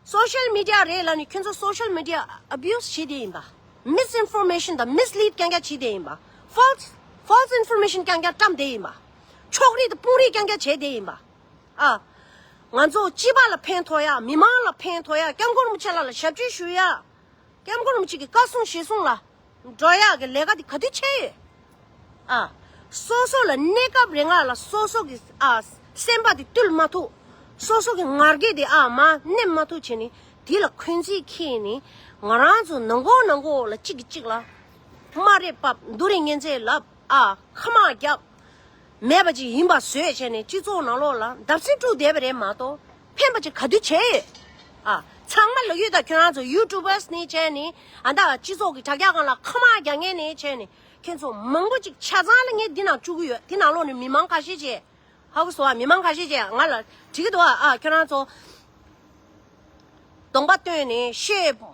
སོ་ཤལ་མི་ཌི་ཡ་རེད་ལབ་ནས་ཁྱོད་ཚོ་སོ་ཤལ་མི་ཌི་ཡ་ཨ་བྷིའུ་སི་བྱེད་བསྡད་ཡིན་པ། མིས་ཨིན་ཕོར་མེ་ཤན་དང་མིས་ལིཌ་རྐྱང་རྐྱང་བྱེད་བསྡད་ཡིན་པ། ཕོལ་སི་ཕོལ་སི་ཨིན་ཕོར་མེ་ཤན་རྐྱང་རྐྱང་བཀྲམ་བསྡད་ཡིན་པ། ཕྱོགས་རིས་དང་དཔུང་རིས་རྐྱང་རྐྱང་བྱས་བསྡད་ཡིན་པ། ཨ། ང་ཚོ་སྤྱི་པ་ལ་ཕན་ཐོགས་ཡ། མི་མང་ལ་ཕན་ཐོགས་ཡ། སྐྱབས་མགོན་རིན་པོ་ཆེ་ལགས་ལ་ཞབས་ཕྱི་ཞུ་ཡ། སྐྱབས་མགོན་རིན་པོ་ཆེ་གི་བཀའ་གསུང་གཞི་གསུང་ལ་འགྲོ་ཡག་གི་ལས་ཀ་དེ་ག་དུས་བྱས་ཡོད། ཨ། སོ་སོ་ལ་གནས་སྐབས་རིང་ལ་སོ་སོ་གི་ཨ་སེམས་པ་དེ་བཏུལ་མ་ཐུབ། སོ་སོ་གི་ང་རྒྱལ་དེ་ཨ་མ་མནན་མ་ཐུབ་བྱས་ནས་དེ་ལ་འཁོན་འཛིན་འཁྱེར་ནས་ང་རང་ཚོ་ནང་ཁོག་ནང་ཁོག་ལ་གཅིག་གིས་གཅིག་ལ་སྨ་རེ་ཕབ། བསྡུ་རིགས་ངན་ཚད་ལབ། ཨ། ཁ་མ་རྒྱབ། མེད་པ་ཅིག་ཡིན་པ་བཟོས་བྱས་ནས་སྤྱི་ཚོགས་ནང་ལོགས་ལ་བརྡབ་གསིག་བསྒྲུགས་བསྡད་པ་རེད་མ་གཏོགས་ཕན་པ་ཅིག་ག་དུས་བྱས་ཡོད། ཨ། ཚང་མ་ལབ་ཡོད་ད། ཁྱོད་རང་ཚོ་ཡུ་ཊུབ་བར་ནས་བྱས་ནས་ཨ་ད་སྤྱི་ཚོགས་ཀྱི་དྲ་རྒྱ་སྒང་ལ་ཁ་མ་རྒྱག་མཁན་ནས་བྱས་ནས་ཁྱོད་ཚོ་མང་པོ་ཅིག་ཆ་ཚང་ལ་ངས་འདི་ནང་བཅུག་གི་ཡོད། འདི་ནང་ལོགས་ནས་མི་མང་ཁ་ཤས་ཀྱིས་ཧ་གོ་སོང་ཨ། མི་མང་ཁ་ཤས་ཀྱིས་ང་ལ་དྲི་གི་འདུག་ཨ། ཨ། ཁྱོད་རང་ཚོ་གདོང་པ་སྟོན་ནས་བཤད།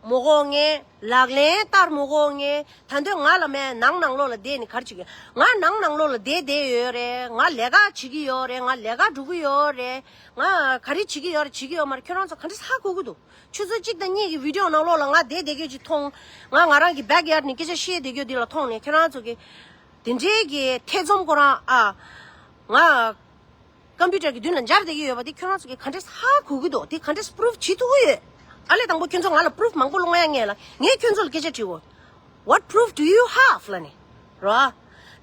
མ་གོ་ངས། ལག་ལེན་བསྟར་མ་གོ་ངས། ད་འདོད་ང་ལ་མེད། ནང་ནང་ལོགས་ལ་བསྡད་ནས་ག་རེ་བྱེད་ཀྱི། ང་ནང་ནང་ལོགས་ལ་བསྡད་བསྡད་ཡོད་རེད། ང་ལས་ཀ་བྱེད་ཀྱི་ཡོད་རེད། ང་ལས་ཀ་འགྲོ་གི་ཡོད་རེད། ང་ག་རེ་བྱེད་ཀྱི་ཡོད་རེད། བྱེད་ཀྱི་ཡོད་མ་རེད། ཁྱོད་རང་ཚོ་ག་འདྲ་ཧ་གོ་གི་འདུག་ཆུ་ཚོད་གཅིག་དང་གཉིས་ཀྱི་བི་ཌི་ཡོ་ནང་ལོགས་ལ་ང་བསྡད་བསྡད་རྒྱུ་ཅིག་མཐོང་། ང་ང་རང་གི་བེག་ཡར་ནས་སྐད་ཆ་བཤད་བསྡད་རྒྱུ་འདི་ལ་མཐོང་ནས་ཁྱོད་རང་ཚོ་གི་དེ་འདྲའི་གི་ཐེ་ཚོམ་ཁོ་རང་ཨ། ང་ཀམ་པུ་ཊར་གྱི་མདུན་ལ་འབྱར་བསྡད་ཀྱི་ཡོད་པ་དེ་ཁྱོད་རང་ཚོ་གིས་ག་འདྲས་ཧ་གོ་གི་འདུག་དེ་ག་འདྲས་པུ་རུབ་བྱེད་ཐུབ་ཀྱི་ཡོད། ཨ་ལས་དང་པོ་ཁྱོད་ཚོ་ང་ལ་པུ་རུབ་མང་པོ་སློང་ཡ་ངེས་ལ། ངས་ཁྱོད་ཚོ་ལ་སྐད་ཆ་དྲིས་གོ། What proof do you have? ལབ་ནས། རོ།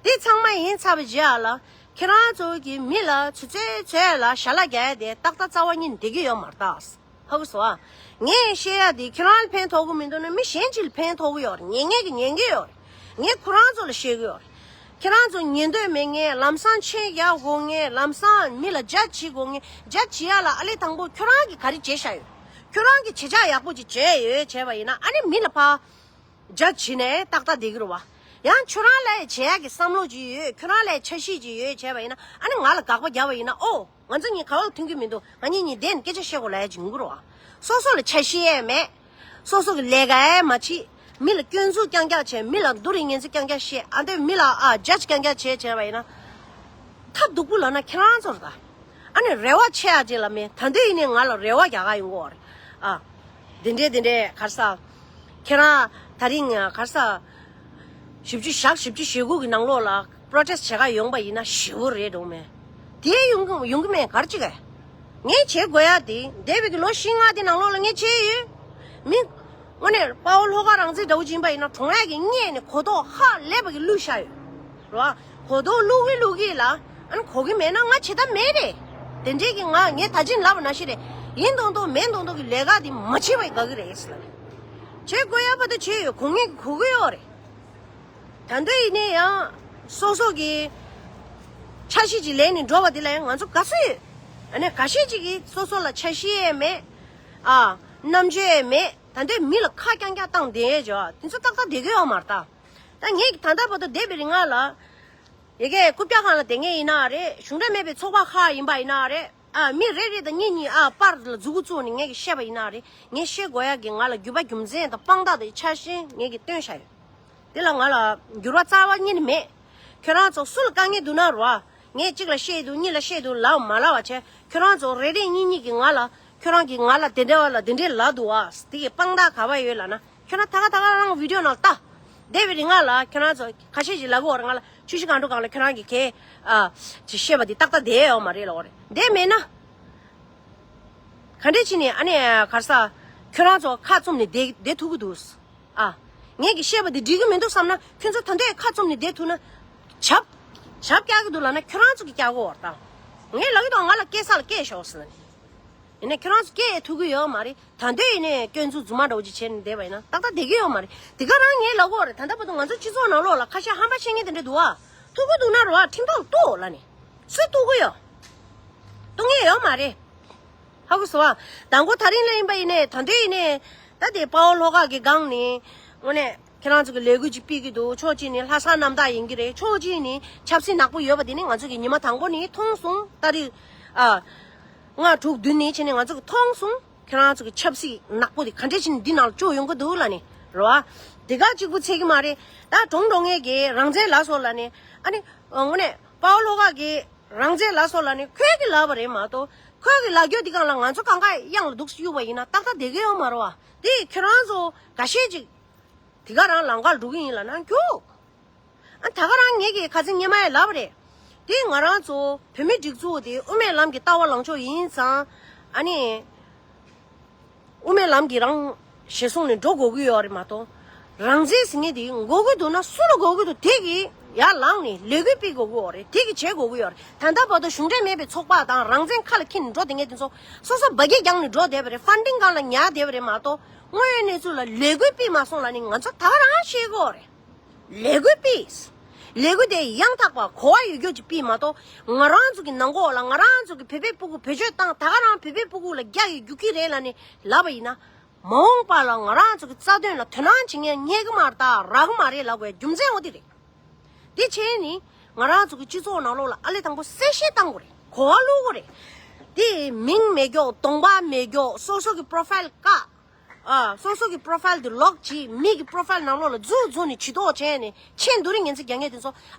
དེ་ཚང་མ་ཡིན་ཚར་བའི་རྗེས་ལ་ཁྱེད་རང་ཚོ་གིས་མི་ལ་ཆུ་ཚོད་ཚོད་ལ་ཞལ་ལག་རྒྱག་ཡ་དེ་ཏག་ཏག་རྩ་བ་ཉིད་བསྡད་ཀྱི་ཡོད་མ་རེད་ད། ཧ་གོ་སོང་ཨ། ངས་བཤད་ཡ་དེ་ཁྱེད་རང་ལ་ཕན་ཐོགས་ཀྱི་མི་འདུག་ན་མི་གཞན་ཅིག་ལ་ཕན་ཐོགས་ཀྱི་ཡོད་རེད། ཉན་མཁན་གྱིས་ཉན་གྱི་ཡོད་རེད། ངས་ཁོ་རང་ཚོ་ལ་བཤད་ཀྱི་ཡོད་རེད། ཁྱེད་རང་ཚོ་ཉན་འདོད་མེད་མཁན། ལམ་སང་མཆན་རྒྱག་དགོས་མཁན། ལམ་སང་མི་ལ་ཇཇ་བྱེད་དགོས་མཁན། ཇཇ་བྱེད་ཡ་ལ་ཨ་ལས་དང་པོ་ཁྱོད་རང་གིས་ག་རེ་བྱས་བཞག་ཡོད། ཁྱོད་རང་གིས་བྱེད་བྱ་ཡག་པོ་ཅིག་བྱས་ཡོད་བྱས་པ་ཡིན་ན་ཨ་ནི་མི་ལ་ཕར་ཇཇ་བྱེད་ནས་ཏག་ཏག་བསྡད་ཀྱི་རེད་བ། ཡང་ཁྱོད་རང་ལ་བྱེད་ཡག་གི་བསམ་བློ་ཅིག་ཡོད། ཁྱོད་རང་ལ་འཆར་གཞི་ཅིག་ཡོད་བྱས་པ་ཡིན་ན་ཨ་ནི་ང་ལ་དགག་པ་རྒྱབ་པ་ཡིན་ན་ཨོ། ང་ཚོ་གཉིས་ག་བ་ལ་མཐུན་གྱི་མི་འདུག་ང་གཉིས་གཉིས་བསྡད་ནས་སྐད་ཆ་བཤད་དགོས་ལབ་ཡ་ཅིག་ཡོང་གི་རེད་བ། སོ་སོ་ལ་འཆར་གཞི་ཡས་མེད། སོ་སོ་གི་ལས་ཀ་ཡས་མ་བྱེད། མི་ལ་སྐྱོན་འཛུགས་རྐྱང་རྐྱང་བྱས། མི་ལ་བསྡུ་རིགས་ངན་ཚིག་རྐྱང་རྐྱང་བཤད། ཨ་འདོད་མི་ལ་ཨ་ཇཇ་རྐྱང་རྐྱང་བྱས་བྱས་པ་ཡིན་ན། ཐབས་སྡུག་པོ་ལབ་ན་ཁྱེད་རང་ཚོ་རེད་ད། ཨ་ནི་རེ་བ་ཆེ་ཡ་ཅིག་ལ་མེད། ད་འདོད་ཡིན་ནའི་ང་ལ་རེ་བ་རྒྱག་ག་ཡོང་གི་ཡོད་རེད། ཨ། འདི་འདྲས་འདི་འདྲས་ག་རེ་ཟ། ཁྱེད་རང་ད་རིང་ག་རེ་ཟ། བཞི་བཅུ་ཞག་བཞི་བཅུ་ཞེ་དགུ་གི་ནང་ལོགས་ལ་པྲོ་ཊེ་སི་ཊི་བྱེད་ག་ཡོང་པ་ཡིན་ན་ཞེ་པོ་རེད་འགྲོ་མེད། དེ་ཡོང་གི་ཡོང་གི་མེད་ག་རེ་བྱེད་ག་ངས་བྱེད་དགོས་ཡ་དེ་འདས་པའི་གི་ལོ་བཞི་ལྔ་དེ་ནང་ལོགས་ལ་ངས་བྱས་ཡོད། མི། དངོས་གནས་དཔའ་བོ་ལྷོ་ཁ་རང་བཙན་འདྲ་བོ་ཅིག་ཡིན་པ་ཡིན་ན་གྲོངས་ཡ་གི་སྔོན་ནས་གོ་རྟོགས་ཧ་ལས་པ་གི་བླུགས་བཞག་ཡོད། རེད་བ། གོ་རྟོགས་བླུག་གི་བླུག་གི་ལ། ཨ་ནི་གོ་གི་མེད་ན་ང་བྱེད་ཐབས་མེད་རེད། དེ་འདྲས་ཀྱི་ང་ངས་ད་ཅི་ལབ་པ་ནང་བཞིན་རེད། ཡིན་མདོག་མདོག་མེད་མདོག་མདོག་གི་ལས་ཀ་དེ་མ་བྱེད་པ་ཡི་དགའ་གི་རེད་ཟེར་ལབ། བྱེད་དགོས་ཡ་བར་དུ་བྱེད་ཡོད། གོ་ངེས་ཀྱི་གོ་གི་ཡོད་རེད། ད་འདོད་ཡིན་ནའི་ཡང་སོ་སོ་གི་འཆར་གཞི་ཅིག་ལེན་ནས་འགྲོ་བ་དེ་ལ་ཡང་ང་ཚོ་དགའ་བསུ་ཡོད། ཨ་ནི་འགའ་ཤས་ཅིག་གིས་སོ་སོ་ལ་འཆར་གཞི་ཡས་མེད། ཨ། རྣམ་དཔྱོད་ཡས་མེད། ད་འདོད་མི་ལ་ཁ་རྐྱང་རྐྱང་བཏང་བསྡད་ཡས་ཅིག་ཡོད། དེ་ཚོ་ཏག་ཏག་བསྡད་ཀྱི་ཡོད་མ་རེད་ད། ད་ངས་ཀྱི་ད་ལྟ་བར་དུ་བསྡད་པའི་རིང་ལ། ཡ་གི་རྐུབ་བཀྱག་སྒང་ལ་བསྡད་མཁན་ཡིན་ན་རེད། གཞུང་འབྲེལ་མེད་པའི་ཚོགས་པ་ཁག་ཡིན་པ་ཡིན་ན་རེད། ཨ། མི་རེ་རེ་དང་གཉིས་གཉིས། ཨ། པར་ལ་མཛུ་གུ་བཙུགས་ནས་ངས་ཀྱིས་བཤད་པ་ཡིན་ན་རེད། ངས་བཤད་དགོས་ཡག་གི་ང་ལ་རྒྱུ་བ་རྒྱུ་མཚན་དང་དཔང་རྟགས་དང་ཆ་ཤས་ངས་ཀྱིས་བཏོན་བཞག་ཡོད། དེ་ལ་ང་ལ་འགྱུར་བ་རྩ་བ་ཉིད་ནས་མེད། ཁྱོད་རང་ཚོ་སུ་ལ་དཀའ་ངལ་འདུག་ན་རོ། ངས་གཅིག་ལ་བཤད་འདུག་གཉིས་ལ་བཤད་འདུག་ལབ་མ་ལབ་པ་བྱས། ཁྱོད་རང་ཚོ་རེ་རེ་གཉིས་གཉིས་ཀྱིས་ང་ལ་ཁྱོད་རང་གིས་ང་ལ་དེ་འདྲ་བ་ལ་དེ་འདྲས་ལབ་འདུག་ཨ། དེ་གི་དཔང་རྟགས་ག་བ་ཡོད་ལབ་ན། ཁྱོད་རང་ད་ག་ད་ག་རང་བི་ཌི་ཡོ་ནང་ལྟ། བསྡད་པའི་རིང་ང་ལ་ཁྱོད་རང་ཚོ་ཁ་ཤས་ཤིག་ལབ་གི་ཡོད་རེད། ང་ལ་ཆུ་བཞི་སྒང་དྲུག་སྒང་ལ་ཁྱོད་རང་གིས་གས། ཨ། ཅིག་བཤད་པ་འདི་ཏག་ཏག་བསྡད་ཡོད་མ་རེད་ལབ་ཡོད་རེད། བསྡད་མེད་ན། ག་འདྲས་བྱས་ནས་ཨ་ནི་ག་རེ་ཟ། ཁྱོད་རང་ཚོ་ཁ་བཙུམ་ནས་བསྡད་བསྡད་ཐུབ་ཀྱི་འདུག་ཨ། ངས་ཀྱིས་བཤད་པ་འདི་འགྲིག་གི་མི་འདུག་བསམ་ན། ཁྱོད་ཚོ་ད་འདོད་ཁ་བཙུམ་ནས་བསྡད་ཐུབ་ན། ཞབས་ཞབས་བཀྱག་གི་འདུག་ལབ་ན་ཁྱོད་རང་ཚོ་གིས་བཀྱག་གི་ཡོད་རེད་ད། ངས་ལབ་ཀྱི་འདུག་ང་ལ་སྐྱེལ་ས་ལ་སྐྱེལ་ཤོག་ཟེར་ནས། ཡིན་ནའི་ཁྱོད་རང་ཚོ་སྐྱེལ་ཐུབ་ཀྱི་ཡོད་མ་རེད། ད་འདོད་ཡིན་ནའི་སྐྱོན་འཛུགས་རྫུན་མ་འདྲ་བོ་ཅིག་བྱས་ནས་བསྡད་པ་ཡིན་ན་ཏག་ཏག་བསྡད་ཀྱི་ཡོད་མ་རེད། དེ་ག་རང་ངས་ལབ་ཀྱི་ཡོད་རེད། ད་ལྟ་བར་དུ་ང་ཚོ་སྤྱི་ཚོགས་ནང་ལོགས་ལ་ཁ་ཤས་ཧམ་པ་བཤད་མཁན་དེ་འདྲ་འདུག་ཨ། ཐུག་གི་འདུག་ན་རོ། ཁྲིམས་ཐོག་ལ་གཏུགས་ལབ་ནས། སུས་གཏུག་གི་ཡོད། གཏུག་མཁན་ཡོད་མ་རེད། ཧ་གོ་སོང་ཨ། དང་པོ་ད་རིང་ལ་ཡིན་པ་ཡིན་ནའི་ད་འདོད་ཡིན་ནའི། ད་དེ་དཔའ་བོ་ལྷོ་ཁ་གི་སྒང་ནས་དངོས་གནས་ཁྱེད་རང་ཚོ་གི་ལས་འགུལ་ཅིག་སྤེལ་གྱི་འདུག་ཕྱོགས་གཅིག་ནས་ལྷ་ས་གནམ་བདག་ཡིན་གྱི་རེད། ཕྱོགས་གཅིག་ནས་ཆབ་སྲིད་ནག་པོ་ཡོད་པ་དེ་ནི་ང་ཚོ་གི་ཉི་མ་དང་པོ་ནས་མཐོང་སོང་། ཏ་རིག་ཨ། ལྔ་དྲུག་བདུན་ནས་བྱས་ནས་ང་ཚོ་གི་མཐོང་སོང་། ཁྱེད་རང་ཚོ་གི་ཆབ་སྲིད་ནག་པོ་དེ་ག་འདྲས་བྱས་ནས་འདི་ནང་ལ་བཅུག་ཡོང་གི་འདུག་ལབ་ནས་རེད་བ། དེ་ག་གཅིག་པུ་ཚད་ཀྱི་མ་རེད། ད་གྲོངས་འགྲོ་མཁན་གྱི་རང་བཙན་ལབ་སོང་ལབ་ནས། ཨ་ནི་དངོས་གནས་དཔའ་བོ་ལྷོ་ཁ་གི་རང་བཙན་ལབ་སོང་ལབ་ནས་ཁོས་གི་ལབ་པ་རེད་མ་གཏོགས། ཁོས་གི་ལབ་རྒྱུ་དེ་སྒང་ལ་ང་ཚོ་གང་ག་གཡང་ལ་འདུག་སེ་གཡུག་པ་ཡིན་ན་ཏག་ཏག་བསྡད་ཀྱི་ཡོད་མ་རེད་བ། དེ་ཁྱེད་རང་ཚོ་འགའ་ཤས་ཅིག་དེ་ག་རང་ལམ་ཁར་འགྲོ་གི་ཡིན་ལབ་ན་རྒྱུགས། ཨ། ད་ག་རང་ངེད་ཀྱིས་ཁ་སང་སྔོན་མ་ཡང་ལབ་པ་རེད། དེ་ང་རང་ཚོ་བོད་མི་སྒྲིག་འཛུགས་དེ་དབུ་མའི་ལམ་གྱི་ལྟ་བ་ལངས་ཕྱོགས་ཡིན་ཙང་། ཨ་ནི། དབུ་མའི་ལམ་གྱི་རང་ཞེད་སོང་ནས་འགྲོ་དགོས་ཀྱི་ཡོད་རེད་མ་གཏོགས། རང་བཙན་ཟེར་མཁན་དེ་དགོས་ཀྱི་འདུག་ན་སུ་ལ་དགོས་ཀྱི་འདུག་དེ་གི་ཡར་ལངས་ནས་ལས་འགུལ་སྤེལ་དགོས་ཀྱི་ཡོད་རེད། དེ་གི་བྱེད་དགོས་ཀྱི་ཡོད་རེད། ད་ལྟ་བར་དུ་གཞུང་འབྲེལ་མེད་པའི་ཚོགས་པ་དང་རང་བཙན་ཁ་ལ་འཁྱེར་ནས་འགྲོ་བསྡད་མཁན་དེ་ཚོ་སོ་སོ་འབའ་སྐད་རྒྱག་ནས་འགྲོ་བསྡད་པ་རེད། ཕན་ཌིང་སྒང་ལ་ཉར་བསྡད་པ་རེད་མ་གཏོགས། དངོས་ཡོད་གནས་ཚུལ་ལ་ལས་འགུལ་སྤེལ་མ་སོང་ལབ་ནས་ང་ཚོ་ད་ག་རང་བཤད་ཀྱི་ཡོད་རེད། ལས་འགུལ་སྤེལ། ལས་འགུལ་དེ་ཡང་དག་པ་གོ་བ་ཡོད་རྒྱུ་ཅིག་སྤེལ་མ་གཏོགས། ང་རང་ཚོ་གི་ནང་ཁོག་ལ་ང་རང་ཚོ་གི་བོད་པའི་སྤུ་གུ་བེད་སྤྱོད་བཏང་། ད་ག་རང་བོད་པའི་སྤུ་གུ་ལ་རྒྱག་གི་རྒྱུག་གི་རེད་ལབ་ནས་ལབ་པ་ཡིན་ན། མ་འོངས་པ་ལ་ང་རང་ཚོ་གི་རྩ་དོན་ལ་དོ་སྣང་བྱེད་མཁན་རྙེད་གི་མ་རེད་ད། རག་གི་མ་རེད་ལབ་དགོས་རྒྱུ་མཚན་འོ་དེ་རེད། དེ་བྱས་ནི་ང་རང་ཚོ་གི་སྤྱི་ཚོགས་ནང་ལོགས་ལ་ཨ་ལས་དང་པོ་གསལ་བཤད་བཏང་དགོས་རེད། གོ་བ་བླུག་དགོས་རེད། དེ་མིང་མེད་མཁན། གདོང་པ་མེད་མཁན། སོ་སོ་གི་པོ་རོ་ཕའིལ་བཀག་ཨ། སོ་སོ་གི་པོ་རོ་ཕའིལ་དེ་ལོག་བྱས། མི་གི་པོ་རོ་ཕའིལ་ནང་ལོགས་ལ་འཛུལ་འཛུལ་ནས་བྱེད་ཐོག་བྱས་ནས་ཆེས་འདུ་རིན་ངན་ཚིག་རྒྱག་མཁན་དེ་ཚོ་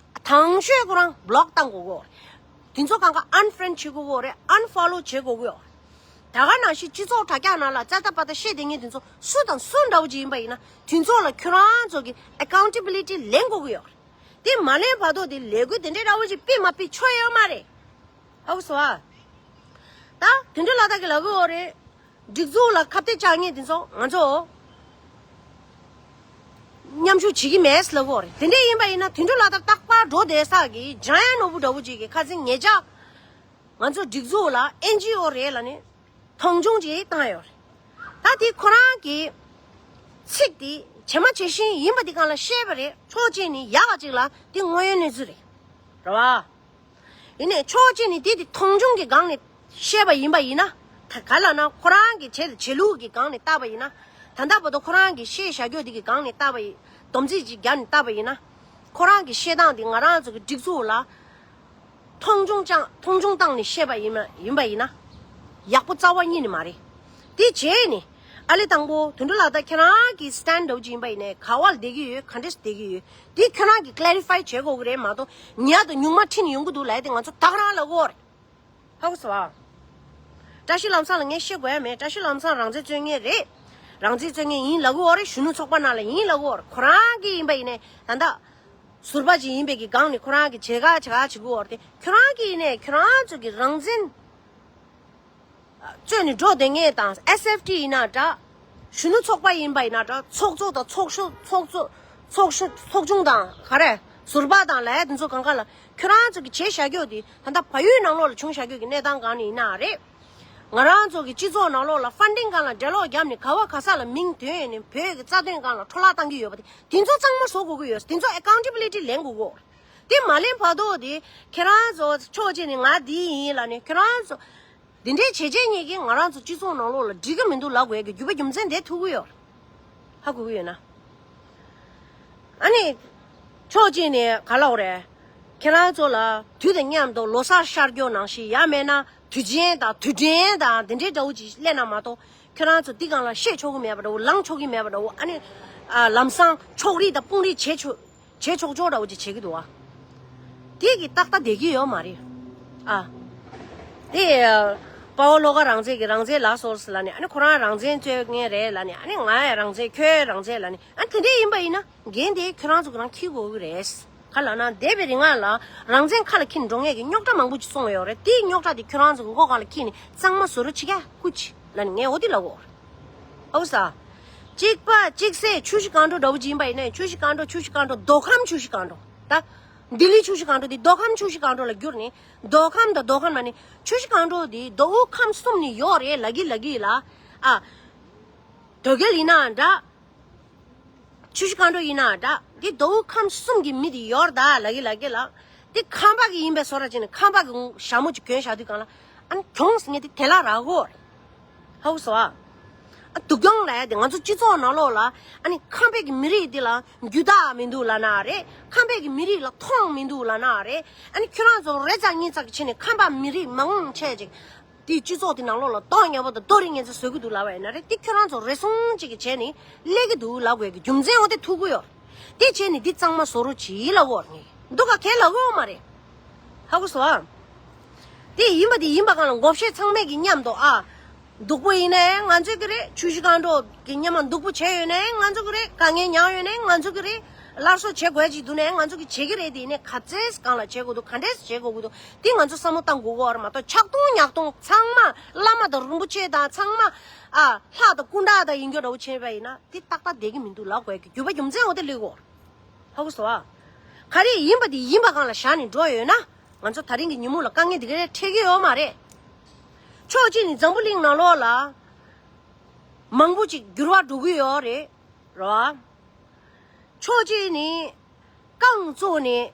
དང་ཤོས་ཁོ་རང་བོ་ལོག་བཏང་དགོས་གོ། དེ་ཚོ་གང་ག་ཨན་ཕེ་རེན་ཌི་བྱེད་དགོས་གོ་རེད། ཨན་ཕོ་ལོ་བྱེད་དགོས་གོ། ད་ག་ནང་བཞིན་སྤྱི་ཚོགས་དྲ་རྒྱ་ནང་ལ་རྩ་ད་པ་ད་བཤད་བསྡད་མཁན་དེ་ཚོ་སུ་དང་སུ་འདྲ་བོ་ཅིག་ཡིན་པ་ཡིན་ན་དེ་ཚོ་ལ་ཁྱོད་རང་ཚོ་གི་ཨེ་ཀའུན་ཊེ་བི་ལི་ཊི་ལེན་དགོས་གི་ཡོད་རེད། དེ་མ་ལེན་བར་དུ་དེ་ལས་འགུལ་དེ་འདྲའི་འདྲ་བོ་ཅིག་སྤེལ་མ་སྤེལ་ཆོ་ཡོད་མ་རེད། ཧ་གོ་སོང་ཨ། ད་དེ་འདྲ་ལ་དྭགས་ཀྱི་ལབ་གི་ཡོད་རེད། སྒྲིག་འཛུགས་ལ་ཁ་གཏད་བཅག་མཁན་དེ་ཚོ་ང་ཚོ་མཉམ་ཞུགས་བྱེད་ཀྱི་མེད་ལབ་གི་ཡོད་རེད། དེ་འདྲ་ཡིན་པ་ཡིན་ན་དེ་འདྲ་ལ་དྭགས་རྟག་པར་འགྲོ་བསྡད་ས་གི་འཇམ་དབྱངས་ནོར་བུ་འདྲ་བོ་ཅིག་གིས་ཁ་སང་ཉེ་ཆར་ང་ཚོ་སྒྲིག་འཛུགས་ལ་ཨེན་ཇི་ཨོ་རེད་ལབ་ནས་མཐོང་ཆུང་ཅིག་བཏང་ཡོད་རེད། ད་དེ་ཁོ་རང་གི་ཚིག་དེ་བྱེ་མ་བྱེ་བཞིན་ཡིན་པ་དེ་སྒང་ལ་བཤད་པ་རེད། ཕྱོགས་གཅིག་ནས་ཡག་ག་ཅིག་ལ་དེ་དངོས་ཡོད་གནས་ཚུལ་རེད། རེད་བ། ཡིན་ནའི་ཕྱོགས་གཅིག་ནས་དེ་དེ་མཐོང་ཆུང་གི་སྒང་ནས་བཤད་པ་ཡིན་པ་ཡིན་ན། ད་ག་ལབ་ན་ཁོ་རང་གི་བྱེད་བྱེད་ལུགས་ཀྱི་སྒང་ནས་བལྟས་པ་ཡིན་ན། ད་ལྟ་བར་དུ་ཁོ་རང་གི་བཤད་བཞག་རྒྱུ་དེ་གི་སྒང་ནས་བལྟས་པ་ཡིན། སྡོམ་རྩིས་ཅིག་བརྒྱབ་ནས་བལྟས་པ་ཡིན་ན། ཁོ་རང་གི་བཤད་སྟངས་དེ་ང་རང་ཚོ་གི་སྒྲིག་འཛུགས་ལ་མཐོང་ཆུང་ཅང་མཐོང་ཆུང་བཏང་ནས་བཤད་པ་ཡིན་ན་ཡིན་པ་ཡིན་ན། ཡག་པོ་རྩ་བ་ཉིད་ནས་མ་རེད། དེ་བྱས་ནས་ཨ་ལེ་དང་པོ་དོན་གྲུབ་ལགས། ད་ཁྱེད་རང་གི་སི་ཊེན་ཌི་འདྲ་བོ་ཅིག་ཡིན་པ་ཡིན་ནའི་ག་བ་ལ་བསྡད་ཀྱི་ཡོད། ག་འདྲས་སེ་བསྡད་ཀྱི་ཡོད། དེ་ཁྱོད་རང་གིས་ཀི་ལེ་རི་ཕའི་བྱེད་དགོས་ཀྱི་རེད་མ་གཏོགས། ཉལ་དང་སྨྱུག་མ་ཁྲིད་ནས་ཡོང་གི་འདུག་ལབ་ཡ་དེ་ང་ཚོ་ད་ག་རང་ལབ་ཀྱི་ཡོད་རེད། ཧ་གོ་སོང་ཨ། བཀྲ་ཤིས་ལམ་བཟང་ལ་ངས་བཤད་དགོས་ཡ་མེད། བཀྲ་ཤིས་ལམ་བཟང་རང་བཙན་རྩོད་མཁན་རེད། རང་བཙན་རྩོད་མཁན་ཡིན་ལབ་ཀྱི་ཡོད་རེད། གཞོན་ནུ་ཚོགས་པ་ནང་ལ་ཡིན་ལབ་ཀྱི་ཡོད་རེད། ཁོ་རང་གིས་ཡིན་པ་ཡིན་ནའི་ད་ལྟ་ཟུར་པ་ཅིག་ཡིན་པའི་གི་སྒང་ནས་ཁོ་རང་གིས་བྱེད་ག་བྱེད་ག་བྱེད་ཀྱི་ཡོད་རེད་དེ། ཁྱོད་རང་གིས་ཡིན་ནའི་ཁྱོད་རང་ཚོ་གི་རང་བཙན་རྩོད་ནས་འགྲོ་བསྡད་མཁན་དང་། ཨེས་ཨེཕ་ཊི་ཡིན་ན་འདྲ། གཞོན་ནུ་ཚོགས་པ་ཡིན་པ་ཡིན་ན་འདྲ། ཚོགས་གཙོ་དང་ཚོགས་གཞོན། ཚོགས་གཙོ། ཚོགས་གཞོན། ཚོགས་ཆུང་དང་ག་རེ། ཟུར་པ་དང་ལབ་ཡ་དེ་ཚོ་གང་ག་ལ་ཁྱོད་རང་ཚོ་གི་བྱས་བཞག་རྒྱུ་དེ་ད་ལྟ་བལ་ཡུལ་ནང་ལོགས་ལ་བྱུང་བཞག་རྒྱུ་གི་གནས་སྟངས་སྒང་ནས་ཡིན་ན་རེད། ང་རང་ཚོ་གི་སྤྱི་ཚོགས་ནང་ལོགས་ལ་ཕན་ཌིང་སྒང་ལ་འགྲེ་ལོག་བརྒྱབ་ནས་ག་བ་ག་ས་ལ་མིང་ཐོན་ནས་བོད་ཀྱི་རྩ་དོན་སྒང་ལ་འཕྲོ་བརླག་བཏང་གི་ཡོད་པ་དེ། དེ་ཚོ་གཙང་མ་བཟོ་དགོས་ཀྱི་ཡོད། དེ་ཚོ་ཨེ་ཀའུན་ཊེ་བི་ལི་ཊི་ལེན་དགོས་ཀྱི་ཡོད། དེ་མ་ལེན་བར་དུ་དེ་ཁྱེད་རང་ཚོ་ཕྱོགས་གཅིག་ནས་ང་འདི་ཡིན་ལབ་ནས། ཁྱེད་རང་ཚོ་འདི་འདྲའི་བྱས་རྗེས་གཉིས་ཀྱིས་ང་རང་ཚོ་སྤྱི་ཚོགས་ནང་ལོགས་ལ་འགྲིག་གི་མི་འདུག་ལབ་དགོས་ཀྱི་རྒྱུ་བ་རྒྱུ་མཚན་དེ་ཐུག་གི་ཡོད། ཧ་གོ་གི་ཡོད་ན། ཨ་ནི་ཕྱོགས་གཅིག་ནས་ག་ལབ་དགོས་རེད། ཁྱེད་རང་ཚོ་ལ་དུས་དང་མཉམ་དུ་ལོ་གསར་ཤར་རྒྱུ་ནང་བཞིན། ཡང་མེད་ན་ དུས་ཆེན་དང་དུས་དྲན་དང་དེ་འདྲའི་འདྲ་བོ་ཅིག་སླེབས་ན་མ་གཏོགས། ཁྱོད་རང་ཚོ་འདི་སྒང་ལ་བཤད་ཆོག་གི་མེད་པ་འདྲ་བོ། ལངས་ཆོག་གི་མེད་པ་འདྲ་བོ། ཨ་ནི། ཨ། ལམ་སང་ཕྱོགས་རིས་དང་དཔུང་རིས་བྱེད་ཆོག་བྱེད་ཆོག་ཆོག་འདྲ་བོ་ཅིག་བྱེད་ཀྱི་འདུག་བ། དེ་གི་ཏག་ཏག་བསྡད་ཀྱི་ཡོད་མ་རེད། ཨ། དེ། དཔའ་བོ་བློ་དགའ་རང་བཙན་གྱི་རང་བཙན་ལ་སོགས་ལ་ནི། ཨ་ནི་ཁོ་རང་རང་བཙན་རྩོད་མཁན་རེད་ལ་ནི། ཨ་ནི་ང་ཡང་རང་བཙན། ཁྱོད་རང་བཙན་ལ་ནི། ཨ། དེ་འདྲ་ཡིན་པ་ཡིན་ན། འགན་དེ་ཁྱོད་རང་ཚོ་གི་རང་འཁྱེར་དགོས་ཀྱི་རེད། ག་ལབ་ན། འདས་པའི་རིང་ལ་རང་བཙན་ཁ་ལ་འཁྱེར་འགྲོ་མཁན་གྱི་རྙོག་དྲ་མང་པོ་ཅིག་སོང་ཡོད་རེད། དེའི་རྙོག་དྲ་དེ་ཁྱོད་རང་ཚོ་གི་མགོ་སྒང་ལ་འཁྱེར་ནས་གཙང་མ་བཟོ་རོགས་བྱེད་ཀྱ་ཀུ་ཅི་ལབ་ནས་ངས་འོ་དེ་ལབ་ཡོད་རེད། ཨོ་ས། གཅིག་པ་གཅིག་སེ་ཆུ་བཞི་སྒང་དྲུག་འདྲ་བོ་ཅིག་ཡིན་པ་ཡིན་ན། ཆུ་བཞི་སྒང་དྲུག་ཆུ་བཞི་སྒང་དྲུག་མདོ་ཁམས་ཆུ་བཞི་སྒང་དྲུག་ད། ལྡི་ལི་ཆུ་བཞི་སྒང་དྲུག་དེ་མདོ་ཁམས་ཆུ་བཞི་སྒང་དྲུག་ལ་བསྒྱུར་ནས། མདོ་ཁམས་དང་མདོ་ཁམས་ལ་ནི་ཆུ་བཞི་སྒང་དྲུག་དེ་མདོ་དབུས་ཁམས་གསུམ་ནས་ཡོད་རེད་ལབ་ཀྱི་ལབ་ཀྱི་ལ། ཨ། དོལ་རྒྱལ་ཡིན་ན་འདྲ། ཆུ་བཞི་སྒང་དྲུག་ཡིན་ན་འདྲ། འདི་མདོ་དབུས་ཁམས་གསུམ་གྱི་མི་དེ་ཡོད་རེད་ད་ལབ་ཀྱི་ལབ་ཀྱི་ལ། འདི་ཁམས་པ་གི་ཡིན་པའི་བཟོ་འདྲ་བྱས་ནས་ཁམས་པ་གི་ཞྭ་མོ་ཅིག་གྱོན་བཞག་དུས་སྒང་ལ། ཨ་ནི་གྱོང་ཟེར་མཁན་དེ་དེ་ལ་རག་གོ། ཧ་གོ་སོང་ཨ། ཨ། སྡུག་གྱོང་ལབ་ཡ་དེ་ང་ཚོ་སྤྱི་ཚོགས་ནང་ལོགས་ལ། ཨ་ནི་ཁམས་པའི་གི་མི་རིགས་འདི་ལ་རྒྱུ་དག་མི་འདུག་ལབ་ན་རེད། ཁམས་པའི་གི་མི་རིགས་ལ་མཐོང་མི་འདུག་ལབ་ན་རེད། ཨ་ནི་ཁྱོད་རང་ཚོ་རེ་ཙག་གཉིས་ཙག་གི་བྱས་ནས་ཁམས་པ་མི་རིགས་མང་ཆེ་ཅིག་དེའི་སྤྱི་ཚོགས་དེ་ནང་ལོགས་ལ་མདོག་ཉེས་པོ་དང་རྡོ་རིང་ངན་ཚ་བཟོ་གི་འདུག་ལབ་པ་ཡིན་ན་རེད། དེ་ཁྱོད་རང་ཚོ་རེ་ཟུང་གཅིག་གིས་བྱས་ནས་སླེབས་ཀྱི་འདུག་ལབ་དགོས་ཀྱི་རྒྱུ་མཚན་འོ་དེ་ཐུག་གི་ཡོད། དེ་བྱས་ནས་འདི་གཙང་མ་བཟོ་རོགས་གྱིས་ལབ་ཡོད་ངས། འདུག་ག་གས་ལབ་ཡོད་མ་རེད། ཧ་གོ་སོང་ཨ། དེ་ཡིན་པ་དེ་ཡིན་པ་སྒང་ལ་མགོ་བཤད་ཚང་མས་ཀྱི་མཉམ་དུ། ཨ། སྡུག་པོ་ཡིན་ནའི་ང་ཚོ་གི་རེད། ཆུ་བཞི་སྒང་དྲུག་གི་མཉམ་མ་སྡུག་པོ་བྱས་ཡོད་ནའི་ང་ཚོ་གི་རེད། དཀའ་ངལ་མྱངས་ཡོད་ནའི་ང་ཚོ་གི་རེད། སླར་གསོ་བྱེད་དགོས་ཅིག་འདུག་ནའི་ང་ཚོ་གི་བྱེད་ཀྱི་རེད། དེ་ནས་ག་ཚད་སྒང་ལ་བྱེད་དགོས་འདུག་ག་འདྲས་བྱེད་དགོས་ཀྱི་འདུག་དེ་ང་ཚོ་བསམ་བློ་བཏང་དགོས་ཀྱི་ཡོད་རེད་མ་གཏོགས། ཆག་ཐུང་ཉག་ཐུང་ཚང་མ་བླ་མ་དང་རིན་པོ་ཆེ་དང་ཚང་མ། ཨ། ལྷ་དང་སྐུ་འདྲ་དང་ཡིན་རྒྱུ་འདྲ་བོ་བྱས་པ་ཡིན་ན་དེ་ཏག་ཏག་བསྡད་ཀྱི་མི་འདུག་ལབ་དགོས་ཀྱི་རྒྱུ་བ་རྒྱུ་མཚན་འོ་དེ་སླེབས་ཀྱི་ཡོད་རེད། ཧ་གོ་སོང་ཨ། ག་རེ་ཡིན་པ་དེ་ཡིན་པ་སྒང་ལ་བཞག་ནས་འགྲོ་ཡོད་ན། ང་ཚོ་ད་རིང་གི་ཉིན་མོ་ལ་དཀའ་ངལ་འདི་ག་རེ་འཕྲད་ཀྱི་ཡོད་མ་རེད། ཕྱོགས་གཅིག་ནས་འཛམ་བུ་གླིང་ནང་ལོགས་ལ་མང་པོ་ཅིག་འགྱུར་བ་འགྲོ་གི་ཡོད་རེད། རེད་བ། ཕྱོགས་གཅིག་ནས་རྐང་བཙུགས་ནས།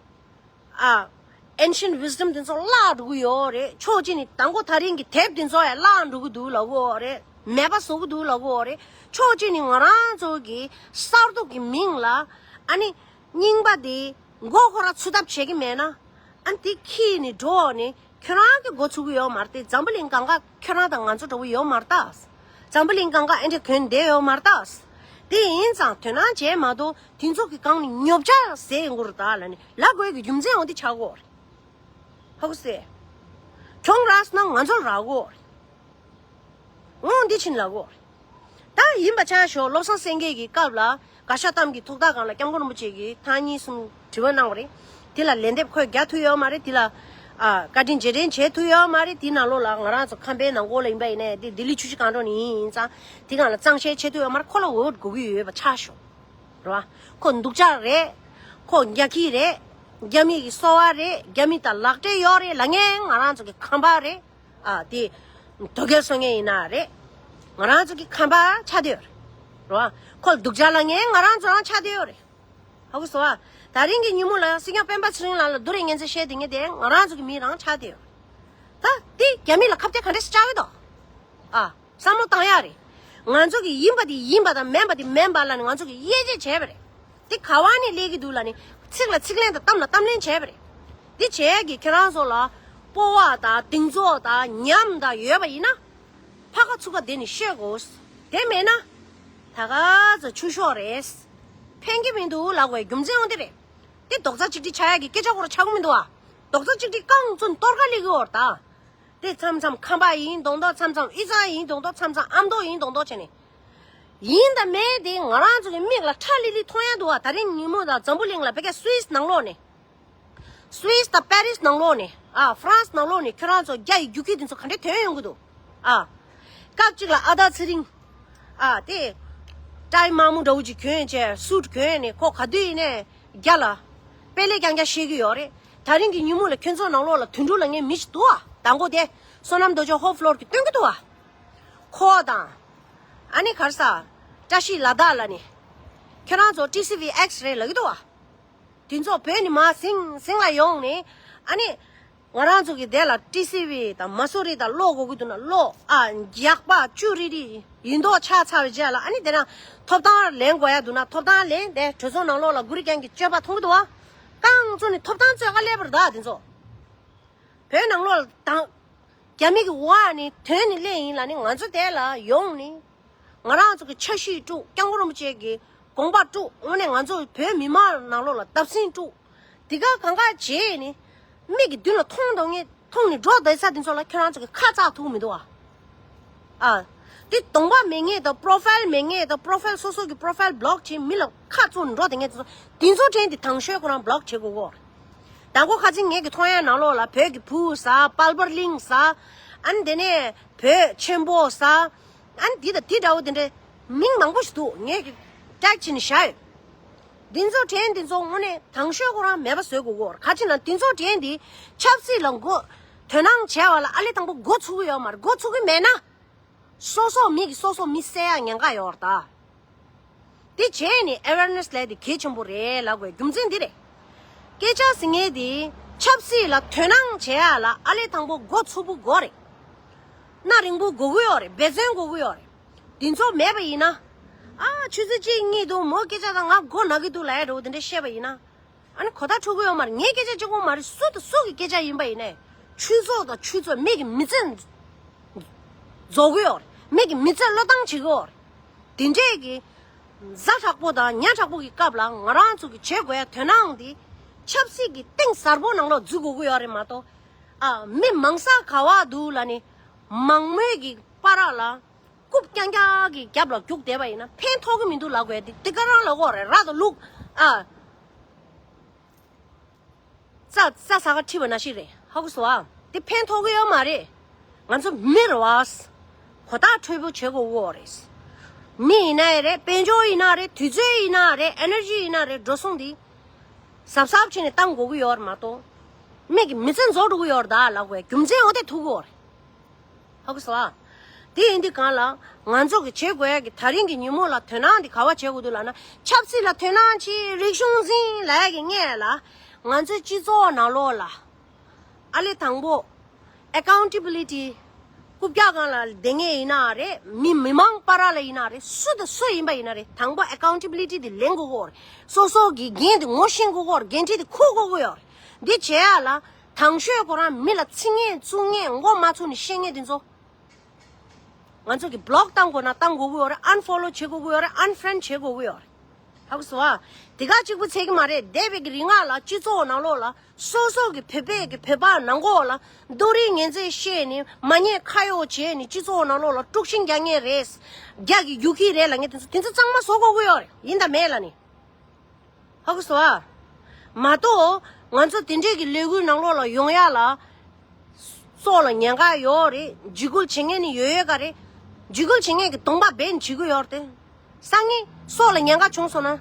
ཨ། ancient wisdom དེ་ཚོ་བརླག་འགྲོ་གི་ཡོད་རེད། ཕྱོགས་གཅིག་ནས་དང་པོ་ད་རིང་གི་དེབ་དེ་ཚོ་ཡང་བརླག་འགྲོ་གི་འདུག་ལབ་ཀྱི་ཡོད་རེད། མེད་པ་བཟོ་གི་འདུག་ལབ་ཀྱི་ཡོད་རེད། ཕྱོགས་གཅིག་ནས་ང་རང་ཚོ་གི་གསར་གཏོད་ཀྱི་མིང་ལ། ཨ་ནི། རྙིང་པ་དེ་མགོ་ཁོ་ར་ཚུད་ཐབས་བྱེད་ཀྱི་མེད་ན། ཨ་ནི་དེ་ཁྱེར་ནས་འགྲོ་ནས་ཁྱོད་རང་གི་མགོ་ཚུད་ཀྱི་ཡོད་མ་རེད་དེ། འཛམ་བུ་གླིང་སྒང་ག་ཁྱོད་རང་དང་ང་ཚོ་འདྲ་བོ་ཡོད་མ་རེད་ད། འཛམ་བུ་གླིང་སྒང་ག་ཨེ་འདྲ་གྱོན་བསྡད་ཡོད་མ་རེད་ད། དེ་ཡིན་ཙང་དོ་སྣང་བྱས་མ་གཏོགས་དེ་ཚོ་གི་སྒང་ནས་ཉོབ་ཆ་ཟེར་ཡོང་གི་རེད་ད་ལབ་ནས་ལབ་དགོས་ཀྱི་རྒྱུ་མཚན་འོ་འདི་ཆགས་ཀྱི་ཡོད་རེད། ཧ་གོ་སོང་ཨ། གྱོང་རག་སོང་ན་ང་ཚོར་རག་གི་ཡོད་རེད། འོ་འདི་ཕྱིན་ལབ་ཀྱི་ཡོད་རེད། ད་ཡིན་པ་ཆ་ཞོག་བློ་བཟང་སེང་གེ་གི་སྐབས་ལ་དགའ་ཤ་གཏམ་གྱི་ཐོག་མཐའ་སྒང་ལ་སྐྱབས་མགོན་རིན་པོ་ཆེ་གིས་ཐེངས་གཉིས་གསུམ་དྲི་བ་གནང་བ་རེད། དེ་ལ་ལན་འདེབས་ཁོས་རྒྱག་ཐུབ་ཡོད་མ་རེད། དེ་ལ། ཨ། བཀའ་དྲིན་རྗེས་དྲན་བྱེད་ཐུབ་ཡོད་མ་རེད། དེ་ནང་ལོགས་ལ་ང་རང་ཚོ་ཁམས་པའི་ནང་ཁུལ་ལ་ཡིན་པ་ཡིན་ནའི་དེ་ལྡི་ལི་ཆུ་བཞི་སྒང་དྲུག་ནས་ཡིན་ཙང་དེ་སྒང་ལ་གཙང་བཤེར་བྱེད་ཐུབ་ཡོད་མ་རེད། ཁོ་ལ་འོས་དགོས་ཀྱི་ཡོད་པ་ཆ་ཞོག་རེད་བ། ཁོ་སྡུག་ཅག་རེད། ཁོ་རྒྱ་ཁྱི་རེད། རྒྱ་མི་གི་སོ་བ་རེད། རྒྱ་མི་དང་ལག་འབྲེལ་ཡོད་རེད་ལབ་མཁན་ང་རང་ཚོ་གི་ཁམས་པ་རེད། ཨ། དེ་དོལ་རྒྱལ་བཟོ་མཁན་ཡིན་ན་རེད། ང་རང་ཚོ་གི་ཁམས་པ་ཆགས་བསྡད་ཡོད་རེད། རེད་བ། ཁོ་ལ་སྡུག་ཅག་ལབ་མཁན་ང་རང་ཚོ་རང་ཆགས་བསྡད་ཡོད་རེད། ཧ་གོ་སོང་ཨ། ད་རིང་གི་ཉིན་མོ་ལ་སྲིད་སྐྱོང་སྤེན་པ་ཚེ་རིང་ལགས་ལ་བསྡུ་རུབ་ངན་ཚ་བཤད་བསྡད་མཁན་དེ་ང་རང་ཚོ་གི་མི་རང་ཆགས་བསྡད་ཡོད་རེད། ད་དེ་རྒྱ་མི་ལ་ཁ་གཏད་ག་འདྲས་སེ་བཅག་གི་འདུག་ཨ། བསམ་བློ་བཏང་ཡག་རེད། ང་ཚོ་གི་ཡིན་པ་དེ་ཡིན་པ་དང་མིན་པ་དེ་མིན་པ་ལབ་ནས་ང་ཚོ་གི་དབྱེ་འབྱེད་བྱས་པ་རེད། དེ་ག་བ་ནས་སླེབས་ཀྱི་འདུག་ལབ་ནས་ཚིག་ལ་ཚིག་ལན་དང་གཏམ་ལ་གཏམ་ལན་བྱས་པ་རེད། དེ་བྱས་ཀྱི་ཁྱེད་རང་ཚོ་ལ་སྤོབས་པ་དང་གདེང་ཚོད་དང་ཉམས་དང་ཡོད་པ་ཡིན་ན། ཕར་ཁ་ཚུར་ཁ་བསྡད་ནས་བཤད་དགོས། དེ་མེད་ན། ད་ག་ཚོད་ཆུ་ཤོག་རེད། ཕན་གྱི་མི་འདུག་ལབ་དགོས་རྒྱུ་མཚན་འོ་དེ་རེད། དེ་རྡོག་རྩ་གཅིག་སྒྲིལ་ཆགས་ཡག་གི་སྐད་ཆ་ཁོ་རང་ཆགས་ཀྱི་མི་འདུག་ཨ། རྡོག་རྩ་གཅིག་སྒྲིལ་རྐང་བཙུགས་གཏོར་ཁ་སླེབས་ཀྱི་ཡོད་རེད་ད། དེ་མཚམས་མཚམས་ཁམས་པ་ཡིན་མདོག་མདོག་མཚམས་མཚམས་དབུས་གཙང་ཡིན་མདོག་མདོག་མཚམས་མཚམས་ཨ་མདོ་ཡིན་མདོག་མདོག་བྱས་ནས། ཡིན་དང་མིན་དེ་ང་རང་ཚོ་གི་མིག་ལ་ཁྲ་ལི་ལི་མཐོང་ཡག་འདུག་བ། ད་རིང་ཉིན་མོ་དང་འཛམ་བུ་གླིང་ལ་བོད་སྐད་སུད་སི་ནང་ལོགས་ནས། སུད་སི་དང་པེ་རི་སི་ནང་ལོགས་ནས། ཨ། ཧྥ་རན་སི་ནང་ལོགས་ནས་ཁྱོད་རང་ཚོ་རྒྱ་ཡི་རྒྱུག་ཁྱི་དེ་ཚོ་ག་འདྲས་ཐོན་ཡོང་གི་འདུག་ཨ། སྐབས་གཅིག་ལ་ཨ་ད་ཚེ་རིང་། ཨ། དེ། ཏའི་དམར་མོ་འདྲ་བོ་ཅིག་གྱོན་བྱས་སུཊ་གྱོན་ནས་ཁོ་ག་དུས་ཡིན་ནའི་རྒྱ་ལ། དཔེ་ལེགས་རྐྱང་རྐྱང་བཤད་ཀྱི་ཡོད་རེད། ད་རིང་གི་ཉིན་མོ་ལ་ཁྱོད་ཚོ་ནང་ལོགས་ལ་དོན་གྲུབ་ལབ་མཁན་མི་ཞིག་འདུག་ཨ། མདང་དགོང་དེ་བསོད་ནམས་རྡོ་རྗེ་ཧོབ་ཕློར་གྱི་སྟོན་གྱི་འདུག་ཨ། ཁོ་དང་། ཨ་ནི་ག་རེ་ཟ། བཀྲ་ཤིས་ལ་དྭགས་ལ་ནི། ཁྱོད་རང་ཚོ་ཊི་སི་ཝི་ཨེགས་རེད་ལབ་ཀྱི་འདུག་ཨ། དེ་ཚོ་བོད་ནས་མར་ཟིང་ཟིང་ལ་ཡོང་ནས། ཨ་ནི། ང་རང་ཚོ་གི་དེ་ལ་ཊི་སི་ཝི་དང་མ་སུ་རི་དང་གློག་དགོས་ཀྱི་འདུག་ན་གློག་ཨ། རྒྱག་པ་བཅུ་རེ་རེ་ཡིན་མདོག་ཆགས་ཚར་བའི་རྗེས་ལ། ཨ་ནི་དེ་ན་ཐོབ་ཐང་ལེན་དགོས་ཡ་འདུག་ན་ཐོབ་ཐང་ལེན་ཏེ་གྲོས་ཚོགས་ནང་ལོགས་ལ་གུ་རི་རྒྱན་གྱི་སྤྱོད་པ་མཐོང་གི་འདུག་བ། རྐང་བཙུགས་ནས་ཐོབ་ཐང་རྩོད་ག་སླེབས་པ་རེད་ད་དེ་ཚོ། བོད་ནང་ལོགས་ལ་དང་། རྒྱ་མི་གི་འོག་ནས་ཐོན་ནས་སླེབས་ཡིན་ལབ་ནས། ང་ཚོ་དེ་ལ་ཡོང་ནས་ང་རང་ཚོ་གི་འཆར་གཞི་དཀྲུགས། སྐྱབས་མགོན་རིན་པོ་ཆེ་གི་དགོངས་པ་དཀྲུགས། དངོས་གནས་ང་ཚོ་བོད་མི་མང་ནང་ལོགས་ལ་བརྡབ་གསིག་དཀྲུགས། དེ་ག་གང་ག་བྱས་ནས་མིག་གི་མདུན་ལ་མཐོང་དང་ངས་མཐོང་ནས་འགྲོ་བསྡད་ས་དེ་ཚོ་ལ་ཁྱོད་རང་ཚོ་གི་ཁ་བཙག་ཐུབ་མི་འདུག་ཨ། ཨ། དེ་གདོང་པ་མེད་མཁན་དང་པོ་རོ་ཕ་ཡིལ་མེད་མཁན་དང་པོ་རོ་ཕ་ཡིལ་སོ་སོ་གི་པོ་རོ་ཕ་ཡིལ་བྷི་ལོག་བྱས་མི་ལ་ཁ་བཙུགས་ནས་འགྲོ་བསྡད་མཁན་དེ་ཚོ། དེ་ཚོ་དྲན་དེ་དང་ཤོས་ཁོ་རང་བྷི་ལོག་བྱེད་དགོས་གོ། དང་པོ་ཁ་ཅིག་ངེད་ཀྱི་མཐོང་ཡ་ནང་ལོགས་ལ་བོད་ཀྱི་ཕུ་བོ་ཟ། དཔལ་འབར་གླིང་ཟ། ཨ་ནི་དེ་ནས་བོད་ཆེན་པོ་ཟ། ཨ་ནི་འདི་དང་འདི་འདྲ་བོ་དེ་འདྲའི་མིང་མང་པོ་ཞིག་འདུག་ངེད་ཀྱི་ཀྲེག་བྱས་ནས་བཞག་ཡོད། འདི་ཚོ་དྲན་འདི་ཚོ་དངོས་གནས་དང་ཤོས་ཁོ་རང་མེད་པ་བཟོ་དགོས་གོ། ཁ་ཅིག་ན་འདི་ཚོ་དྲན་འདི་ཆབ་སྲིད་ལ་མགོ་དོ་སྣང་བྱས་པ་ལ་ཨ་ལེ་དང་པོ་མགོ་ཚུགས་ཀྱི་ཡོད་མ་རེད། མགོ་ཚུགས་ཀྱི་མེད་ན། སོ་སོ་མི་གིས་སོ་སོ་མི་བསད་ཡ་ཉེན་ཁ་ཡོད་རེད་ད། དེ་བྱས་ནས་ཨེ་ཝེར་ནེ་སི་ལབ་དེ་གལ་ཆེན་པོ་རེད་ལབ་དགོས་རྒྱུ་མཚན་འདི་རེད། སྐད་ཆ་ཟེར་མཁན་དེ་ཆབ་སྲིད་ལ་དོ་སྣང་བྱེད་ཡ་ལ་ཨ་ལེ་དང་པོ་མགོ་ཚུགས་པོ་དགོས་རེད། སྣ་རིང་པོ་དགོས་ཀྱི་ཡོད་རེད། འབད་བརྩོན་དགོས་ཀྱི་ཡོད་རེད། དེ་ཚོ་མེད་པ་ཡིན་ན། ཨ་ཆུ་ཚོད་གཅིག་གཉིས་འདུག་མོ་སྐད་ཆ་དང་ང་མགོ་ན་གི་འདུག་ལབ་ཡ་འདྲ་བོ་དེ་འདྲ་བཤད་པ་ཡིན་ན། ཨ་ནི་གོ་བརྡ་འཕྲོད་ཀྱི་ཡོད་མ་རེད། ངའི་སྐད་ཆ་གཅིག་པོ་མ་རེད། སུ་དང་སུ་གི་སྐད་ཆ་ཡིན་པ་ཡིན་ནའི། ཆུ་ཚོད་དང་ཆུ་ཚོད་མིག་གི་མི་ཚེ་རྫོགས་ཀྱི་ཡོད་རེད། མིག་གི་མི་ཚེ་བློས་བཏང་བྱེད་ཀྱི་ཡོད་རེད། དེ་འདྲས་ཀྱི་གཟའ་དྲག་པོ་དང་ཉ་དྲག་པོ་གི་སྐབས་ལ་ང་རང་ཚོ་གི་བྱེད་དགོས་ཡ་དོ་སྣང་འདི་ཆབ་སྲིད་ཀྱི་གཏིང་ཟབ་པོ་ནང་ལོགས་འཛུལ་དགོས་ཀྱི་ཡོད་རེད་མ་གཏོགས། ཨ་མི་མང་ས་ག་བ་འདུག་ལབ་ནས་མང་མོས་ཀྱི་བར་ལ། རྐུབ་རྐྱང་རྐྱང་གི་རྒྱབ་ལ་རྒྱུག་བསྡད་པ་ཡིན་ན་ཕན་ཐོགས་ཀྱི་མི་འདུག་ལབ་དགོས་ཏེ། དེ་ག་རང་ལབ་དགོས་རེད། ར་དང་ལུག་ཨ། རྩྭ་རྩྭ་ས་ཁ་ཁྲིད་པ་ནང་བཞིན་རེད། ཧ་གོ་སོང་ཨ། དེ་ཕན་ཐོགས་ཀྱི་ཡོད་མ་རེད། ང་ཚོ་མི་རེད་བ། གོ་བརྡ་འཕྲོད་པོ་བྱེད་དགོས་ཀྱི་ཡོད་རེད། མི་ཡིན་ན་ཡང་རེད། དཔལ་འབྱོར་ཡིན་ན་རེད། དུས་ཚོད་ཡིན་ན་རེད། ཨེ་ནར་ཇི་ཡིན་ན་རེད། འགྲོ་སོང་འདི་གཟབ་གཟབ་བྱས་ནས་བཏང་དགོས་ཀྱི་ཡོད་རེད་མ་གཏོགས། མིག་གི་མི་ཚེ་རྫོགས་འགྲོ་གི་ཡོད་རེད་ད་ལབ་དགོས་རྒྱུ་མཚན་འོ་དེ་ཐུག་གི་ཡོད་རེད། ཧ་གོ་སོང་ཨ། དེ་ཡིན་དུས་གང་ལ་ང་ཚོ་གི་བྱེད་དགོས་ཡ་གི་ད་རིང་གི་ཉིན་མོ་ལ་དོ་སྣང་དེ་ག་བ་བྱེད་དགོས་འདུག་ལབ་ན། ཆབ་སྲིད་ལ་དོ་སྣང་བྱེད། རིག་གཞུང་འཛིན་ལབ་ཡ་གི་སྔོན་ལ་ང་ཚོའི་སྤྱི་ཚོགས་ནང་ལོགས་ལ་ཨ་ལེ་དང་པོ་ཨེ་ཀའུན་ཊེ་བི་ལི་ཊི། རྐུབ་བཀྱག་སྒང་ལ་བསྡད་མཁན་ཡིན་ན་རེད། མི་མི་མང་བར་ལ་ཡིན་ན་རེད། སུ་དང་སུ་ཡིན་པ་ཡིན་ན་རེད། དང་པོ་ཨེ་ཀའུན་ཊེ་བི་ལི་ཊི་དེ་ལེན་དགོས་ཀྱི་ཡོད་རེད། སོ་སོ་གི་འགན་དེ་ངོ་ཤེས་དགོས་ཀྱི་ཡོད་རེད། འགན་འཁྲི་དེ་འཁུར་དགོས་ཀྱི་ཡོད་རེད། འདི་བྱེད་ཡ་ལ། དང་ཤོས་ཁོ་རང་མི་ལ་ཚིག་ངན་བཙུགས་ངན་མགོ་མ་ཚོས་ནས་བཤད་ངན་དེ་ཚོ། ང་ཚོ་གི་བྷི་ལོག་བཏང་དགོས་ན་བཏང་དགོས་ཀྱི་ཡོད་རེད། ཨན་ཕོ་ལོ་བྱེད་དགོས་ཀྱི་ཡོད་རེད། ཨན་ཕེ་རེན་ཌི་བྱེད་དགོས་ཀྱི་ཡོད་རེད། ཧ་གོ་སོང་ཨ། དེ་ག་གཅིག་པུ་ཚད་ཀྱི་མ་རེད། འདས་པའི་གི་རིག་སྔགས་ལ་སྤྱི་ཚོགས་ནང་ལོགས་ལ་སོ་སོ་གི་བོད་པའི་གི་བོད་པ་ནང་ཁོག་ལ་རྡོ་རིང་ངན་ཚད་བཤད་ནས་མ་ཉེས་ཁ་གཡོགས་བྱས་ནས་སྤྱི་ཚོགས་ནང་ལོགས་ལ་དཀྲུག་ཤིང་རྒྱག་མཁན་རེད། རྒྱག་གི་རྒྱུག་གི་རེད་ལབ་མཁན་དེ་ཚོ་དེ་ཚོ་གཙང་མ་བཟོ་དགོས་ཀྱི་ཡོད་རེད། ཡིན་དང་མེད་ལབ་ནས། ཧ་གོ་སོང་ཨ། མ་གཏོགས་ང་ཚོ་དེ་འདྲས་ཀྱི་ལས་འགུལ་ནང་ལོགས་ལ་ཡོང་ཡ་ལ། སྲོག་ལ་ཉེན་ཁ་ཡོད་རེད། འཇིགས་སྐུལ་བྱེད་མཁན་ནི་ཡོད་ཡོད་ག་རེད། འཇིགས་སྐུལ་བྱེད་མཁན་གྱི་གདོང་པ་སྦས་ནས་བྱེད་ཀྱི་ཡོད་རེད་དེ། སང་ཉིན་སྲོག་ལ་ཉེན་ཁ་བྱུང་སོང་ན།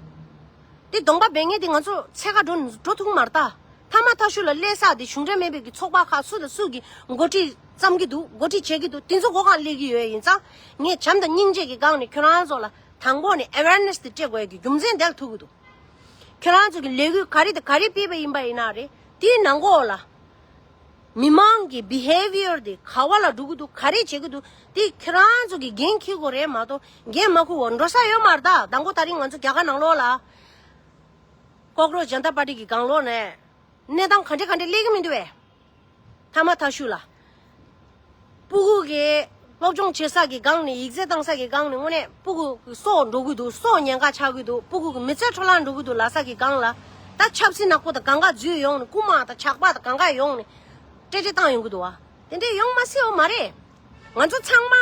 དེ་གདོང་པ་སྦས་མཁན་དེ་ང་ཚོ་འཚོལ་ག་འགྲོ་ནི་འགྲོ་ཐུབ་ཀྱི་མ་རེད་ད། མཐའ་མ་མཐའ་གཞུག་ལ་སླེབས་ས་དེ་གཞུང་འབྲེལ་མིན་པའི་གི་ཚོགས་པ་ཁག་སུ་དང་སུ་གིས་འགོ་ཁྲིད་བརྩམས་ཀྱི་འདུག་འགོ་ཁྲིད་བྱེད་ཀྱི་འདུག་དེ་ཚོ་སྒོ་ཁར་སླེབས་ཀྱི་ཡོད་ཡིན་ཙང་། ངས་བྱམས་དང་སྙིང་རྗེ་གི་སྒང་ནས་ཁྱོད་རང་ཚོ་ལ་དང་པོ་ནས་ཨེ་ཝེར་ནེ་སི་དེ་སྤྲད་དགོས་ཀྱི་རྒྱུ་མཚན་དེ་ལ་ཐུག་གི་འདུག་ཁྱོད་རང་ཚོ་གི་ལས་འགུལ་ག་རེ་དང་ག་རེ་སྤེལ་བ་ཡིན་པ་ཡིན་ན་རེད། དེའི་ནང་ལོགས་ལ། མི་མང་གི་བི་ཧེ་བི་ཡར་དེ་ག་བ་ལ་འགྲོ་གི་འདུག་ག་རེ་བྱེད་ཀྱི་འདུག་དེ་ཁྱོད་རང་ཚོ་གི་འགན་འཁྱེར་དགོས་རེད་མ་གཏོགས་འགན་མ་འཁུར་བ་འགྲོ་ས་ཡོད་མ་རེད་ད། དང་པོ་ད་རིང་ང་ཚོ་རྒྱ་གར་ནང་ལོགས་ལ། ཀོག་རོ་ཇན་ཏ་པར་ཊི་གི་སྒང་ལོགས་ནས། གནས་སྟངས་ག་འདྲ་ག་འདྲ་སླེབས་ཀྱི་མི་འདུག་བས། མཐའ་མ་མཐའ་གཞུག་ལ། སྤུ་གུ་གི་སློབ་སྦྱོང་བྱེད་ས་གི་སྒང་ནས་ཡིག་ཚད་བཏང་ས་གི་སྒང་ནས་དངོས་གནས་སྤུ་གུ་གི་སྲོག་འགྲོ་གི་འདུག་སྲོག་ཉེན་ཁ་ཆགས་ཀྱི་འདུག་སྤུ་གུ་གི་མི་ཚེ་འཕྲོ་བརླག་འགྲོ་གི་འདུག་ལབ་ས་གི་སྒང་ལ། ད་ཆབ་སྲིད་ནག་པོ་དང་གང་ག་འཛུལ་ཡོང་ནས་རྐུན་མ་དང་ཇག་པ་དང་གང་ག་ཡོང་ནས་སྤྲེལ་སྤྲེལ་བཏང་ཡོང་གི་འདུག་བ། དེ་འདྲས་ཡོང་མ་སྲིད་ཡོད་མ་རེད། ང་ཚོ་ཚང་མ་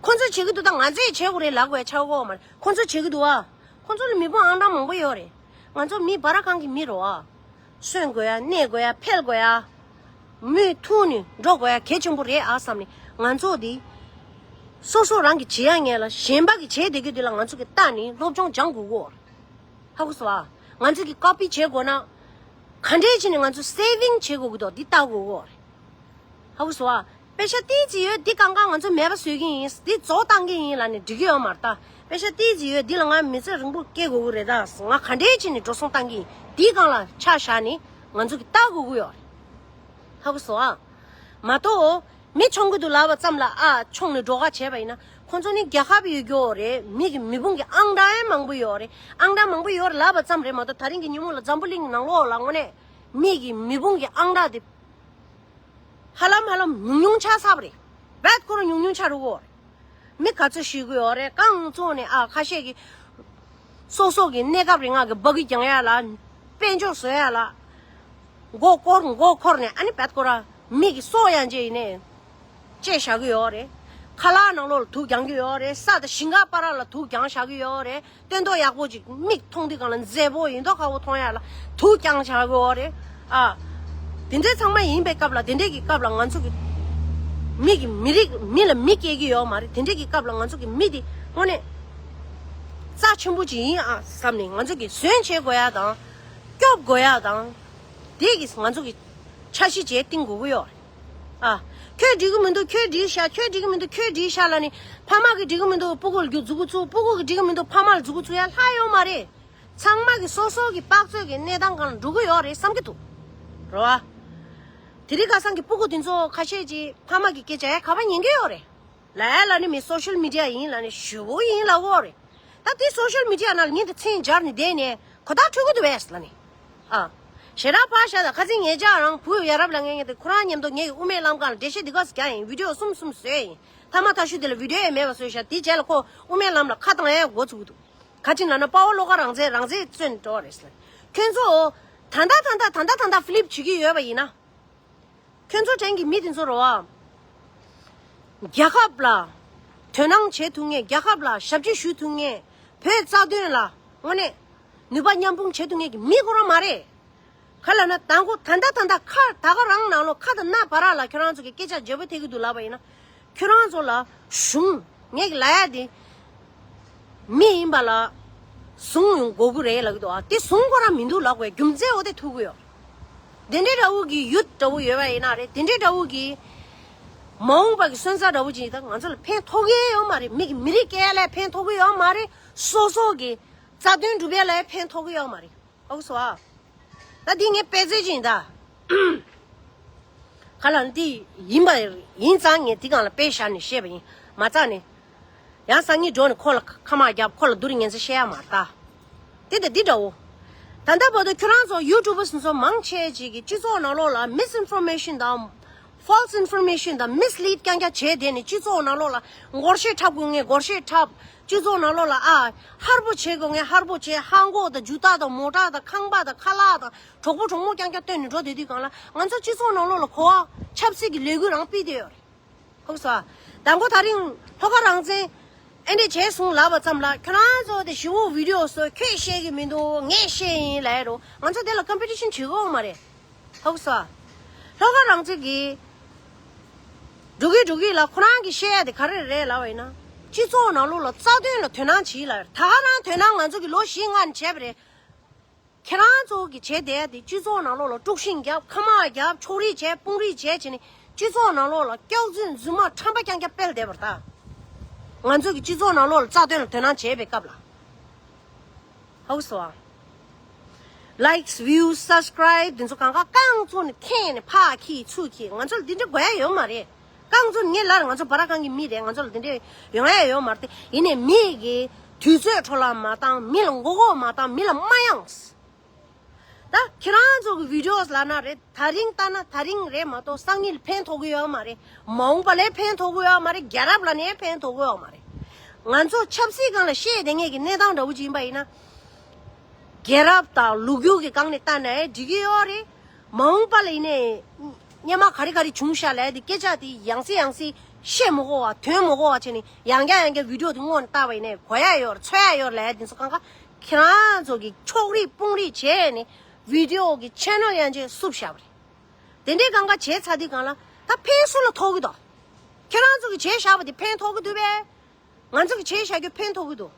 ཁོ་ཚོས་བྱེད་ཀྱི་འདུག་ད་ང་ཚོས་བྱེད་དགོས་རེད་ལབ་དགོས་ཡ་ཆགས་ཀྱི་ཡོད་མ་རེད། ཁོ་ཚོས་བྱེད་ཀྱི་འདུག་བ། ཁོ་ཚོ་ལ་མི་དཔུང་ཨང་གྲངས་མང་པོ་ཡོད་རེད། ང་ཚོ་མི་སྦ་ར་ཁང་གི་མི་རེད་བ། གསོན་དགོས་ཡ། གནས་དགོས་ཡ། འཕེལ་དགོས་ཡ། མུ་མཐུད་ནས་འགྲོ་དགོས་ཡ་གལ་ཆེན་པོ་རེད་ཨ་བསམ་ནས། ང་ཚོ་འདི་སོ་སོ་རང་གིས་བྱེད་ཡ་ངེས་ལ་གཞན་པ་གིས་བྱེད་བསྡད་རྒྱུ་འདི་ལ་ང་ཚོ་གིས་ལྟ་ནས་སློབ་སྦྱོང་སྦྱང་དགོས་གོ། ཧ་གོ་སོང་ཨ། ང་ཚོ་གིས་ཀོ་པི་བྱེད་དགོས་ན། ག་འདྲས་བྱས་ནས་ང་ཚོ་སེ་བིང་བྱེད་དགོས་ཀྱི་འདུག་འདི་ལྟ་དགོས་གོ། ཧ་གོ་སོང་ཨ། པེ་ཤ་ཏིས་ཅི་ཡོད། འདི་གང་ག་ང་ཚོ་མེད་པ་བཟོ་གི་ཡིན། འདི་རྫོགས་བཏང་གི་ཡིན་ལབ་ནས་འགྲིག་གི་ཡོད་མ་རེད་ད། པེ་ཤ་ཏིས་ཅི་ཡོད། འདི་ལ་ང་མི་ཚེ་རིང་པོ་སྐྱེལ་དགོས་ཀྱི་རེད་ད། ང་ག་འདྲས་བྱས་ནས་འགྲོ་སོང་བཏང་གི་ཡིན། འདིའི་སྒང་ལ་ཆ་བཞག་ནས་ང་ཚོ་གིས་ལྟ་དགོས་ཀྱི་ཡོད་རེད། ཧ་གོ་སོང་ཨ། མ་གཏོགས། མི་མཆོང་གི་འདུག་ལབ་པ་ཙམ་ལ་ཨ་མཆོང་ནས་འགྲོ་ཁ་བྱས་པ་ཡིན་ན། ཁོང་ཚོ་ནི་རྒྱལ་ཁབ་ཡོད་རྒྱུ་རེད། མི་གི་མི་དཔུང་གི་ཨང་གྲངས་ཡང་མང་པོ་ཡོད་རེད། ཨང་གྲངས་མང་པོ་ཡོད་རེད་ལབ་པ་ཙམ་རེད་མ་གཏོགས། ད་རིང་གི་ཉིན་མོ་ལ་འཛམ་བུ་གླིང་ནང་ལོགས་ལ་དངོས་གནས་མི་གི་མི་དཔུང་གི་ཨང་གྲངས་དེ་ ཧ་ལམ་ཧ་ལམ་ཉུང་ཉུང་ཆགས་ཚར་བ་རེད། བད་ཁོ་རང་ཉུང་ཉུང་ཆགས་འགྲོ་གི་ཡོད་རེད། མི་ག་ཚོད་ཤི་གི་ཡོད་རེད། རྐང་བཙུགས་ནས་ཨ་ཁ་ཤས་ཀྱིས་སོ་སོ་གི་གནས་སྐབས་རིང་ང་གི་སྦ་གི་རྒྱང་ཡ་ལ། དཔལ་འབྱོར་བཟོ་ཡ་ལ། མགོ་སྐོར་མགོ་འཁོར་ནས་ཨ་ནི་བད་ཁོ་རང་མི་གི་སྲོག་ཡང་བཅད་ཡིན་ནས་བཅད་བཞག་གི་ཡོད་རེད། ཁ་ལག་ནང་ལོགས་ལ་དུག་རྒྱག་གི་ཡོད་རེད། ས་དང་ཞིང་ཁ་བར་ལ་དུག་རྒྱག་བཞག་གི་ཡོད་རེད། སྟོན་ཐོག་ཡག་པོ་ཅིག་མིག་མཐོང་དུས་སྒང་ལ་མཛེས་པོ་ཡིན་མདོག་ཁ་པོ་མཐོང་ཡ་ལ་དུག་རྒྱག་བཞག་གི་ཡོད་རེད། ཨ། དེ་འདྲའི་ཚང་མ་ཡིན་པའི་སྐབས་ལ་དེ་འདྲའི་གི་སྐབས་ལ་ང་ཚོ་གི་མི་གི་མི་རིགས་མི་ལ་མི་སྐྱེ་གི་ཡོད་མ་རེད། དེ་འདྲའི་གི་སྐབས་ལ་ང་ཚོ་གི་མི་དེ་དངོས་གནས་རྩ་ཆེན་པོ་ཅིག་ཡིན་ཨ་བསམ་ནས་ང་ཚོ་གི་ཟོན་བྱེད་དགོས་ཡ་དང་། སྐྱོབ་དགོས་ཡ་དང་། དེ་གི་ང་ཚོ་གི་འཆར་གཞི་བྱས་བཏིང་དགོས་ཀྱི་ཡོད་རེད། ཨ། ཁྱོད་འགྲིག་གི་མི་འདུག་ཁྱོད་འགྲིག་ཤག་ཁྱོད་འགྲིག་གི་མི་འདུག་ཁྱོད་འགྲིག་ཤག་ལབ་ནས་ཕ་མ་གི་འགྲིག་གི་མི་འདུག་སྤུ་གུ་ལ་རྒྱུ་མཛུ་གུ་བཙུགས། སྤུ་གུ་གི་འགྲིག་གི་མི་འདུག་ཕ་མ་ལ་མཛུ་གུ་བཙུགས་ཡ་ལྷག་ཡོད་མ་རེད། ཚང་མ་གི་སོ་སོ་གི་དཔག་ཚོད་ཀྱི་གནས་སྟངས་སྒང་ལ་འགྲོ་གི་ཡོད་རེད་བསམ་གི་འདུག་རེད་བ། དེ་རིང་ཁ་སང་གི་སྤུ་གུ་དེ་ཚོ་ཁ་ཤས་ཀྱིས་ཕ་མ་གི་སྐད་ཆ་ཡ་ག་པར་ཉན་གི་ཡོད་རེད། ལ་ཡ་ལ་ནི་མི་སོ་ཤལ་མི་ཌི་ཡ་ཡིན་ལ་ནི་ཞུ་བོ་ཡིན་ལ་འོ་རེད། ད་དེ་སོ་ཤལ་མི་ཌི་ཡ་ནང་ལ་ཉིན་དེ་མཚན་སྦྱར་ནས་བསྡད་ནས་གོ་བརྡ་འཕྲོད་གི་འདུག་བས་ལ་ནི། ཨ། ཞེ་དྲག་ཕར་བཞག་ད་ཁ་སང་ངེད་ཅག་རང་བུ་ཡ་རབས་ལ་ངེད་ངེད་དེ་ཁོ་རང་མཉམ་དུ་ངེད་ཀྱི་དབུ་མའི་ལམ་སྒང་ལ་འགྲེལ་བཤད་འདི་ག་ཟེ་རྒྱག་ཡིན། བི་ཌི་ཡོ་གསུམ་གསུམ་བཟོས་ཡིན། ཐ་མ་ཐ་ཤུ་དེ་ལ་བི་ཌི་ཡོ་ཡ་མེད་པ་བཟོས་ཤག་དེ་རྗེས་ལ་ཁོ་དབུ་མའི་ལམ་ལ་ཁ་བཏང་ཡ་འགོ་ཚུགས་འདུག་ག་ཅི་ལབ་ན་དཔའ་བོ་བློ་དགའ་རང་བཙན་རང་བཙན་བཙོན་འགྲོ་བ་རེད་ཟེར། ཁྱོད་ཚོ་ད་ལྟ་ད་ལྟ་ད་ལྟ་ད་ལྟ་ཕི་ལིབ་བྱེད་ཀྱི་ཡོད་པ་ཡིན་ན། ཁྱོད་ཚོ་དྲན་གྱི་མི་དེ་ཚོ་རེད་བ། རྒྱལ་ཁབ་ལ་དོ་སྣང་བྱེད་ཐུབ་མཁན། རྒྱལ་ཁབ་ལ་ཞབས་ཕྱི་ཞུ་ཐུབ་མཁན། བོད་རྩ་དོན་ལ་དངོས་གནས་ནུས་པ་མཉམ་སྤུངས་བྱེད་ཐུབ་མཁན་གྱི་མི་ཁོ་རང་མ་རེད། ག་ལབ་ན་དང་པོ་ད་ལྟ་ད་ལྟ་ཁ་ད་ག་རང་ནང་ལོགས་ཁ་དང་སྣ་བར་ལ་ཁྱོད་རང་ཚོ་གི་སྐད་ཆ་བརྗེ་པོ་ཐེབས་ཀྱི་འདུག་ལབ་པ་ཡིན་ན། ཁྱོད་རང་ཚོ་ལ་གཞུང་ངས་ལབ་ཡ་དེ། མི་ཡིན་པ་ལ་བཟུང་ཡོང་དགོས་ཀྱི་རེད་ལབ་ཀྱི་འདུག་ཨ། དེ་བཟུང་ཁོ་རང་མི་འདུག་ལབ་དགོས་རྒྱུ་མཚན་འོ་དེ་ཐུག་གི་ཡོད། དེ་འདྲའི་འདྲ་བོ་གི་ཡུ་ཊི་འདྲ་བོ་ཡོད་པ་ཡིན་ན་རེད། དེ་འདྲའི་འདྲ་བོ་གི་མ་འོངས་པ་གི་སོན་རྩ་འདྲ་བོ་ཅིག་ད་ང་ཚོ་ལ་ཕན་ཐོགས་ཀྱི་ཡོད་མ་རེད། མི་གི་མི་རིགས་སྐྱེ་ཡ་ལ་ཕན་ཐོགས་ཀྱི་ཡོད་མ་རེད། སོ་སོ་གི་རྩ་དོན་སྒྲུབ་ཡ་ལ་ཕན་ཐོགས་ཀྱི་ཡོད་མ་རེད། ཨོ་སོ་ཨ། ད་འདི་ངས་དཔེ་མཛོད་ཅིག་ཡིན་ད། ག་ལ་འདི་ཡིན་པ་ཡིན་ཙང་ངས་འདི་སྒང་ལ་དཔེ་བཞག་ནས་བཤད་པ་ཡིན། མ་རྩ་ནས། ཡང་སང་ཉིན་འགྲོ་ནས་ཁོ་ལ་ཁ་དམག་བརྒྱབ། ཁོ་ལ་སྡུག་རུས་ངན་ཚ་བཤད་ཡ་མ་རེད་ད། དེ་ད་འདི་འདྲ་བོ། ད་ལྟ་བར་དུ་ཁྱོད་རང་ཚོ་ཡུ་ཊུབ་པར་ཚོ་མང་ཆེ་ཅིག་གིས་སྤྱི་ཚོགས་ནང་ལོགས་ལ་མིས་ཨིན་ཕོར་མེ་ཤིན་དང་། ཕོལ་སི་ཨིན་ཕོར་མེ་ཤིན་དང་མིས་ལིཌ་རྐྱང་རྐྱང་བྱས་བསྡད་ནས་སྤྱི་ཚོགས་ནང་ལོགས་ལ་སྒོར་གཞས་འཁྲབ་དགོས་ངེས་སྒོར་གཞས་འཁྲབ། སྤྱི་ཚོགས་ནང་ལོགས་ལ་ཨ། ཧར་པོ་བྱེད་དགོས་ངེས་ཧར་པོ་བྱེད། ཧང་གོག་དང་ཇུ་ཏ་དང་མོ་ཊ་དང་ཁང་པ་དང་ཁ་ལག་དང་གྲོགས་པོ་གྲོགས་མོ་རྐྱང་རྐྱང་བཏོན་ནས་འགྲོ་བསྡད་དུས་སྒང་ལ་ང་ཚོ་སྤྱི་ཚོགས་ནང་ལོགས་ལ་གོ་བ་ཆབ་སྲིད་ཀྱི་ལས་འགུལ་རང་སྤེལ་བསྡད་ཡོད་རེད། ཧུག་སོ། དང་པོ་ད་རིང་ལྷོ་ཁ་རང་བཙན་ཨེ་འདྲས་བྱས་སོང་ལབ་པ་ཙམ་ལ་ཁྱོད་རང་ཚོ་དེ་ཞི་བོ་བི་ཌི་ཡོ་བཟོ། ཁྱོད་བཤད་ཀྱི་མི་འདུག་ངས་བཤད་ཡིན་ལབ་རོ། ང་ཚོ་དེ་ལ་ཀམ་པི་ཊི་ཤན་བྱེད་དགོས་མ་རེད། ཧུག་སོ། ལྷོ་ཁ་རང་བཙན་གྱིས་འགྲོ་གི་འགྲོ་གི་ལ་ཁོ་རང་གིས་བཤད་ཡ་དེ་ག་རེ་རེད་ལབ་པ་ཡིན་ན། སྤྱི་ཚོགས་ནང་ལོགས་ལ་རྩ་དོན་ལ་དོ་སྣང་བྱེད་ལབ་རེད། ད་ག་རང་དོ་སྣང་ང་ཚོ་གི་ལོ་བཞི་ལྔ་ནས་བྱས་པ་རེད། ཁྱེད་རང་ཚོ་གི་བྱས་བསྡད་དེ་སྤྱི་ཚོགས་ནང་ལོགས་ལ་དཀྲུག་ཤིང་རྒྱབ། ཁ་དམག་རྒྱབ། ཕྱོགས་རིས་བྱས། དཔུང་རིས་བྱས་བྱས་ནས་སྤྱི་ཚོགས་ནང་ལོགས་ལ་སྐྱག་རྫུན་རྫུན་མ་ཁྲམ་པ་རྐྱང་རྐྱང་སྤེལ་བསྡད་པ་རེད་ད། ང་ཚོ་གི་སྤྱི་ཚོགས་ནང་ལོགས་ལ་རྩ་དོན་ལ་དོ་སྣང་བྱས་པའི་སྐབས་ལ། ཧུག་སོ། ལའིཀ་སི། བིའུ་སི། སབ་སི་ཀ་རའིབ་དེ་ཚོ་གང་ག་རྐང་བཙུགས་ནས་འཐེན་ནས་ཕར་འཁྱེར་ཚུར་འཁྱེར། ང་ཚོ་ལ་འདི་འདྲ་དགོས་ཡ་ཡོད་མ་རེད། རྐང་བཙུགས་ངས་ལར་ང་ཚོ་བར་ཁང་གི་མི་རེད། ང་ཚོ་ལ་འདི་འདྲ་ཡོང་ཡ་ཡོད་མ་རེད་དེ། ཡིན་ནའི་མི་གི་དུས་ཚོད་འཕྲོ་བརླག་མ་བཏང་། མི་ལ་མགོ་སྐོར་མ་བཏང་། མི་ལ་མ་གཡེངས། ད་ཁྱེད་རང་ཚོ་གི་བི་ཌི་ཡོ་ལབ་ན་རེད། ད་རིང་ལྟ་ན་ད་རིང་རེད་མ་གཏོགས་སང་ཉིན་ལ་ཕན་ཐོགས་ཀྱི་ཡོད་མ་རེད། མ་འོངས་པ་ལ་ཕན་ཐོགས་ཀྱི་ཡོད་མ་རེད། རྒྱལ་རབས་ལ་ནས་ཕན་ཐོགས་ཀྱི་ཡོད་མ་རེད། ང་ཚོ་ཆབ་སྲིད་སྒང་ལ་བཤད་བསྡད་མཁན་གྱི་གནས་སྟངས་འདྲ་བོ་ཅིག་ཡིན་པ་ཡིན་ན། རྒྱལ་རབས་དང་ལོ་རྒྱུས་ཀྱི་སྒང་ནས་ལྟ་ན་འགྲིག་གི་ཡོད་རེད། མ་འོངས་པ་ལ་ཡིན་ནའི་སྔོན་མ་ག་རེ་ག་རེ་བྱུང་ཤག་ལབ་དེ་སྐད་ཆ་དེ་ཡང་སེ་ཡང་སེ་བཤད་མི་དགོས་པ། དོན་མི་དགོས་པ་བྱས་ནས་ཡང་བསྐྱར་ཡང་བསྐྱར་བི་ཌི་ཡོ་དེ་སྔོག་ནས་བལྟས་པ་ཡིན་ནའི་གོ་ཡ་ཡོད་རེད། ཚོར་ཡ་ཡོད་རེད་ལབ་ཡ་དེ་ཚོ་གང་ག་ཁྱེད་རང་ཚོ་གི་ཕྱོགས་རིས་དཔུང་རིས་བྱས་ནས་བི་ཌི་ཡོ་གི་ཆེ་ནལ་ཡང་ཅིག་བསུབས་བཞག་པ་རེད། དེ་འདྲའི་གང་ག་བྱས་ཚར་དུས་སྒང་ལ་ད་ཕན་སུ་ལ་ཐོགས་ཀྱི་འདུག་ཁྱེད་རང་ཚོ་གི་བྱས་བཞག་པ་དེ་ཕན་ཐོགས་ཀྱི་འདུག་པས། ང་ཚོ་གི་བྱས་བཞག་རྒྱུ་ཕན་ཐོགས་ཀྱི་འདུག་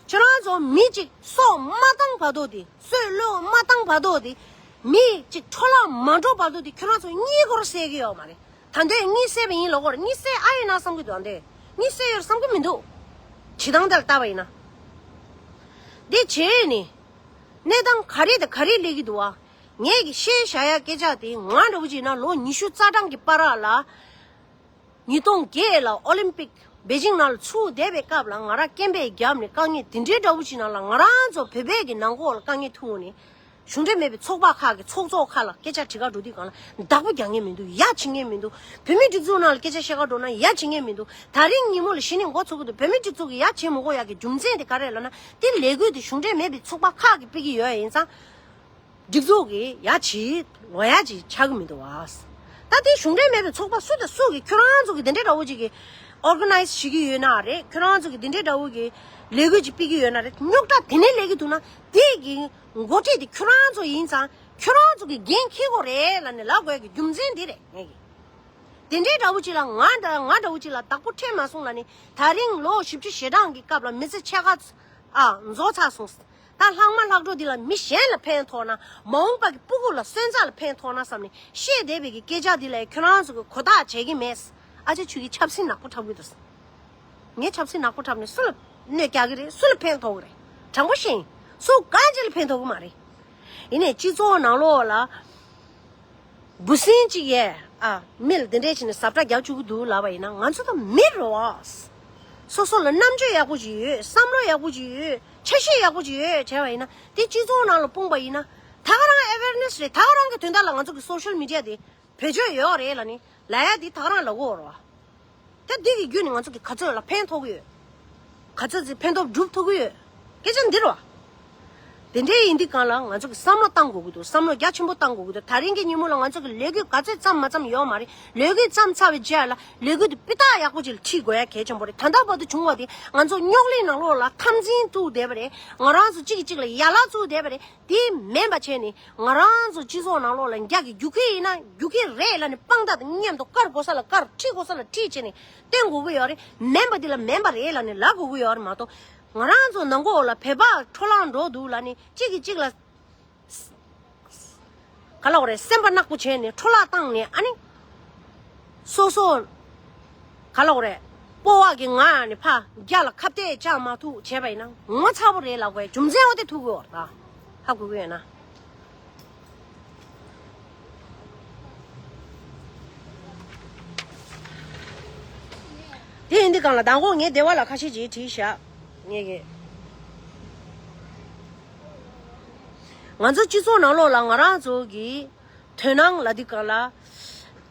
ཁྱོད་རང་ཚོ་མི་གཅིག་སྲོག་མ་བཏང་བར་དུ་དེ། སྲོག་བློས་མ་བཏང་བར་དུ་དེ། མི་གཅིག་འཕྲོ་བརླག་མ་འགྲོ་བར་དུ་དེ་ཁྱོད་རང་ཚོ་གཉིད་ཁུག་སད་ཀྱི་ཡོད་མ་རེད། ད་འདོད་གཉིད་སད་པ་ཡིན་ལབ་ཀྱི་ཡོད་རེད། གཉིད་སད་ཨ་ཡོད་ན་བསམ་གྱི་འདུག་ཨ་འདོད་གཉིད་སད་ཡོད་བསམ་གྱི་མི་འདུག་བྱེད་སྟངས་དེ་ལ་བལྟས་པ་ཡིན་ན། འདི་བྱས་ནས་གནས་སྟངས་ག་རེ་དང་ག་རེ་སླེབས་ཀྱི་འདུག་བ། ངས་ཀྱི་བཤད་བཞག་ཡ་སྐད་ཆ་དེ་ང་འདྲ་བོ་ཅིག་ན་ལོ་ཉི་ཤུ་རྩ་གྲངས་ཀྱི་བར་ལ། ཉིས་སྟོང་བརྒྱད་ལ་ཨོ་ལིམ་པིག་པེ་ཅིང་ནང་ལ་ཚུགས་བསྡད་པའི་སྐབས་ལ་ང་རང་སྐེམ་པས་བརྒྱབ་ནས་དཀའ་ངལ་དེ་འདྲའི་འདྲ་བོ་ཞིག་ནང་ལ་ང་རང་ཚོ་བོད་པའི་གི་ནང་ཁོག་ལ་དཀའ་ངལ་ཐུག་ནས་ གཞུང་འབྲེལ་མེད་པའི་ཚོགས་པ་ཁག་གི་ཚོགས་གཙོ་ཁག་ལ་སྐད་ཆ་དྲི་ག་འགྲོ་དུས་སྒང་ལ་བདག་པོ་རྒྱག་མཁན་མི་འདུག་ཡ་བྱེད་མཁན་མི་འདུག་བོད་མིའི་སྒྲིག་འཛུགས་ནང་ལ་སྐད་ཆ་བཤད་ག་འགྲོ་ན་ཡ་བྱེད་མཁན་མི་འདུག་ད་རིང་ཉིན་མོ་ལ་གཞི་ནས་འགོ་ཚུགས་ཀྱི་འདུག་བོད་མིའི་སྒྲིག་འཛུགས་ཀྱི་ཡ་བྱེད་མི་དགོས་ཡག་གི་རྒྱུ་མཚན་དེ་ག་རེ་ལབ་ན། དེ་ལས་འགུལ་དེ་གཞུང་འབྲེལ་མེད་པའི་ཚོགས་པ་ཁག་གིས་སྤེལ་གྱི་ཡོད་ཡིན་ཙང་། སྒྲིག་འཛུགས་ཀྱི་ཡ་བྱེད་ལོ་ཡ་ཅིག་ཆགས་ཀྱི་མི་འདུག་བ། ད་དེ་གཞུང་འབྲེལ་མེད་པའི་ཚོགས་པ་སུ་དང་སུ་གིས་ཁྱོད་རང་ཚོ་གི་དེ་འདྲའི་འདྲ་བོ་ཅིག་གི་ཨོར་ག་ནའི་ཛི་བྱེད་ཀྱི་ཡོད་ན་རེད། ཁྱོད་རང་ཚོ་གི་དེ་འདྲའི་འདྲ་བོ་གི་ལས་འགུལ་ཅིག་སྤེལ་གྱི་ཡོད་ན་རེད། རྙོག་དྲ་དེ་ནས་སླེབས་ཀྱི་འདུག་ན་དེ་གི་འགོ་ཁྲིད་དེ་ཁྱོད་རང་ཚོ་ཡིན་ཙང་ཁྱོད་རང་ཚོ་གི་འགན་འཁྱེར་དགོས་རེད་ལབ་ནས་ལབ་དགོས་ཀྱི་རྒྱུ་མཚན་འདི་རེད། ངས་ཀྱི་དེ་འདྲའི་འདྲ་བོ་ཅིག་ལ་ང་འདྲ་ང་འདྲ་བོ་ཅིག་ལ་བདག་པོ་འཕྲད་མ་སོང་ལབ་ནས། ད་རིང་ལོ་བཞི་བཅུ་ཞེ་གྲངས་ཀྱི་སྐབས་ལ་མི་ཚེ་ཕྱེད་ཀ་ཨ་རྫོགས་ཚར་སོང་། ད་ལྷག་མ་ལྷག་འཕྲོ་འདི་ལ་མི་གཞན་ལ་ཕན་ཐོགས་ན། མ་འོངས་པ་གི་སྤུ་གུ་ལ་སོན་རྩ་ལ་ཕན་ཐོགས་ན་བསམ་ནས་བཤད་བསྡད་པའི་གི་སྐད་ཆ་འདི་ལ་ཁྱོད་རང་ཚོ་གི་གོ་བརྡ་བྱེད་ཀྱི་མེད། ཨ་ཅེ་ཁྱོད་ཀྱིས་ཆབ་སྲིད་ནག་པོ་འཁྲབ་གི་འདུག་ངས་ཆབ་སྲིད་ནག་པོ་འཁྲབ་ནས་སུ་ལ་གནོད་རྒྱག་གི་རེད། སུ་ལ་ཕན་ཐོགས་གི་རེད། དྲང་པོ་བཤད་ཡིན། སུ་གང་ཅི་ལ་ཕན་ཐོགས་གི་མ་རེད། ཡིན་ནའི་སྤྱི་ཚོགས་ནང་ལོགས་ལ། འབུ་སྲིན་གཅིག་ཡས་ཨ་མི་ལ་དེ་འདྲས་བྱས་ནས་ཟབ་གྲ་རྒྱག་བཅུག་གི་འདུག་ལབ་པ་ཡིན་ན། ང་ཚོ་ད་མི་རེད་བ། སོ་སོ་ལ་རྣམ་དཔྱོད་ཡག་པོ་ཅིག་ཡོད། བསམ་བློ་ཡག་པོ་ཅིག་ཡོད། ཆ་ཤས་ཡག་པོ་ཅིག་ཡོད་བྱས་པ་ཡིན་ན། དེ་སྤྱི་ཚོགས་ནང་ལ་སྤུངས་པ་ཡིན་ན། ད་ག་རང་ཨེ་ཝེར་ནེ་སི་རེད། ད་ག་རང་གི་དོན་དག་ལ་ང་ཚོ་གི་སོ་ཤལ་མི་ཌི་ཡ་དེ་བེད་སྤྱོད་ཡོད་རེད་ལབ་ནི་ལབ་ཡ་དེ་ད་ག་རང་ལབ་དགོས་རེད་བ། ད་འདི་གི་བརྒྱུད་ནས་ང་ཚོ་གི་ག་ཚོད་ལ་ཕན་ཐོགས་ཀྱི་ཡོད། ག་ཚོད་ཅིག་ཕན་ཐོགས་སྒྲུབ་ཐུབ་ཀྱི་ཡོད། སྐད་ཆ་འདི་རེད་བ། དེ་འདྲའི་ཡིན་དུས་སྒང་ལ་ང་ཚོ་གི་བསམ་བློ་བཏང་དགོས་ཀྱི་འདུག་བསམ་བློ་རྒྱ་ཆེན་པོ་བཏང་དགོས་ཀྱི་འདུག་ད་རིང་གི་ཉིན་མོ་ལ་ང་ཚོ་གི་ལས་འགུལ་ག་ཚོད་བརྩམས་མ་བརྩམས་ཡོད་མ་རེད། ལས་འགུལ་བརྩམས་ཚར་བའི་རྗེས་ལ་ལས་འགུལ་དེ་སྤུས་དག་ཡག་པོ་ཅིག་ལ་ཁྲིད་དགོས་ཡ་གལ་ཆེན་པོ་རེད། ད་ལྟ་བར་དུ་བྱུང་བ་དེ་ང་ཚོ་རྙོག་གླེང་ནང་ལོགས་ལ་འཐབ་འཛིང་བཙུགས་བསྡད་པ་རེད། ང་རང་ཚོ་གཅིག་གིས་གཅིག་ལ་ཡ་ལ་བཙུགས་བསྡད་པ་རེད། དེ་མིན་པ་བྱས་ནས་ང་རང་ཚོ་སྤྱི་ཚོགས་ནང་ལོགས་ལ་རྒྱ་གི་རྒྱུག་ཁྱི་ཡིན་ན་རྒྱུག་ཁྱི་རེད་ལབ་ནས་དཔང་རྟགས་དང་མཉམ་དུ་བཀར་དགོས་ས་ལ་བཀར། ཁྲིད་དགོས་ས་ལ་ཁྲིད་བྱས་ནས་བསྟན་དགོས་ཀྱི་ཡོད་རེད། མིན་པ་འདི་ལ་མིན་པ་རེད་ལབ་ནས་ལབ་དགོས་ཀྱི་ཡོད་རེད་མ་གཏོགས། ང་རང་ཚོ་ནང་ཁོག་ལ་བོད་པ་འཕྲོ་བརླག་འགྲོ་འདུག་ལབ་ནས་གཅིག་གིས་གཅིག་ལ་ག་ལབ་དགོས་རེད། སེམས་པ་ནག་པོ་བྱས་ནས་འཕྲོ་བརླག་བཏང་ནས། ཨ་ནི་སོ་སོ་ག་ལབ་དགོས་རེད། སྤོབས་པ་གི་ངང་ནས་ཕར་རྒྱ་ལ་ཁ་གཏད་བཅག་མ་ཐུབ་བྱས་པ་ཡིན་ན་ངོ་ཚ་པོ་རེད་ལབ་དགོས། རྒྱུ་མཚན་འོ་དེ་ཐུག་གི་ཡོད་རེད། ད་ཧ་གོ་གི་ཡོད་ན། དེ་ཡིན་དུས་སྒང་ལ་མདང་དགོང་ངས་སྡེ་བ་ལ་ཁ་ཤས་ཅིག་བྲིས་ཤག་ངས་ཀྱི། ང་ཚོ་སྤྱི་ཚོགས་ནང་ལོགས་ལ་ང་རང་ཚོ་གི་དོན་སྣང་ལབ་དུས་སྒང་ལ།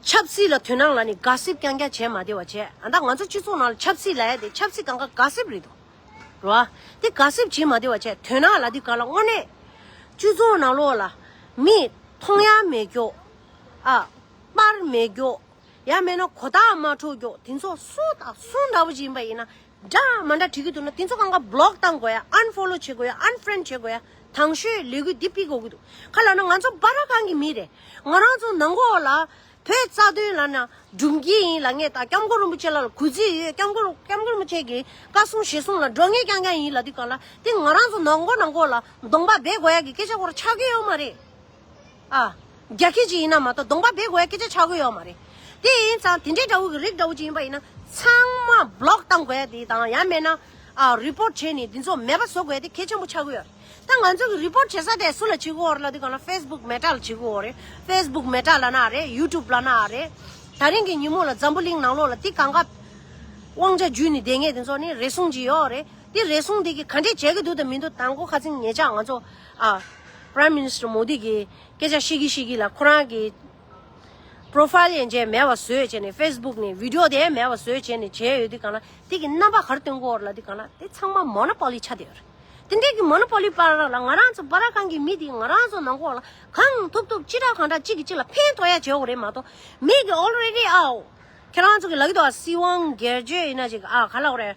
ཆབ་སྲིད་ལ་དོན་སྣང་ལབ་ནས་ག་སིབ་རྐྱང་རྐྱང་བྱས་མ་བསྡད་པ་བྱས། ཨ་ད་ང་ཚོ་སྤྱི་ཚོགས་ནང་ལ་ཆབ་སྲིད་ལབ་ཡ་དེ་ཆབ་སྲིད་སྒང་ག་ག་སིབ་རེད་འདུག་རེད་བ། དེ་ག་སིབ་བྱེད་མ་བསྡད་པ་བྱས། དོན་སྣང་ལབ་དུས་སྒང་ལ་དངོས་གནས་སྤྱི་ཚོགས་ནང་ལོགས་ལ་མི་མཐོང་ཡ་མེད་རྒྱུ། ཨ་པར་མེད་རྒྱུ། ཡང་མིན་ན་གོ་བརྡ་མ་འཕྲོད་རྒྱུ་དེ་ཚོ་སུ་དང་སུ་འདྲ་བོ་ཅིག་ཡིན་པ་ཡིན་ན། འདྲ་མ་འདྲ་བྲིས་ཀྱི་འདུག་ན་དེ་ཚོ་སྒང་ག་བྷ་ལོག་བཏང་དགོས་ཡ། ཨན་ཕོ་ལོ་བྱེད་དགོས་ཡ། ཨན་ཕེ་རེན་ཌི་བྱེད་དགོས་ཡ། དང་ཤོས་ལས་འགུལ་འདི་སྤེལ་དགོས་ཀྱི་འདུག་ག་ལབ་ན་ང་ཚོ་སྦ་ར་ཁང་གི་མི་རེད། ང་རང་ཚོ་ནང་ཁོག་ལ་བོད་རྩ་དོན་ལབ་ན་སྒྲུབ་ཀྱི་ཡིན་ལབ་མཁན་དང་། སྐྱབས་མགོན་རིན་པོ་ཆེ་ལ་གུས་བརྩི་ཡོད། སྐྱབས་མགོན་སྐྱབས་མགོན་རིན་པོ་ཆེ་གི་བཀའ་གསུང་ཞལ་གསུང་ལ་འགྲོ་མཁན་རྐྱང་རྐྱང་ཡིན་ལབ་དུས་སྒང་ལ། དེ་ང་རང་ཚོ་ནང་ཁོག་ནང་ཁོག་ལ་གདོང་པ་སྦས་དགོས་ཡ་གི་སྐད་ཆ་སྐོར་ཆགས་ཀྱི་ཡོད་མ་རེད། ཨ། རྒྱ་ཁྱི་ཅིག་ཡིན་ན་མ་གཏོགས་གདོང་པ་སྦས་དགོས་ཡ་སྐད་ཆ་ཆགས་ཀྱི་ཡོད་མ་རེད། དེ་ཡིན་ཙང་དེ་འདྲའི་འདྲ་བོ་གི་རིགས་འདྲ་བོ་ཅིག་ཡིན་པ་ཡིན་ན་ཚང་མ་བྷ་ལོག་བཏང་དགོས་ཡ་དེ་དང་། ཡང་མེད་ན་ཨ་རི་པོར་ཊི་བྱས་ནས་འདི་ཚོ་མེད་པ་བཟོ་དགོས་ཡ་དེ་གལ་ཆེན་པོ་ཆགས་ཀྱི་ཡོད་རེད། ད་ང་ཚོ་གི་རི་པོར་ཊི་བྱེད་ས་དེ་སུ་ལ་བྱེད་ཀྱི་ཡོད་རེད་ལབ་དུས་སྒང་ལ་ཕེ་སི་བུག་མེ་ཊ་ལ་བྱེད་ཀྱི་ཡོད་རེད། ཕེ་སི་བུག་མེ་ཊ་ལབ་ན་རེད། ཡུ་ཊུབ་ལབ་ན་རེད། ད་རིང་གི་ཉིན་མོ་ལ་འཛམ་བུ་གླིང་ནང་ལོགས་ལ་དེ་གང་ག་དབང་ཆ་འཇུས་ནས་བསྡད་མཁན་དེ་ཚོ་ནི་རེ་ཟུང་ཅིག་ཡོད་རེད། དེ་རེ་ཟུང་དེ་གིས་ག་འདྲས་བྱེད་ཀྱི་འདུག་དང་མི་འདུག་དང་པོ་ཁ་སང་ཉེ་ཆར་ང་ཚོ་ཨ་Prime Minister Modi གིས་སྐད་ཆ་བཤད་ཀྱི་བཤད་ཀྱི་ལ། ཁོ་རང་གི་པོ་རོ་ཕ་ཡིལ་ཡན་ཆད་མེད་པ་བཟོས་བྱས་ནས། ཕེ་སི་བུག་ནས་བི་ཌི་ཡོ་དེ་མེད་པ་བཟོས་བྱས་ནས་བྱས་ཡོད་དུས་སྒང་ལ། དེ་གི་རྣམ་པ་ག་རེ་སྟོན་གྱི་ཡོད་རེད་ལབ་དུས་སྒང་ལ། དེ་ཚང་མ་མོ་ནོ་པོ་ལི་ཆགས་བསྡད་ཡོད་རེད། དེ་འདྲས་ཀྱི་མོ་ནོ་པོ་ལི་བར་ལ་ང་རང་ཚོ་སྦ་ར་ཁང་གི་མི་དེ་ང་རང་ཚོ་ནང་ཁོག་ལ་གང་ཐུབ་ཐུབ་ཅི་དྲག་གང་དྲག་གཅིག་གིས་གཅིག་ལ་ཕན་ཐོགས་ཡ་བྱེད་དགོས་རེད་མ་གཏོགས། མི་གི་ཨོལ་རེ་ཌི་ཨའོ། ཁྱེད་རང་ཚོ་གི་ལབ་ཀྱི་འདུག་ཨ། སྲིད་དབང་སྒེར་གཅོད་ཡིན་ན་ཅིག་ཨ་ག་ལབ་དགོས་རེད།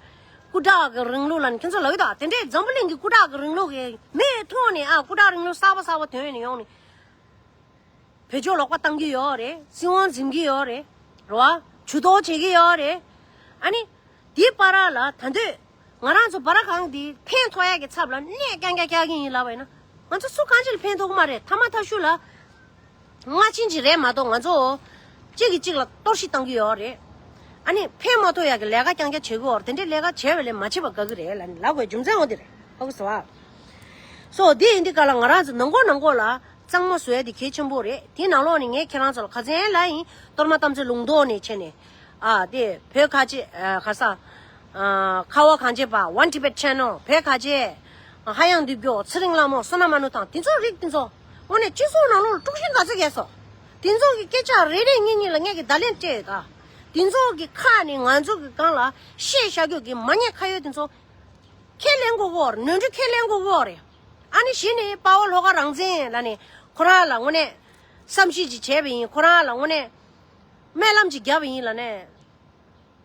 སྐུ་དྲག་གི་རིང་ལུགས་ལབ་ནས་ཁྱེད་ཚོ་ལབ་ཀྱི་འདུག་ཨ། དེ་འདྲས་འཛམ་བུ་གླིང་གི་སྐུ་དྲག་གི་རིང་ལུགས་ཀྱི་མིའི་ཐོག་ནས་ཨ་སྐུ་དྲག་རིང་ལུགས་གསར་པ་གསར་པ་ཐོན་ནས་ཡོང་ནས། བེད་སྤྱོད་ལོག་པ་བཏང་གི་ཡོད་རེད། སྲིད་དབང་འཛིན་གྱི་ཡོད་རེད། རེད་བ། ཇུས་གཏོགས་བྱེད་ཀྱི་ཡོད་རེད། ཨ་ནི། དེའི་བར་ལ་ད་དུང་ང་རང་ཚོ་སྦ་ར་ཁང་འདི་ཕན་ཐོགས་ཡག་གི་ཚབ་ལ་གནས་རྐྱང་རྐྱང་རྒྱག་གི་ཡིན་ལབ་པ་ཡིན་ན། ང་ཚོ་སུ་གང་ཅི་ལ་ཕན་ཐོགས་ཀྱི་མ་རེད། ཐ་མ་ཐ་ཤུ་ལ། སྔ་ཕྱི་ཅིག་རེད་མ་གཏོགས་ང་ཚོ་གཅིག་གིས་གཅིག་ལ་གཏོར་བཤིག་བཏང་གི་ཡོད་རེད། ཨ་ནི་ཕན་མ་ཐོགས་ཡག་གི་ལས་ཀ་རྐྱང་རྐྱང་བྱེད་ཀྱི་ཡོད་རེད། དེ་འདྲའི་ལས་ཀ་བྱས་པ་ལས་མ་བྱས་པ་དགའ་གི་རེད་ལབ་ནས་ལབ་དགོས་རྒྱུ་མཚན་འོ་དེ་རེད། ཧ་གོ་སོང་ཨ། སོ་དེ་ཡིན་དུས་སྒང་ལ་ང་རང་ཚོ་ནང་ཁོག་ནང་ཁོག་ལ་གཙང་མ་བཟོ་ཡ་དེ་གལ་ཆེན་པོ་རེད། དེའི་ནང་ལོགས་ནས་ངས་ཁྱེད་རང་ཚོ་ལ་ཁ་སང་ལབ་ཡིན། གཏོར་མ་རྟ་མཆོག་ལུང་རྟོགས་ནས་བྱས་ནས། ཨ་དེ་བོད་ཁ་ཆེ་ཨ་ག་ས། ཨ་ཁ་བ་གངས་ཅན་པ། One Tibet Channel། བོད་ཁ་ཆེ། ཧ་ཡང་འདུས་མགྱོགས། ཚེ་རིང་ལྷ་མོ། བསོད་ནམས་མ་ནུ་ཐང་། དེ་ཚོ་རིགས་དེ་ཚོ། དངོས་གནས་སྤྱི་ཚོགས་ནང་ལོགས་ལ་དཀྲུག་ཤིང་ག་ཚོད་བརྒྱབ་སོང་། དེ་ཚོ་གི་སྐད་ཆ་རེ་རེ་གཉིས་གཉིས་ལ་ངས་ཀྱི་བརྡ་ལན་སྤྲད་ཡོད་ད། དེ་ཚོ་གི་ཁ་ནས་ང་ཚོ་གི་སྒང་ལ་བཤད་བཞག་རྒྱུ་གི་མ་ཉེས་ཁ་གཡོག་དེ་ཚོ་ཁས་ལེན་དགོས་གོ་རེད། ནོར་འཁྲུལ་ཁས་ལེན་དགོས་གོ་རེད། ཨ་ནི་གཞི་ནས་དཔའ་བོ་ལྷོ་ཁ་རང་བཙན་ལབ་ནས་ཁོ་རང་ལ་དངོས་གནས་བསམ་ཤེས་ཅིག་བྱས་པ་ཡིན། ཁོ་རང་ལ་དངོས་གནས་སྨོན་ལམ་ཅིག་བརྒྱབ་པ་ཡིན་ལབ་ནས།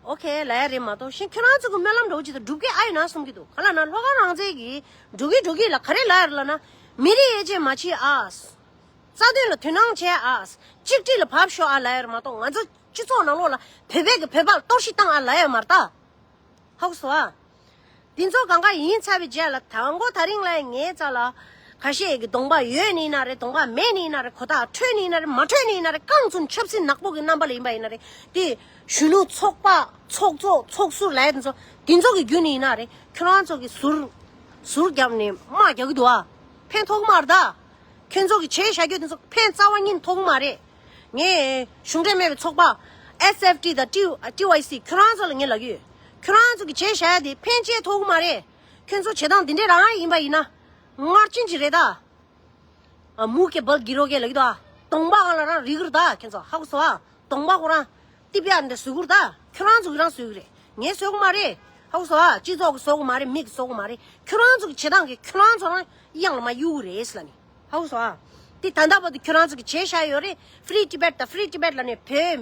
ཨོ་ཁེ་ལབ་ཡ་རེད་མ་གཏོགས་གཞན་ཁྱོད་རང་ཚོ་གི་སྨོན་ལམ་འདྲ་བོ་ཅིག་དང་སྒྲུབ་མཁན་ཨ་ཡོད་ན་བསམ་གྱི་འདུག་ག་ལབ་ན་ལྷོ་ཁ་རང་བཙན་གྱིས་འགྲོ་གི་འགྲོ་གི་ལ་ག་རེ་ལབ་ཡ་རེད་ལབ་ན། མི་རིགས་དབྱེ་འབྱེད་མ་བྱེད་ཨ། རྩ་དོན་ལ་དོ་སྣང་བྱེད་ཨ། གཅིག་སྒྲིལ་ལ་བབས་ཤོག་ཨ་ལབ་ཡ་རེད་མ་གཏོགས་ང་ཚོ་སྤྱི་ཚོགས་ནང་ལོགས་ལ་བོད་པའི་གི་བོད་པ་ལ་གཏོར་བཤིག་བཏང་ཨ་ལབ་ཡ་མ་རེད་ད། ཧ་གོ་སོང་ཨ། འདི་ཚོ་གང་ག་ཡིན་ཚར་བའི་རྗེས་ལ་དང་པོ་ད་རིང་ལ་ངའི་རྩ་ལ་ཁ་ཤས་ཀྱི་གདོང་པ་ཡོད་ནི་ཡིན་ན་རེད། གདོང་པ་མེད་ནི་ཡིན་ན་རེད། གོ་ཐག་འཕྲོད་ནི་ཡིན་ན་རེད། མ་འཕྲོད་ནི་ཡིན་ན་རེད། རྐང་བཙུགས་ཆབ་སྲིད་ནག་པོ་གི་རྣམ་པ་ལ་ཡིན་པ་ཡིན་ན་རེད། དེ་གཞོན་ནུ་ཚོགས་པ་ཚོགས་གཙོ་ཚོགས་ཟུར་ལས་དེ་ཚོ་དེ་ཚོ་གི་བརྒྱུད་ནི་ཡིན་ན་རེད། ཁྱོད་རང་ཚོ་གི་ཟུར་ཟུར་བརྒྱབ་ནས་དམག་རྒྱག་གི་འདུག་ཨ། ཕན་ཐོགས་མ་རེད་ད། ཁྱོད་ཚོ་གི་བྱས་བཞག་རྒྱུ་དེ་ཚོ་ཕན་རྩ་བ་ཉིད་ཐོགས་མ་རེད། ངས་གཞུང་འབྲེལ་མེད་པའི་ཚོགས་པ་S F T དང་T- T Y C ཁྱོད་རང་ཚོ་ལ་ངས་ལབ་ཀྱི་ཡོད། ཁྱོད་རང་ཚོ་གི་བྱས་བཞག་ཡ་དེ་ཕན་ཆེ་ཐོགས་མ་རེད། ཁྱོད་ཚོ་བྱེད་སྟངས་འདི་འདྲས་རང་ཡིན་པ་ཡིན་ན། ངར་ཅན་ཅིག་རེད་ད། ཨ་མུ་གེ་བལ་གི་རོ་གེ་ལབ་ཀྱི་འདུག་ཨ། གདོང་པ་གང་ལ་རང་རིག་གི་རེད་ད་ཁྱོད་ཚོ་ཧ་གོ་སོང་ཨ། གདོང་པ་ཁོ་རང་ཏི་པི་ཨར་འདི་བཟོ་གི་རེད་ད། ཁྱོད་རང་ཚོ་གི་རང་བཟོ་གི་རེད། ངས་བཟོ་གི་མ་རེད། ཧ་གོ་སོང་ཨ། སྤྱི་ཚོགས་ཀྱི་བཟོ་གི་མ་རེད། མི་གི་བཟོ་གི་མ་རེད། ཁྱོད་རང་ཚོ་གི་བྱེད་སྟངས་ཀྱིས་ཁྱོད་རང་ཚོ་རང་གཡང་ལ་མ་གཡུག་གི་རེད་ཟེར་ལབ་ནི། ཧ་གོ་སོང་ཨ། དེ་ད་ལྟ་བར་དུ་ཁྱོད་རང་ཚོ་གི་བྱས་བཞག་ཡོད་རེད། Free Tibet དང་Free Tibet ལབ་ནས་བོད་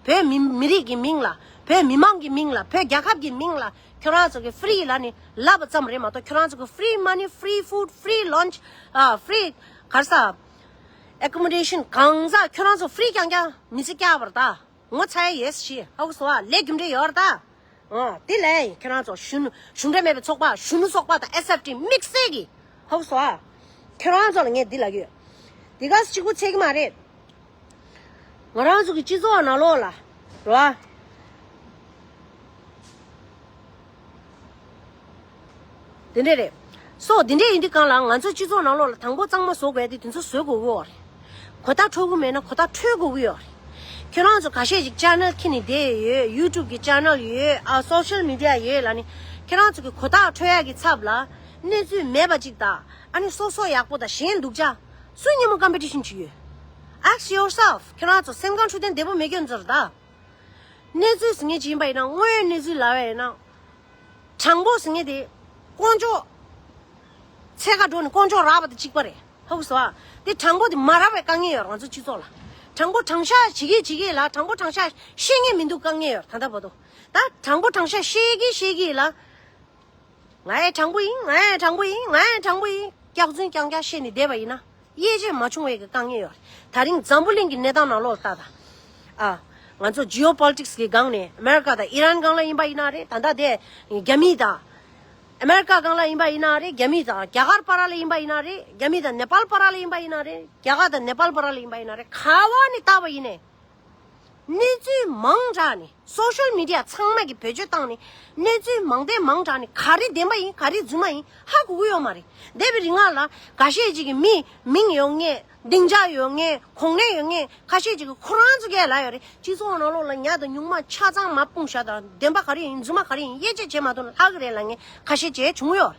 བོད་མི་མི་རིགས་ཀྱི་མིང་ལ། བོད་མི་མང་གི་མིང་ལ། བོད་རྒྱལ་ཁབ་ཀྱི་མིང་ལ་ཁྱོད་རང་ཚོ་གི་free ལབ་ནས་ལབ་པ་ཙམ་རེད་མ་གཏོགས། ཁྱོད་རང་ཚོ་གི་free money, free food, free lunch, ཨ་free ག་རེ་ཟ། accommodation གང་ཟག་ཁྱོད་རང་ཚོ་free རྐྱང་རྐྱང་མི་ཚེ་བསྐྱལ་བ་རེད་ད། ངོ་ཚ་ཡ་ཡོད་ཤི། ཧ་གོ་སོང་ཨ། ལས་རྒྱུ་འབྲས་ཡོད་རེད་ད། ཨ་དེ་ལས་ཁྱོད་རང་ཚོ་གཞོན་ནུ་གཞུང་འབྲེལ་མེད་པའི་ཚོགས་པ། གཞོན་ནུ་ཚོགས་པ་དང་S F T དམིགས་བསལ་གྱིས། ཧ་གོ་སོང་ཨ། ཁྱོད་རང་ཚོ་ལ་ངས་འདི་ལབ་ཀྱི་ཡོད། འདི་ག་གཅིག་པུ་ཚད་ཀྱི་མ་རེད། ང་རང་ཚོ་གི་སྤྱི་ཚོགས་ནང་ལོགས་ལ་རེད་བ། དེ་འདྲས་རེད། སོ་དེ་འདྲས་ཡིན་དུས་གང་ལ་ང་ཚོ་སྤྱི་ཚོགས་ནང་ལོགས་ལ་དང་པོ་གཙང་མ་བཟོ་དགོས་དེ་དེ་ཚོ་བཟོ་དགོས་ཀྱི་ཡོད་རེད། གོ་བརྡ་འཕྲོད་ཀྱི་མེད་ན་གོ་བརྡ་འཕྲོད་དགོས་ཀྱི་ཡོད་རེད། ཁྱོད་རང་ཚོ་ཁ་ཤས་ཅིག་channel ཁྱེར་ནས་བསྡད་ཡོད། YouTube གི་channel ཡོད། ཨ་social media ཡོད་ལབ་ནི། ཁྱོད་རང་ཚོ་གི་གོ་བརྡ་འཕྲོད་ཡག་གི་ཚབ་ལ་གནས་ཚུལ་མེད་པ་ཅིག་དང་། ཨ་ནི་སོ་སོ་ཡག་པོ་དང་གཞན་སྡུག་ཅག་སུ་གཉིས་མོ་competition བྱེད་ཀྱི་ཡོད། Ask yourself. ཁྱོད་རང་ཚོ་སེམས་ཁམས་འཕྲོད་བསྟེན་བདེ་པོ་མེད་ཀྱི་ཡོད་ཚོད་རེད་ད། གནས་ཚུལ་ཟེར་མཁན་ཅིག་ཡིན་པ་ཡིན་ན། དངོས་ཡོད་གནས་ཚུལ་ལབ་པ་ཡིན་ན། དྲང་པོ་ཟེར་མཁན་དེ་དཀོན་མཆོག་འཚོལ་ག་འགྲོ་ནས་དཀོན་མཆོག་རག་པ་དང་གཅིག་པ་རེད། ཧ་གོ་སོང་ཨ། དེ་དྲང་པོ་དེ་མ་རག་པའི་དཀའ་ངལ་ཡོད་རེད་ང་ཚོ་སྤྱི་ཚོགས་ལ། དྲང་པོ་དྲང་བཞག་བྱེད་ཀྱི་བྱེད་ཀྱི་ལ། དྲང་པོ་དྲང་བཞག་ཤེས་མཁན་མི་འདུག་དཀའ་ངལ་ཡོད་རེད་ད་ལྟ་བར་དུ། ད་དྲང་པོ་དྲང་བཞག་ཤེས་ཀྱི་ཤེས་ཀྱི་ལ། ང་ཡང་དྲང་པོ་ཡིན། ང་ཡང་དྲང་པོ་ཡིན། ང་ཡང་དྲང་པོ་ཡིན། སྐྱག་རྫུན་རྐྱང་རྐྱང་བཤད་ནས་བསྡད་པ་ཡིན་ན། དབྱེ་འབྱེད་མ་བྱུང་བའི་གི་དཀའ་ངལ་ཡོད་རེད། ད་རིང་འཛམ་བུ་གླིང་གི་གནས་སྟངས་ནང་ལོགས་ལ་ལྟ་དང་། ཨ། ང་ཚོ་geopolitics གི་སྒང་ནས་ཨ་མེ་རི་ཀ་དང་ཨི་རན་སྒང་ལ་ཡིན་པ་ཡིན་ན་རེད། ད་ལྟ་དེ་རྒྱ་མི་དང་། ཨ་མེ་རི་ཀ་སྒང་ལ་ཡིན་པ་ཡིན་ན་རེད། རྒྱ་མི་དང་རྒྱ་གར་བར་ལ་ཡིན་པ་ཡིན་ན་རེད། རྒྱ་མི་དང་ནེ་པཱལ་བར་ལ་ཡིན་པ་ཡིན་ན་རེད། རྒྱ་གར་དང་ནེ་པཱལ་བར་ལ་ཡིན་པ་ཡིན་ན་རེད། ག་བ་ནས་ལྟ་བ་ཡིན་ནའི། གནས་ཚུལ་མང་དྲགས་ནས་social media ཚང་མ་གིས་བེད་སྤྱོད་བཏང་ནས་གནས་ཚུལ་མང་དེ་མང་དྲགས་ནས་ག་རེ་བདེན་པ་ཡིན་ག་རེ་རྫུན་མ་ཡིན་ཧ་གོ་གི་ཡོད་མ་རེད། འདས་པའི་རིང་ལ་འགའ་ཤས་ཅིག་གིས་མི་མིང་ཡོད་མཁན་སྡིངས་ཆ་ཡོད་མཁན་གོ་གནས་ཡོད་མཁན་ཁ་ཤས་ཅིག་གིས་ཁོ་རང་ཚོ་གས་ལབ་ཡོད་རེད། སྤྱི་ཚོགས་ནང་ལོགས་ལ་ཉ་དང་སྨྱུག་མ་ཆ་ཚང་མ་སྤུངས་བཞག་དང་བདེན་པ་ག་རེ་ཡིན་རྫུན་མ་ག་རེ་ཡིན་དབྱེ་འབྱེད་བྱེད་མ་ཐུབ་ན་ལྷག་གི་རེད་ལབ་མཁན་ཁ་ཤས་ཅིག་བྱུང་ཡོད་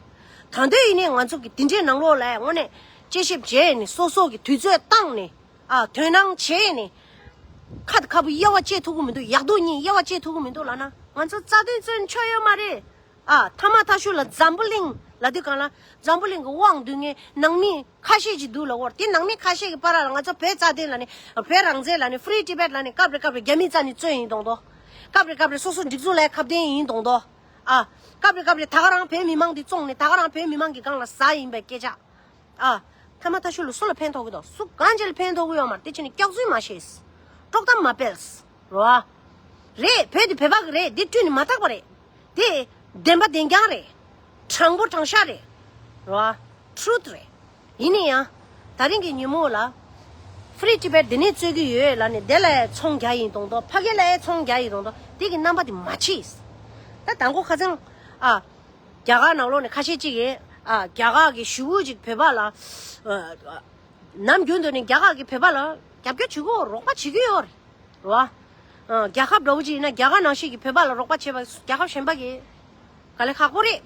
རེད། ད་དུང་ཡིན་ནའི་ང་ཚོ་གི་དེ་འདྲའི་ནང་ལོགས་ལ་དངོས་གནས་དཔྱད་ཞིབ་བྱས་ནས་སོ་སོ་གི་དུས་ཚོད་བཏང་ནས། ཨ། དོ་སྣང་བྱས་ནས། ཁ་དང་ཁ་སྤུ་དབྱེ་བ་བཅད་ཐུབ་ཀྱི་མི་འདུག་ཡག་སྡུག་གཉིས་དབྱེ་བ་བཅད་ཐུབ་ཀྱི་མི་འདུག་ལབ་ན་ང་ཚོ་རྩ་དོན་རྩོད་ཆོག་ཡོད་མ་རེད། ཨ། ཐ་མ་ཐ་ཤུ་ལ་འཛམ་བུ་གླིང་ལབ་དུས་གང་ལ་འཛམ་བུ་གླིང་གི་དབང་སྡུད་མཁན་ནང་མི་ཁ་ཤས་ཅིག་འདུག་ལབ་ཀྱི་ཡོད་རེད། དེ་ནང་མི་ཁ་ཤས་ཀྱི་བར་ལ་ང་ཚོ་བོད་རྩ་དོན་ལབ་ནས་བོད་རང་བཙན་ལབ་ནས་Free Tibet ལབ་ནས་སྐབས་རེ་སྐབས་རེ་རྒྱ་མི་རྩ་ནས་རྩོད་ཡིན་མདོག་མདོག་སྐབས་རེ་སྐབས་རེ་སོ་སོ་སྒྲིག་འཛུགས་ལ་ཁ་གཏད་ཡིན་མདོག་མདོག་ཨ། སྐབས་རེ་སྐབས་རེ་ད་ག་རང་བོད་མི་མང་འདི་བཙོང་ནས་ད་ག་རང་བོད་མི་མང་གི་སྒང་ལ་ཟ་ཡིན་པའི་སྐད་ཆ། ཨ། ཐ་མ་ཐ་ཤུ་ལ་སུ་ལ་ཕན་ཐོགས་ཀྱི་འདུག་སུ་གང་ཅི་ལ་ཕན་ཐོགས་ཀྱི་ཡོད་མ་རེད། དེ་བྱས་ནས་སྐྱག་རྫུན་མ་བཤད། དཀྲོག་གཏམ་མ་སྤེལ། རོ། རེད། བོད་དེ་བོད་པ་གི་རེད། འདི་བསྐྲུན་ནས་མ་བཏགས་པ་རེད། དེ་བདེན་པ་བདེན་རྐྱང་རེད། དྲང་པོ་དྲང་བཞག་རེད། རོ། Truth རེད། ཡིན་ནའི་ཡང་། ད་རིང་གི་ཉིན་མོ་ལ། Free Tibet འདི་ནས་རྩོད་ཀྱི་ཡོད་ལབ་ནས་དེ་ལ་ཚོང་རྒྱག་ཡིན་མདོག་མདོག་ཕ་གི་ལ་ཚོང་རྒྱག་ཡིན་མདོག་མདོག་དེ་གི་རྣམ་པ་དེ་མ་མཆིས། ད་དང་པོ་ཁ་སང་། ཨ། རྒྱ་གར་ནང་ལོགས་ནས་ཁ་ཤས་ཅིག་གིས། ཨ། རྒྱ་གར་གི་ཞི་བོ་ཅིག་བོད་པ་ལ། ཨ། ནམ་རྒྱུན་དུ་ནས་རྒྱ་གར་གི་བོད་པ་ལ་རྒྱབ་སྐྱོར་བྱེད་དགོས་རོགས་པ་བྱེད་ཀྱི་ཡོད་རེད། རེད་བ། ཨ། རྒྱལ་ཁབ་འདྲ་བོ་ཅིག་ཡིན་ན་རྒྱ་གར་ནང་བཞིན་གྱི་བོད་པ་ལ་རོགས་པ་བྱེད་པ་རྒྱལ་ཁབ་གཞན་པ་གི་དཀའ་ལས་ཁག་པོ་རེད།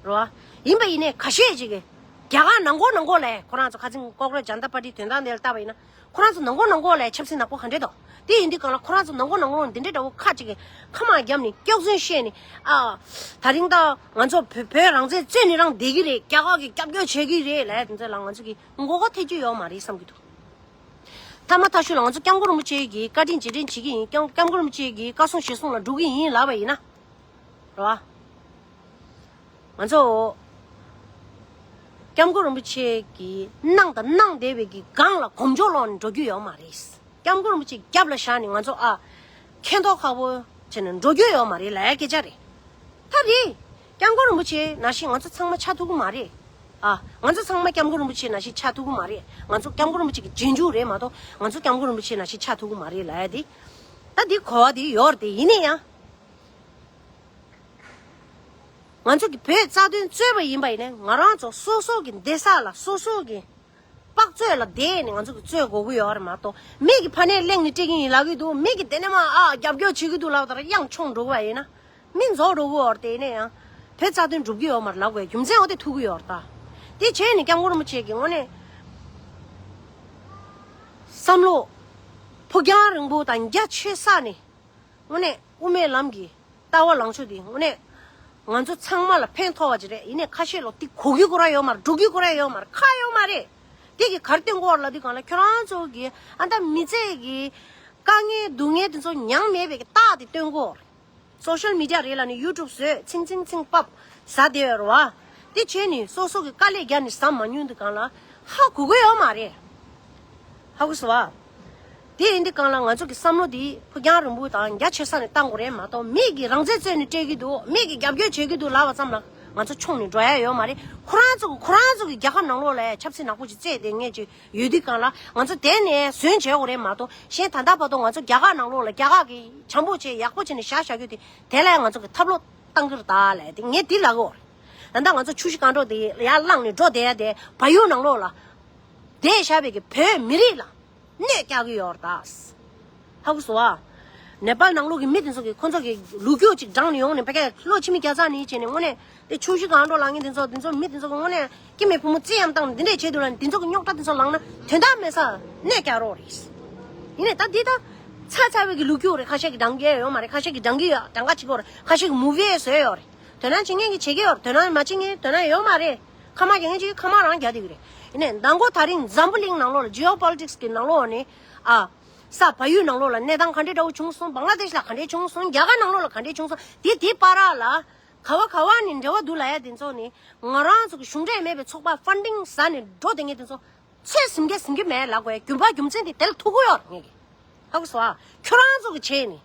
རེད་བ། ཡིན་པ་ཡིན་ནའི་ཁ་ཤས་ཅིག་གིས་ རྒྱ་གར་ནང་ཁོག་ནང་ཁོག་ལས་ཁོ་རང་ཚོ་ཁ་ཚིག་ཀོག་རོལ་ཇན་ཏ་པར་ཊི་དོན་དག་འདི་ལ་བལྟས་པ་ཡིན་ན། ཁོ་རང་ཚོ་ནང་ཁོག་ནང་ཁོག་ལས་ཆབ་སྲིད་ནག་པོ་ག་འདྲས་འདུག་དེ་ཡིན་དུས་གང་ལ་ཁོ་རང་ཚོ་ནང་ཁོག་ནང་ཁོག་འདི་འདྲས་འདྲ་བོ་ཁ་ཅིག་གིས་ཁ་མང་བརྒྱབ་ནས་སྐྱག་རྫུན་བཤད་ནས། ཨ། ད་རིང་ད་ང་ཚོ་བོད་བོད་རང་བཙན་རྩོད་ནས་རང་བསྡད་ཀྱི་རེད། རྒྱ་གར་གྱིས་རྒྱབ་སྐྱོར་བྱེད་ཀྱི་རེད་ལབ་ཡ་དེ་ཚོ་ལ་ང་ཚོ་གི་མགོ་སྐོར་ཐེབས་རྒྱུ་ཡོད་མ་རེད་བསམ་གྱི་འདུག་མཐའ་མ་མཐའ་གཞུག་ལ་ང་ཚོ་སྐྱབས་མགོན་རིན་པོ་ཆེ་གི་བཀའ་དྲིན་རྗེས་དྲན་བྱེད་ཀྱི་ཡིན། སྐྱབས་སྐྱབས་མགོན་རིན་པོ་ཆེ་གི་བཀའ་གསུང་ཞལ་གསུང་ལ་འགྲོ་གི་ཡིན་ལབ་པ་ཡིན་ན། རེད་བ། ང་ཚོ་སྐྱབས་མགོན་རིན་པོ་ཆེ་གི་གནང་དང་གནང་བསྡད་པའི་གི་སྒང་ལ་གོམ་བགྲོད་སློག་ནས་འགྲོ་རྒྱུ་ཡོད་མ་རེད། སྐྱབས་མགོན་རིན་པོ་ཆེ་རྒྱབ་ལ་བཞག་ནས་ང་ཚོ་ཨ། ཁེ་མདོག་ཁ་པོ་བྱས་ནས་འགྲོ་རྒྱུ་ཡོད་མ་རེད་ལབ་ཡ་སྐད་ཆ་རེད། ད་རེད། སྐྱབས་མགོན་རིན་པོ་ཆེ་ནང་བཞིན་ང་ཚོ་ཚང་མ་ཆགས་ཐུབ་ཀྱི་མ་རེད། ཨ། ང་ཚོ་ཚང་མ་སྐྱབས་མགོན་རིན་པོ་ཆེ་ནང་བཞིན་ཆགས་ཐུབ་ཀྱི་མ་རེད། ང་ཚོ་སྐྱབས་མགོན་རིན་པོ་ཆེ་གི་རྗེས་འཇུག་རེད་མ་གཏོགས་ང་ཚོ་སྐྱབས་མགོན་རིན་པོ་ཆེ་ནང་བཞིན་ཆགས་ཐུབ་ཀྱི་མ་རེད་ལབ་ཡ་དེ། ད་འདི་གོ་བ་དེ་ཡོད་རེད་དེ། ཡིན་ན་ཡང་། ང་ཚོ་གི་བོད་རྩ་དོན་རྩོད་པ་ཡིན་པ་ཡིན་ན་ང་རང་ཚོ་སོ་སོ་གི་བསྡད་ས་ལ་སོ་སོ་གི་དཔག་ཚོད་ལ་བསྡད་ནས་ང་ཚོ་གི་རྩོད་དགོས་ཀྱི་ཡོད་རེད་མ་གཏོགས། མི་གི་ཕ་ནས་གླེང་ནས་སྤྲད་ཀྱི་ཡིན་ལབ་ཀྱི་འདུག་མི་གི་དེ་ནས་མ་ཨ་རྒྱབ་སྐྱོར་བྱེད་ཀྱི་འདུག་ལབ་དང་དབྱངས་ཆུང་འགྲོ་གི་བ་ཡིན་ན། མི་རྫོགས་འགྲོ་གི་ཡོད་རེད་དེ། ཡིན་ན་ཡང་བོད་རྩ་དོན་སྒྲུབ་ཀྱི་ཡོད་མ་རེད་ལབ་དགོས་རྒྱུ་མཚན་འོ་དེ་ཐུག་གི་ཡོད་རེད་ད། དེ་བྱས་ནས་སྐྱབས་མགོན་རིན་པོ་ཆེ་གི་ངོས་ནས་བསམ་བློ་ཕུགས་རྒྱང་རིང་པོ་དང་རྒྱ་ཆེ་ས་ནས། དངོས་གནས་དབུ་མའི་ལམ་གྱི་ལྟ་བ་ལངས་ཕྱོགས་འདི་དངོས་གནས་ང་ཚོ་ཚང་མ་ལ་ཕན་ཐོགས་པ་ཅིག་རེད། ཡིན་ནའི་ཁ་ཤས་ལོ་འདི་གོ་རྒྱུ་ཁོ་རང་ཡོད་མ་རེད། འགྲོ་རྒྱུ་ཁོ་རང་ཡོད་མ་རེད། ཁ་ཡོད་མ་རེད། འདི་གི་གར་སྟོན་གོ་ར་ལ་འདི་གང་ལ་ཁྱོད་རང་ཚོ་གི་ཨ་ད་མི་ཚེ་གི་དཀའ་ངལ་སྡུག་བསྔལ་འདི་ཚོ་མྱངས་མེད་པའི་གི་རྟགས་དེ་སྟོན་གོ་རེད། སོ་ཤལ་མི་ཌི་ཡ་རེད་ལ་ནི་ཡུ་ཊུབ་བཟོས་ཚིང་ཚིང་ཚིང་པབ་ཟ་བསྡད་ཡོད་རེད་བ། དེ་བྱས་ནས་སོ་སོ་གི་དཀའ་ལས་རྒྱག་ནས་ཟ་མ་མྱོང་དུས་གང་ལ་ཧ་གོ་གི་ཡོད་མ་རེད། ཧ་གོ་སོང་བ། དེ་ཡིན་དུས་གང་ལ་ང་ཚོ་གི་བསམ་བློ་དེ་ཕུགས་རྒྱང་རིང་པོ་དང་རྒྱ་ཆེ་ས་ནས་བཏང་དགོས་རེད་མ་གཏོགས། མི་གི་རང་བཙན་རྩོད་ནས་སྤྲད་ཀྱི་འདུག་མི་གི་རྒྱབ་སྐྱོར་བྱེད་ཀྱི་འདུག་ལབ་པ་ཙམ་ལ་ང་ཚོ་མཆོང་ནས་འགྲོ་ཡ་ཡོད་མ་རེད། ཁོ་རང་ཚོ་གི་ཁོ་རང་ཚོ་གི་རྒྱལ་ཁབ་ནང་ལོགས་ལ་ཆབ་སྲིད་ནག་པོ་ཅིག་རྩེད་བསྡད་མཁན་ཅིག་ཡོད་དུས་གང་ལ་ང་ཚོ་དེ་ནས་ཟོན་བྱེད་དགོས་རེད་མ་གཏོགས། གཞན་ད་ལྟ་བར་དུ་ང་ཚོ་རྒྱ་གར་ནང་ལོགས་ལ་རྒྱ་གར་གི་བྱམས་པོ་བྱས་ཡག་པོ་བྱས་ནས་བཞག་བཞག་རྒྱུ་དེ། དེ་ལ་ང་ཚོ་གི་ཐབས་ལོག་བཏང་གི་རེད་ད་ལབ་དེ་ངས་འདི་ལབ་གི་ཡོད་རེད། ད་ལྟ་ང་ཚོ་ཆུ་བཞི་སྒང་དྲུག་དེ་ཡར་བླངས་ནས་འགྲོ་བསྡད་ཡ་དེ་བལ་ཡུལ་ནང་ལོགས་ལ་བསྡད་བཞག་པའི་གི་བོད་མི་རིགས་ལ་གནོད་རྒྱག་གི་ཡོད་རེད་ད། ཧ་གོ་སོང་ཨ། ནེ་པཱལ་ནང་ལོགས་ཀྱི་མི་དེ་ཚོ་གི་ཁོ་ཚོ་གི་ལོ་རྒྱུས་ཅིག་བགྲངས་ནས་ཡོང་ནས་ཕ་གིར་ལོ་ཕྱི་མི་བརྒྱ་རྩ་ནས་བྱས་ནས་དངོས་གནས་དེ་ཆུ་བཞི་སྒང་དྲུག་ལབ་མཁན་དེ་ཚོ་དེ་ཚོ་མི་དེ་ཚོ་གི་དངོས་གནས་སྐྱེ་དམན་ཕོ་མོ་བརྩི་ཡམ་བཏང་ནས་འདི་འདྲས་བྱས་འདུག་ལབ་ནས་དེ་ཚོ་གི་རྙོག་དྲ་དེ་ཚོ་ལངས་ན་དོན་དག་མེད་ས་གནོད་རྒྱག་རོགས་རེད། ཡིན་ནའི་ད་འདི་ད་ཚ་ཚ་བའི་གི་ལོ་རྒྱུས་རེད། ཁ་ཤས་ཀྱི་བགྲང་གི་ཡོད་མ་རེད། ཁ་ཤས་ཀྱི་བགྲང་གི་ཡོད། བགྲང་ག་བྱེད་ཀྱི་ཡོད་རེད། ཁ་ཤས་ཀྱི་མུ་བི་བཟོས་ཡོད་རེད། དོ་སྣང་བྱེད་མཁན་གྱིས་བྱེད་ཀྱི་ཡོད་རེད། དོ་སྣང་མ་བྱེད་མཁན་དོ་སྣང་ཡོད་མ་རེད། ཁ་མ་རྒྱག་མཁན་ཅིག་ཁ་མ་རང་རྒྱག་བསྡད་ཀྱི་རེད། ཡིན་ནའི་མདང་དགོང་དེ་རིང་འཛམ་བུ་གླིང་ནང་ལོགས་ལ་ཇི་ཨོ་པོ་ལི་ཊིག་སི་གི་ནང་ལོགས་ནས་ཨ། ས་བལ་ཡུལ་ནང་ལོགས་ལ་གནས་སྟངས་ག་འདྲས་འདྲ་བོ་བྱུང་སོང་། བང་ལ་དེཤ་ལ་ག་འདྲས་བྱུང་སོང་། རྒྱ་གར་ནང་ལོགས་ལ་ག་འདྲས་བྱུང་སོང་། དེ་དེ་བར་ལ་ག་བ་ག་བ་ནས་འབྲེལ་བ་འདུག་ལབ་ཡ་དེ་ཚོ་ནི་ང་རང་ཚོ་གི་གཞུང་འབྲེལ་མེད་པའི་ཚོགས་པ་ཕན་ཌིང་ཟ་ནས་འགྲོ་བསྡད་མཁན་དེ་ཚོ་ཚོད་ཟིན་གི་ཟིན་གི་མེད་ལབ་དགོས་ཡ་རྒྱུ་མཚན་དེ་དེ་ལ་ཐུག་གི་ཡོད་རེད། ངས་ཀྱི་ཧ་གོ་སོང་ཨ། ཁྱོད་རང་ཚོ་གི་བྱས་ནས་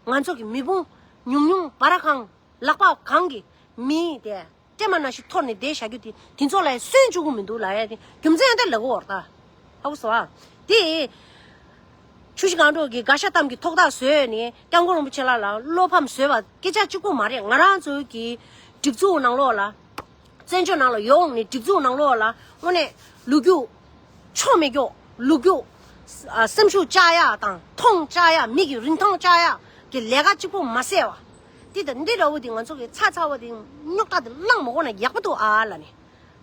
ང་ཚོ་གི་མི་བུ་ཉུང་ཉུང་སྦ་ར་ཁང་ལག་པ་གང་གི་མི་དེ་སྲན་མ་ནང་བཞིན་འཐོར་ནས་བསྡད་བཞག་རྒྱུ་དེ་དེ་ཚོ་ལ་སུན་བཅུག་གི་མི་འདུག་ལབ་ཡ་དེ་རྒྱུ་མཚན་ཡང་དེ་ལབ་གི་ཡོད་རེད་ད། ཧ་གོ་སོང་ཨ། དེ་ཆུ་བཞི་སྒང་དྲུག་གི་དགའ་ཤ་གཏམ་གྱི་ཐོག་ཐག་བཟོས་ནས་སྐྱབས་མགོན་རིན་པོ་ཆེ་ལགས་ལ་བློ་ཕམ་བཟོས་པ་སྐད་ཆ་གཅིག་པོ་མ་རེད། ང་རང་ཚོའི་གི་སྒྲིག་འཛུགས་ནང་ལོགས་ལ་བཙན་བྱོལ་ནང་ལ་ཡོང་ནས་སྒྲིག་འཛུགས་ནང་ལོགས་ལ་དངོས་གནས་ལོ་རྒྱུས་ཆོ་མེད་རྒྱུ་ལོ་རྒྱུས་ཨ་སེམས་ཤུགས་བཅག་ཡ་དང་མཐོང་བཅག་ཡ་མི་གི་རིན་ཐང་བཅག་ཡ་གི་ལས་ཀ་གཅིག་པོ་མ་ཟད་པ། དེ་དང་འདི་འདྲ་བོ་དེ་ང་ཚོ་གི་ཚ་ཚ་བ་དེ་རྙོག་དྲ་དེ་བསླངས་མ་དགོས་ན་ཡག་པོ་འདུག་ཨ་ལབ་ནས།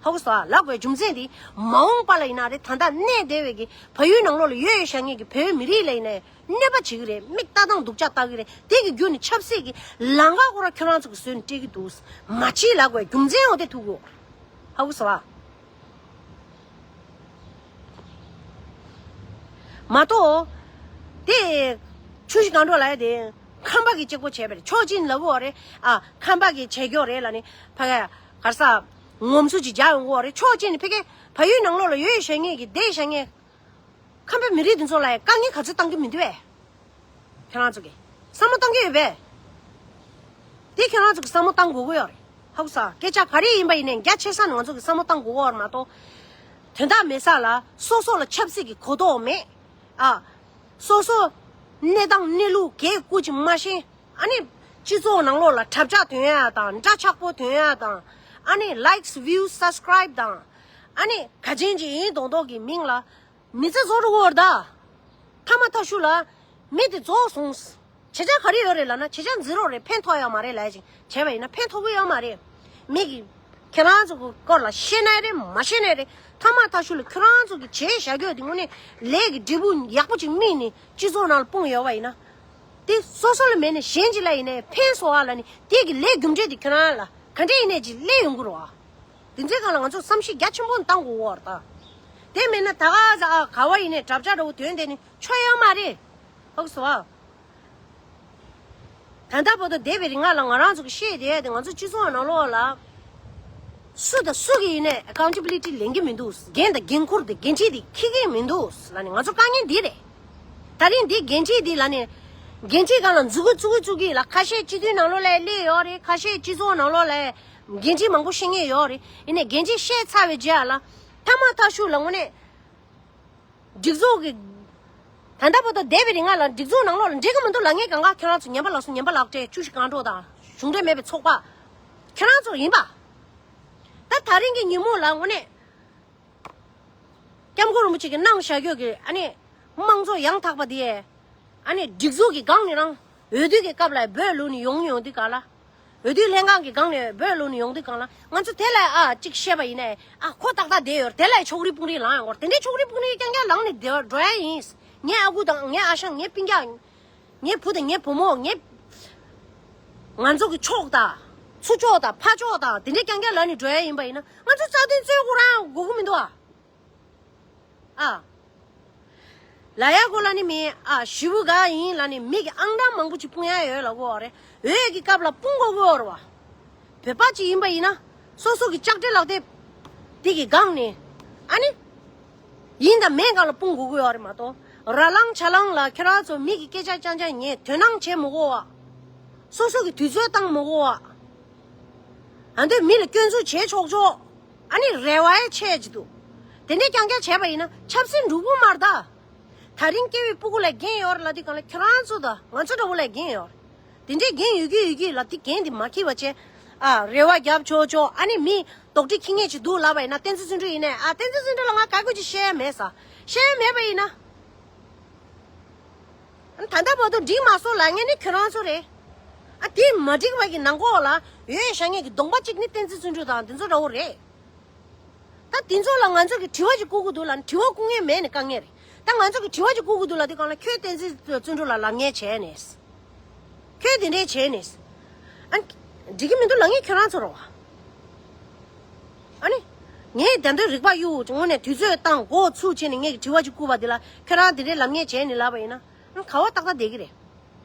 ཧ་གོ་སོང་ཨ། ལབ་དགོས་རྒྱུ་མཚན་དེ་མ་འོངས་པ་ལ་ཡིན་ན་རེད། ད་ལྟ་གནས་བསྡད་པའི་གི་བལ་ཡུལ་ནང་ལོགས་ལ་ཡོད་ཡོད་བཞག་མཁན་གི་བོད་མི་རིགས་ལ་ཡིན་ནའི་གནོད་པ་བྱེད་ཀྱི་རེད། མིག་ལྟ་སྟངས་སྡུག་ཅག་ལྟ་གི་རེད། དེ་གི་བརྒྱུད་ནས་ཆབ་སྲིད་ཀྱི་ལམ་ཁ་ཁོ་རང་ཁྱོད་རང་ཚོ་གི་བཟོས་ནས་སྤྲད་ཀྱི་འདུག་མ་བྱེད་ལབ་དགོས་རྒྱུ་མཚན་འོ་དེ་ཐུག་གོ། ཧ་གོ་སོང་ཨ། མ་གཏོགས། དེ་ཆུ་བཞི་སྒང་དྲུག་ལབ་ཡ་དེ་ཁམས་པ་གི་གཅིག་པོ་བྱས་པ་རེད། ཕྱོགས་གཅིག་ནས་ལབ་གི་ཡོད་རེད། ཨ་ཁམས་པ་གི་བྱེད་ཀྱི་ཡོད་རེད་ལབ་ནས་ཕ་གི་གར་ས་ངོམ་སོ་ཅིག་རྒྱག་ཡོང་གི་ཡོད་རེད། ཕྱོགས་གཅིག་ནས་ཕ་གི་བལ་ཡུལ་ནང་ལོགས་ལ་ཡོད་ཡོད་བཞག་མཁན་གི་བསྡད་བཞག་མཁན་ཁམས་པའི་མི་རིགས་དེ་ཚོ་ལ་ཡང་དཀའ་ངལ་ག་ཚོད་བཏང་གི་མི་འདུག་བས། ཁྱེད་རང་ཚོ་གིས་བསམ་བློ་བཏང་གི་ཡོད་པས། དེ་ཁྱེད་རང་ཚོ་གིས་བསམ་བློ་བཏང་དགོས་ཀྱི་ཡོད་རེད། ཧ་གོ་སོང་ཨ། སྐད་ཆ་ག་རེ་ཡིན་པ་ཡིན་ནའི་རྒྱ་ཆེ་ས་ནས་ང་ཚོ་གིས་བསམ་བློ་བཏང་དགོས་ཀྱི་ཡོད་རེད་མ་གཏོགས། དོན་དག་མེད་ས་ལ་སོ་སོ་ལ་ཆབ་སྲིད་ཀྱི་གོ་རྟོགས་མེད། ཨ། སོ་སོ་གནས་སྟངས་གནས་ལུགས་གས་སྐུ་ཅིག་མ་ཤེས། ཨ་ནི་སྤྱི་ཚོགས་ནང་ལོགས་ལ་དྲ་ལྕག་ཐོན་ཡ་དང་འདྲ་ཆགས་པོ་ཐོན་ཡ་དང་། ཨ་ནི་likes views subscribe་དང་། ཨ་ནི་ག་ཅན་ཅིག་ཡིན་མདོག་མདོག་གི་མིང་ལ། མི་ཚེ་བཟོ་འགྲོ་གི་ཡོད་རེད་ད། མཐའ་མ་མཐའ་གཞུག་ལ་མི་དེ་རྫོགས་སོང་། བྱེད་བྱ་ག་རེ་ཡོད་རེད་ལབ་ན་བྱེད་བྱ་zero་རེད། ཕན་ཐོགས་ཡོད་མ་རེད་ལབ་ཅིག་བྱས་པ་ཡིན་ན་ཕན་ཐོགས་ཀྱི་ཡོད་མ་རེད། མི་གི་ ཁྱེད་རང་ཚོ་གི་སྐོར་ལ་ཤེས་ནའི་རེད། མ་ཤེས་ནའི་རེད། ཐ་མ་ཐག་ཤུལ་ལ་ཁྱེད་རང་ཚོ་གི་བྱས་བཞག་རྒྱུ་དེ་དངོས་གནས་ལས་ཀྱི་འབྲས་བུ་ཡག་པོ་ཅིག་སྨིན་ནས་སྤྱི་ཚོགས་ནང་ལ་སྤུངས་ཡོད་པ་ཡིན་ན། དེ་སོ་སོ་ལ་མེད་ནས་གཞན་ཅིག་ལ་ཡིན་ནའི་ཕན་སོང་བ་ལ་ནི་དེ་གི་ལས་རྒྱུ་འབྲས་དེ་ཁྱེད་རང་ལ་ག་འདྲས་ཡིན་ནའི་ཅིག་སླེབས་ཡོང་གི་རེད་བ། དེ་ཚོའི་སྒང་ལ་ང་ཚོ་བསམ་གཞིག་རྒྱ་ཆེན་པོ་བཏང་དགོས་བ་རེད་ད། དེ་མེད་ན་ད་ག་ཟ་ཨ་ག་བ་ཡིན་ནའི་གྲབས་ཆག་འདྲ་བོ་དོན་དེ་ནི་ཆོ་ཡོད་མ་རེད། ཧོག་སོ་ཨ། ད་ལྟ་བར་དུ་འདས་པའི་རིང་ལ་ང་རང་ཚོ་གི་ཤེས་བསྡད་དེ་ང་ཚོ་སྤྱི་ཚོགས་ནང་ལོགས་ལ། སུ་དང་སུ་གིས་ཡིན་ནའི་ཨེ་ཀའུན་ཊེ་བི་ལི་ཊི་ལེན་གྱི་མི་འདུག་འགན་དང་འགན་ཁུར་དེ་འགན་འཁྲི་དེ་འཁྱེར་གྱི་མི་འདུག་ལབ་ནས་ང་ཚོ་དཀའ་ངལ་འདི་རེད། ད་རིང་འདི་འགན་འཁྲི་འདི་ལབ་ནས། འགན་འཁྲི་སྒང་ལ་མཛུབ་གུ་བཙུགས་གི་བཙུགས་གི་ལ་ཁ་ཤས་སྤྱི་འཐུས་ནང་ལོགས་ལ་སླེབས་ཡོད་རེད། ཁ་ཤས་སྤྱི་ཚོགས་ནང་ལོགས་ལ་འགན་འཁྲི་མང་པོ་བཞེས་མཁན་ཡོད་རེད། ཡིན་ནའི་འགན་འཁྲི་བཞེས་ཚར་བའི་རྗེས་ལ་ཐ་མ་ཐག་ཤུལ་ལ་དངོས་གནས། སྒྲིག་འཛུགས་ཀྱི། ད་ལྟ་བར་དུ་འདས་པའི་རིང་ལ་སྒྲིག་འཛུགས་ནང་ལོགས་ལ་འགྲིག་གི་མི་འདུག་ལབ་མཁན་གང་ག་ཁྱེད་རང་ཚོ་ཉན་པ་ལགས་སོ། ཉན་པ་ལགས་བཀྲས་བཅུ་བཞི་སྒང་དྲུག་དང་གཞུང་འབྲེལ་མེད་པའི་ཚོགས་པ། ཁྱེད་རང་ཚོ་ཡིན་པ། ད་ད་རིང་གི་ཉིན་མོ་ལ་དངོས་གནས། སྐྱབས་མགོན་རིན་པོ་ཆེ་གིས་གནང་བཞག་རྒྱུ་གི་ཨ་ནི། དམངས་གཙོ་ཡང་དག་པ་དེ། ཨ་ནི་སྒྲིག་འཛུགས་ཀྱི་སྒང་ནས་རང་། འོས་བསྡུ་གི་སྐབས་ལ་འབོད་ལུག་ནས་ཡོང་ཡོང་དུས་གང་ལ། འོས་བསྡུ་ལྷན་ཁང་གི་སྒང་ནས་འབོད་ལུག་ནས་ཡོང་དུས་གང་ལ་ང་ཚོ་དེ་ལ་ཨ་གཅིག་བཤད་པ་ཡིན་ནའི་ཨ་ཁོ་ཏག་ཏག་བསྡད་ཡོད་རེད། དེ་ལ་ཕྱོགས་རིས་དཔུང་རིས་ལངས་ཡོང་གི་རེད། དེ་འདྲའི་ཕྱོགས་རིས་དཔུང་རིས་རྐྱང་རྐྱང་ལངས་ནས་བསྡད་འགྲོ་ཡ་ཡིན། ངའི་ཨ་ཁུ་དང་ངའི་ཨ་ཞང་ངའི་སྤུན་ཀྱག་ངའི་བུ་དང་ངའི་བུ་མོ་ངའི་ང་ཚོ་གི་ཕྱོགས་དང་། ཚུར་ཕྱོགས་དང་ཕར་ཕྱོགས་དང་དེ་འདྲའི་རྐྱང་རྐྱང་ལངས་ནས་འགྲོ་ཡ་ཡིན་པ་ཡིན་ན་ང་ཚོ་རྩ་དོན་རྩོད་དགོས་རང་དགོས་ཀྱི་མི་འདུག་ཨ། ཨ། ལ་ཡ་གོ་ལ་ནི་མི་ཨ་ཞི་བུ་ག་ཡིན་ལ་ནི་མི་གི་ཨང་གྲངས་མང་པོ་ཅིག་སྤུངས་ཡ་ཡོད་ལ་གོ་རེད། འོས་ཀྱི་སྐབས་ལ་སྤུངས་དགོས་གོ་རེད་བ། བོད་པ་ཅིག་ཡིན་པ་ཡིན་ན་སོ་སོ་གི་ལྕགས་སྤྲེལ་ལག་དེབ་དེ་གི་སྒང་ནས་ཨ་ནི་ཡིན་དང་མེད་སྒང་ལ་སྤུངས་དགོས་གོ་ཡོད་རེད་མ་གཏོགས་ར་ལང་ཆ་ལང་ལ་ཁྱེད་རང་ཚོ་མི་གི་སྐད་ཆ་རྐྱང་རྐྱང་ཉན། དོན་སྣང་བྱེད་མི་དགོས་བ། སོ་སོ་གི་དུས་ཚོད་བཏང་མི་དགོས་བ། ཨ་འདོད་མི་ལ་སྐྱོན་འཛུགས་བྱེད་ཆོག་ཆོག་ཨ་ནི་རེ་བ་ཡང་ཆེ་ཅིག་འདུག་དེ་འདྲའི་རྐྱང་རྐྱང་བྱས་པ་ཡིན་ན་ཆབ་སྲིད་འབྲུག་པོ་མར་ད། ད་རིང་སྐྱེ་བའི་སྤུ་གུ་ལ་འགན་ཡོད་རེད་ལབ་དུས་གང་ལ་ཁྱེད་རང་ཚོ་དང་ང་ཚོ་འདྲ་བོ་ལ་འགན་ཡོད་རེད། དེ་འདྲའི་འགན་ཡོད་ཀྱི་ཡོད་ཀྱི་ལབ་དུས་འགན་དེ་མ་འཁྱེར་བ་བྱས། ཨ་རེ་བ་རྒྱབ་ཆོག་ཆོག་ཨ་ནི་མི་དོགས་འདྲི་འཁྱེར་མཁན་ཅིག་འདུག་ལབ་པ་ཡིན་ན་བསྟན་འཛིན་བརྩོན་འགྲུས་ཡིན་ནའི་ཨ་བསྟན་འཛིན་བརྩོན་འགྲུས་ལ་ང་བཀའ་བཀོད་ཅིག་བཤད་ཡ་མེད་ས། བཤད་ཡ་མེད་པ་ཡིན་ན། ད་ལྟ་བར་དུ་འགྲིག་མ་སོང་ལབ་མཁན་ནི་ཁྱོད་རང་ཚོ་རེད། ཨ་དེ་མ་འགྲིག་པ་གི་ནང་ཁོག་ལ་ཡོད་བཞག་མཁན་གྱི་གདོང་པ་གཅིག་ནི་བསྟན་འཛིན་བརྩོན་འགྲུས་དང་དེ་ཚོ་འདྲ་བོ་རེད། ད་དེ་ཚོ་ལ་ང་ཚོ་གི་དྲི་བ་ཅིག་བསྐུར་གི་འདུག་ལ་དྲི་བ་བསྐུར་མཁན་མེད་ནི་དཀའ་ངལ་རེད། ད་ང་ཚོ་གི་དྲི་བ་ཅིག་བསྐུར་གི་འདུག་ལ་དེ་གང་ལ་ཁྱོད་བསྟན་འཛིན་བརྩོན་འགྲུས་ལ་ལབ་མཁན་བྱས་ནས། ཁྱོད་དེ་འདྲས་བྱས་ནས། ཨ་ནི། འགྲིག་གི་མི་འདུག་ལབ་མཁན་ཁྱོད་རང་ཚོ་རེད་བ། ཨ་ནི། ངས་ད་འདོད་རིག་པ་གཡུག་དངོས་གནས་དུས་ཚོད་བཏང་འགོ་ཚུགས་བྱས་ནས་ངས་ཀྱི་དྲི་བ་ཅིག་བསྐུར་བ་འདི་ལ་ཁྱོད་རང་དེ་འདྲས་ལབ་མཁན་བྱས་ནས་ལབ་པ་ཡིན་ན། ཨ་ནི་ག་བ་ཏག་ཏག་བསྡད་ཀྱི་རེད།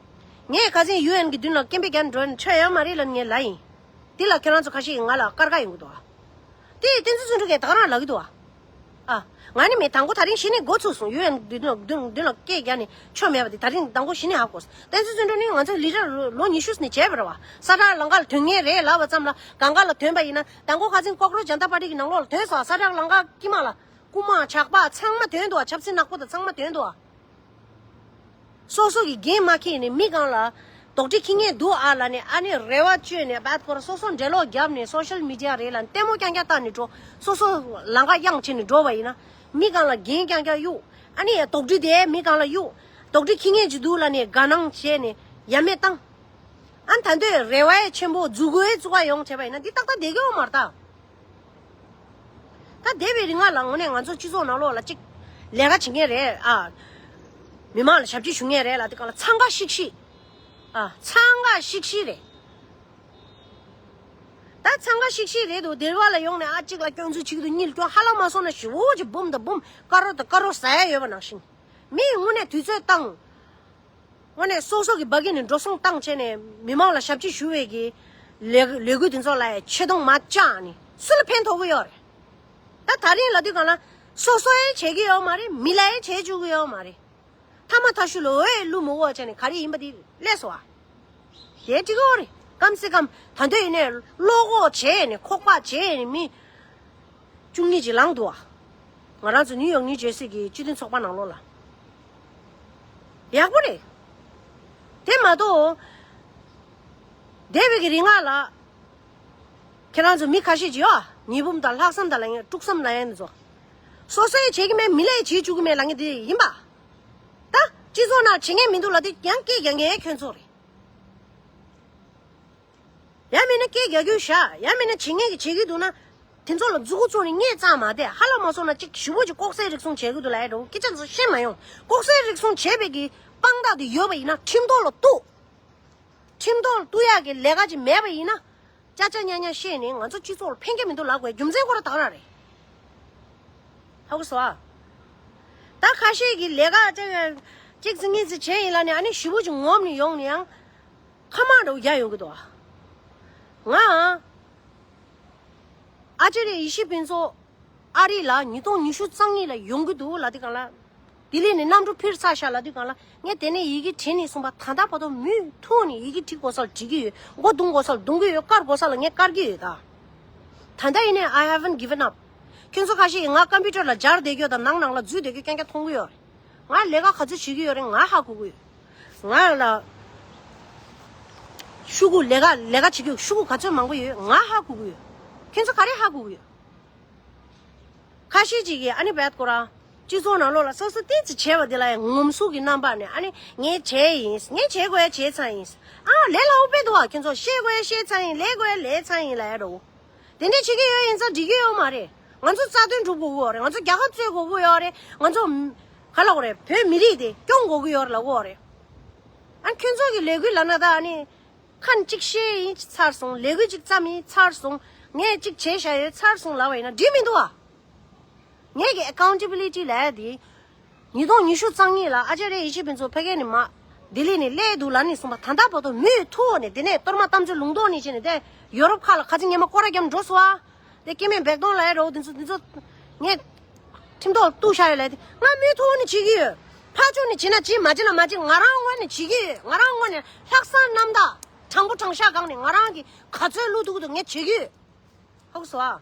ངས་ཁ་སང་ཡུ་ཨེན་གྱི་མདུན་ལ་སྐད་འབོད་རྒྱག་འགྲོ་ནས་ཆོ་ཡོད་མ་རེད་ལབ་ནས་ངས་ལབ་ཡིན། འདི་ལ་ཁྱོད་རང་ཚོ་ཁ་ཤས་ཀྱིས་ང་ལ་དཀར་ཁ་ཡོང་གི་འདུག་ཨ། དེ་བསྟན་འཛིན་བརྩོན་འགྲུས་ཀྱིས་ད་ག་རང་ལབ་ཀྱི་འདུག་ཨ། ཨ། ང་ནི་མི་དང་པོ་ད་རིང་གཞི་ནས་འགོ་ཚུགས་སོང་། ཡུ་ཨེན་མདུན་ལ་མདུན་མདུན་ལ་སྐད་རྒྱག་ནས་ཆོ་མེད་པ་དེ་ད་རིང་དང་པོ་གཞི་ནས་ཧ་གོ་སོང་། བསྟན་འཛིན་བརྩོན་འགྲུས་ནི་ང་ཚོ་ལི་ཌར་ལོ་ཉི་ཤུ་ནས་བྱས་པ་རེད་བ། ས་བསྒྲགས་ལམ་ཁ་ལ་ཐོན་མཁན་རེད་ལབ་པ་ཙམ་ལ་གང་ག་ལ་ཐོན་པ་ཡིན་ན་དང་པོ་ཁ་སང་ཀོག་རོ་ཇན་ཏ་པར་ཊི་གི་ནང་ལོགས་ལ་ཐོན་སོང་། ས་བསྒྲགས་ལམ་ཁ་དཀྱིལ་མ་ལ་རྐུན་མ་ཇག་པ་ཚང་མ་ཐོན་འདུག་བ། ཆབ་སྲིད་ནག་པོ་དང་ཚང་མ་ཐོན་འདུག་བ། སོ་སོ་གི་འགན་མ་འཁྱེར་ནས་མི་གང་ལ་དོགས་འདྲི་འཁྱེར་མཁན་འདུག་ཨ་ལབ་ནས་ཨ་ནི་རེ་བ་བཅོལ་ནས་བད་ཁོ་ར་སོ་སོ་འགྲེལ་ལོག་བརྒྱབ་ནས་སོ་ཤལ་མི་ཌི་ཡ་རེད་ལབ་ནས་ལྟད་མོ་རྐྱང་རྐྱང་བལྟས་ནས་འགྲོ། སོ་སོ་ལམ་ཁ་གཡང་བྱས་ནས་འགྲོ་བ་ཡིན་ན་མི་གང་ལ་འགན་རྐྱང་རྐྱང་གཡུག་ཨ་ནི་དོགས་འདྲི་དེ་མི་གང་ལ་གཡུག་དོགས་འདྲི་འཁྱེར་མཁན་ཅིག་འདུག་ལབ་ནས་དགའ་སྣང་བྱས་ནས་ཡ་མེད་བཏང་། ཨ་ད་འདོད་རེ་བ་ཡ་ཆེན་པོ་འཛུགས་དགོས་བཙུགས་པ་ཡོང་བྱས་པ་ཡིན་ན་འདི་ཏག་ཏག་བསྡད་ཀྱི་ཡོད་མ་རེད་ད། ད་འདས་པའི་རིང་ལ་དངོས་གནས་ང་ཚོ་སྤྱི་ཚོགས་ནང་ལོགས་ལ་ཅིག་ལས་ཀ་བྱེད་མཁན་རེད་ཨ། མི་མང་ལ་ཞབས་ཕྱི་ཞུ་མཁན་རེད་ལ་དེ་ག་ལ་འཚང་ཁ་ཤིག་ཤིག་ཨ། འཚང་ཁ་ཤིག་ཤིག་རེད། ད་འཚང་ཁ་ཤིག་ཤིག་རེད་འདུག་སྡེ་བ་ལ་ཡོང་ནས་ཨ་གཅིག་ལ་སྐྱོན་འཛུགས་བྱེད་ཀྱི་འདུག་གཉིས་ལ་སྐྱོན་ཧ་ལམ་མ་སོང་ན་ཞི་བོ་ཅིག་འབུམ་དང་འབུམ་དཀར་རོ་དང་དཀར་རོ་ཟ་ཡ་ཡོད་པ་ནང་བཞིན། མིས་དངོས་གནས་དུས་ཚོད་བཏང་། དངོས་གནས་སོ་སོ་གི་བ་གི་ནས་འགྲོ་སོང་བཏང་བྱས་ནས་མི་མང་ལ་ཞབས་ཕྱི་ཞུ་བའི་གི་ལས་ལས་འགུལ་དེ་ཚོ་ལ་ཡང་ཆེ་མཐོང་མ་བཅག་ནས་སུ་ལ་ཕན་ཐོགས་ཀྱི་ཡོད་རེད། ད་ད་རིང་ལབ་དུས་གང་ལ་སོ་སོ་ཡང་བྱེད་ཀྱི་ཡོད་མ་རེད། མི་ལ་ཡང་བྱེད་བཅུག་གི་ཡོད་མ་རེད། ཐ་མ་ཐག་ཤུལ་ལ་འོས་བླུག་མི་འོས་བྱས་ནས་ག་རེ་ཡིན་པ་དེ་སླེབས་སོང་བ། དེ་འགྲིག་གི་ཡོད་རེད། སྐམ་སེ་སྐམ་ད་འདོད་ཡིན་ནས་བློ་ཁོག་བྱས་ནས་ཁོག་པ་བྱས་ནས་མི་བཅུ་གཉིས་ཅིག་ལངས་འདུག་བ། ང་རང་ཚོ་ནིའུ་ཡོག་ནིའུ་ཇར་སི་གི་སྤྱི་མཐུན་ཚོགས་པ་ནང་ལོགས་ལ། ཡག་པོ་རེད། དེ་མ་གཏོགས། འདས་པའི་གི་རིང་ལ། ཁྱེད་རང་ཚོ་མི་ཁ་ཤས་ཀྱིས་ཡོད། ཉི་འབུམ་དང་ལྷག་བསམ་དང་ལབ་མཁན་དཀྲུག་བསམ་ལབ་མཁན་ཚོ། སོ་སོས་བྱེད་ཀྱི་མེད་མི་ལས་བྱེད་བཅུག་གི་མེད་ལབ་མཁན་དེ་ཡིན་པ། ད་སྤྱི་ཚོགས་ནང་བྱེད་མཁན་མི་འདུག་ལབ་དེ་ཡང་སྐད་རྒྱག་མཁན་ཁྱོད་ཚོ་རེད། ཡང་མིན་ན་སྐད་རྒྱག་རྒྱུ་བཞག་ཡང་མིན་ན་བྱེད་མཁན་གྱིས་བྱེད་ཀྱི་འདུག་ན། དེ་ཚོ་ལ་མཛུ་གུ་བཙུགས་ནས་སྔས་བཙགས་མ་བསྡད། ཧ་ལམ་མ་སོང་ན་གཅིག་ཞེ་པོ་ཅིག་ལྐོག་ཟའི་རིག་གཞུང་བྱེད་ཀྱི་འདུག་ལབ་ཡ་འདྲ་བོ་སྐད་ཆ་ཚོ་བཤད་མ་ཡོང་། ལྐོག་ཟའི་རིག་གཞུང་བྱེད་པའི་གི་དཔང་རྟགས་དེ་ཡོད་པ་ཡིན་ན་ཁྲིམས་ཐོག་ལ་གཏུགས། ཁྲིམས་ཐོག་ལ་གཏུགས་ཡག་གི་ལས་ཀ་ཅིག་མེད་པ་ཡིན་ན། ཅ་ཅ་ཉ་ཉ་བཤད་ནས་ང་ཚོ་སྤྱི་ཚོགས་ལ་ཕན་གྱི་མི་འདུག་ལབ་དགོས་རྒྱུ་མཚན་ཁོ་རང་དག་རང་རེད། ཧ་གོ་སོང་ཨ། ད་ཁ་ཤས་ཀྱི་ལས་ཀ་ཅིག་གཅིག་ཙི་གཉིས་ཙི་བྱས་ཡིན་ལབ་ནས་ཨ་ནི་ཞེ་པོ་ཅིག་ངོམ་ནས་ཡོང་ནས་ཡང་། ཁ་མང་འདྲ་བོ་རྒྱག་ཡོང་གི་འདུག་ཨ། ང་། ཨ་ཅེ་རེ་ཡེ་ཤེས་ཕུན་ཚོགས་ཨ་རི་ལ་ཉིས་སྟོང་ཉི་ཤུ་རྩ་གཉིས་ལ་ཡོང་གི་འདུག་ལབ་དུས་སྒང་ལ། ལྡི་ལི་ནས་གནམ་གྲུ་འཕུར་ཚར་ཤག་ལབ་དུས་སྒང་ལ་ངས་དེ་ནས་ཡི་གེ་བྲིས་ནས་སོང་པ། ད་ལྟ་བར་དུ་མུ་མཐུད་ནས་ཡི་གེ་བྲི་དགོས་ས་ལ་བྲི་གི་ཡོད། མགོ་རྡུང་དགོས་ས་ལ་རྡུང་གི་ཡོད། བཀར་དགོས་ས་ལ་ངས་བཀར་གྱི་ཡོད་ད། ད་ལྟ་ཡིན་ནའི་I haven't given up། ཁྱོད་ཚོ་ཁ་ཤས་ཀྱིས་ང་ཀམ་པུ་ཊར་ལ་སྦྱར་བསྡད་རྒྱུ་དང་ནང་ནང་ལ་འཛུལ་བསྡད་རྒྱུ་རྐྱང་རྐྱང་མཐོང་གི་ཡོད་རེད། ང་ལས་ཀ་ག་ཚོད་བྱེད་ཀྱི་ཡོད་རེད་ང་ཧ་གོ་གི་ཡོད། ང་ལ་ཤོག་གུ་ལས་ཀ་ལས་ཀ་བྱེད་ཀྱི་ཡོད། ཤོག་གུ་ག་ཚོད་མང་པོ་ཡོད་ང་ཧ་གོ་གི་ཡོད། ཁྱོད་ཚོ་ག་རེ་ཧ་གོ་གི་ཡོད། ཁ་ཤས་ཅིག་གིས་ཨ་ནི་བད་ཁོ་རང་སྤྱི་ཚོགས་ནང་ལོགས་ལ་སོ་སོ་ཏོག་ཙམ་བྱས་པ་དེ་ལ་ཡང་ངོམ་སོ་གི་རྣམ་པ་ནས་ཨ་ནི་ངས་བྱས་ཡིན། ངས་བྱེད་དགོས་ཡ་བྱས་ཚར་ཡིན། ཨ་ལས་སླ་བོ་དཔེ་འདུག་ཨ། ཁྱོད་ཚོ་བཤད་དགོས་ཡ་བཤད་ཚར་ཡིན། ལས་དགོས་ཡ་ལས་ཚར་ཡིན་ལབ་ཡ་འདྲ་བོ། དེ་འདྲས་བྱེད་ཀྱི་ཡོད་ཡིན་ཙང་འགྲིག་གི་ཡོད་མ་རེད། ང་ཚོ་རྩ་དོན་སྒྲུབ་དགོས་ཀྱི་ཡོད་རེད། ང་ཚོ་རྒྱལ་ཁབ་རྩོད་དགོས་ཀྱི་ཡོད་རེད། ང་ཚོ་ག་ལབ་དགོས་རེད། བོད་མི་རིགས་དེ་སྐྱོང་དགོས་ཀྱི་ཡོད་རེད་ལབ་དགོས་རེད། ཨ་ཁྱོད་ཚོ་གི་ལས་འགུལ་ལབ་ན་ད་ཨ་ནི། ཁ་ནས་གཅིག་བཤད་ཡིན་ཚར་སོང་། ལས་འགུལ་གཅིག་བརྩམས་ཡིན་ཚར་སོང་། ངས་གཅིག་བྱས་བཞག་ཡོད་ཚར་སོང་ལབ་པ་ཡིན་ན་འགྲིག་མི་འདུག་ཨ། ངས་ཀྱི་ཨེ་ཀའུན་ཊེ་བི་ལི་ཊི་ལབ་ཡ་དེ། ཉིས་སྟོང་ཉི་ཤུ་རྩ་གཉིས་ལ་ཨ་ཅཱརྱ་ཡེ་ཤེས་ཕུན་ཚོགས་ཕ་གི་ནས་མ། ལྡི་ལི་ནས་སླེབས་འདུག་ལབ་ནས་སོང་པ། ད་ལྟ་བར་དུ་མུ་མཐུད་ནས་དེ་ནས་གཏོར་མ་གཏམ་ཚོད་ལུང་རྟོགས་ནས་བྱས་ནས་དེ་ཡོ་རོབ་ཁག་ལ་ཁ་ཚིག་ཉི་མ་སྐོར་ར་བརྒྱབ་འགྲོ་སོང་ཨ། དེ་སྐྱེ་དམན་བེག་དོང་ལབ་ཡ་འདྲ་བོ་དེ་ཚོ་དེ་ཚོ། ངས། ཁྲིམས་ཐོག་གཏུགས་བཞག་ཡོད་ལབ་དེ་ང་མུ་མཐུད་ནས་བྱེད་ཀྱི་ཡོད། ཕར་ཕྱོགས་ནས་བྱེད་ན་བྱེད། མ་བྱེད་ན་མ་བྱེད། ང་རང་ངོས་ནས་བྱེད་ཀྱི་ཡོད། ང་རང་ངོས་ནས་ལྷག་བསམ་རྣམ་དག་དྲང་པོ་དྲང་བཞག་སྒང་ནས་ང་རང་གིས་ག་ཚོད་བློ་ཐུག་གི་འདུག་ངས་བྱེད་ཀྱི་ཡོད། ཧ་གོ་སོང་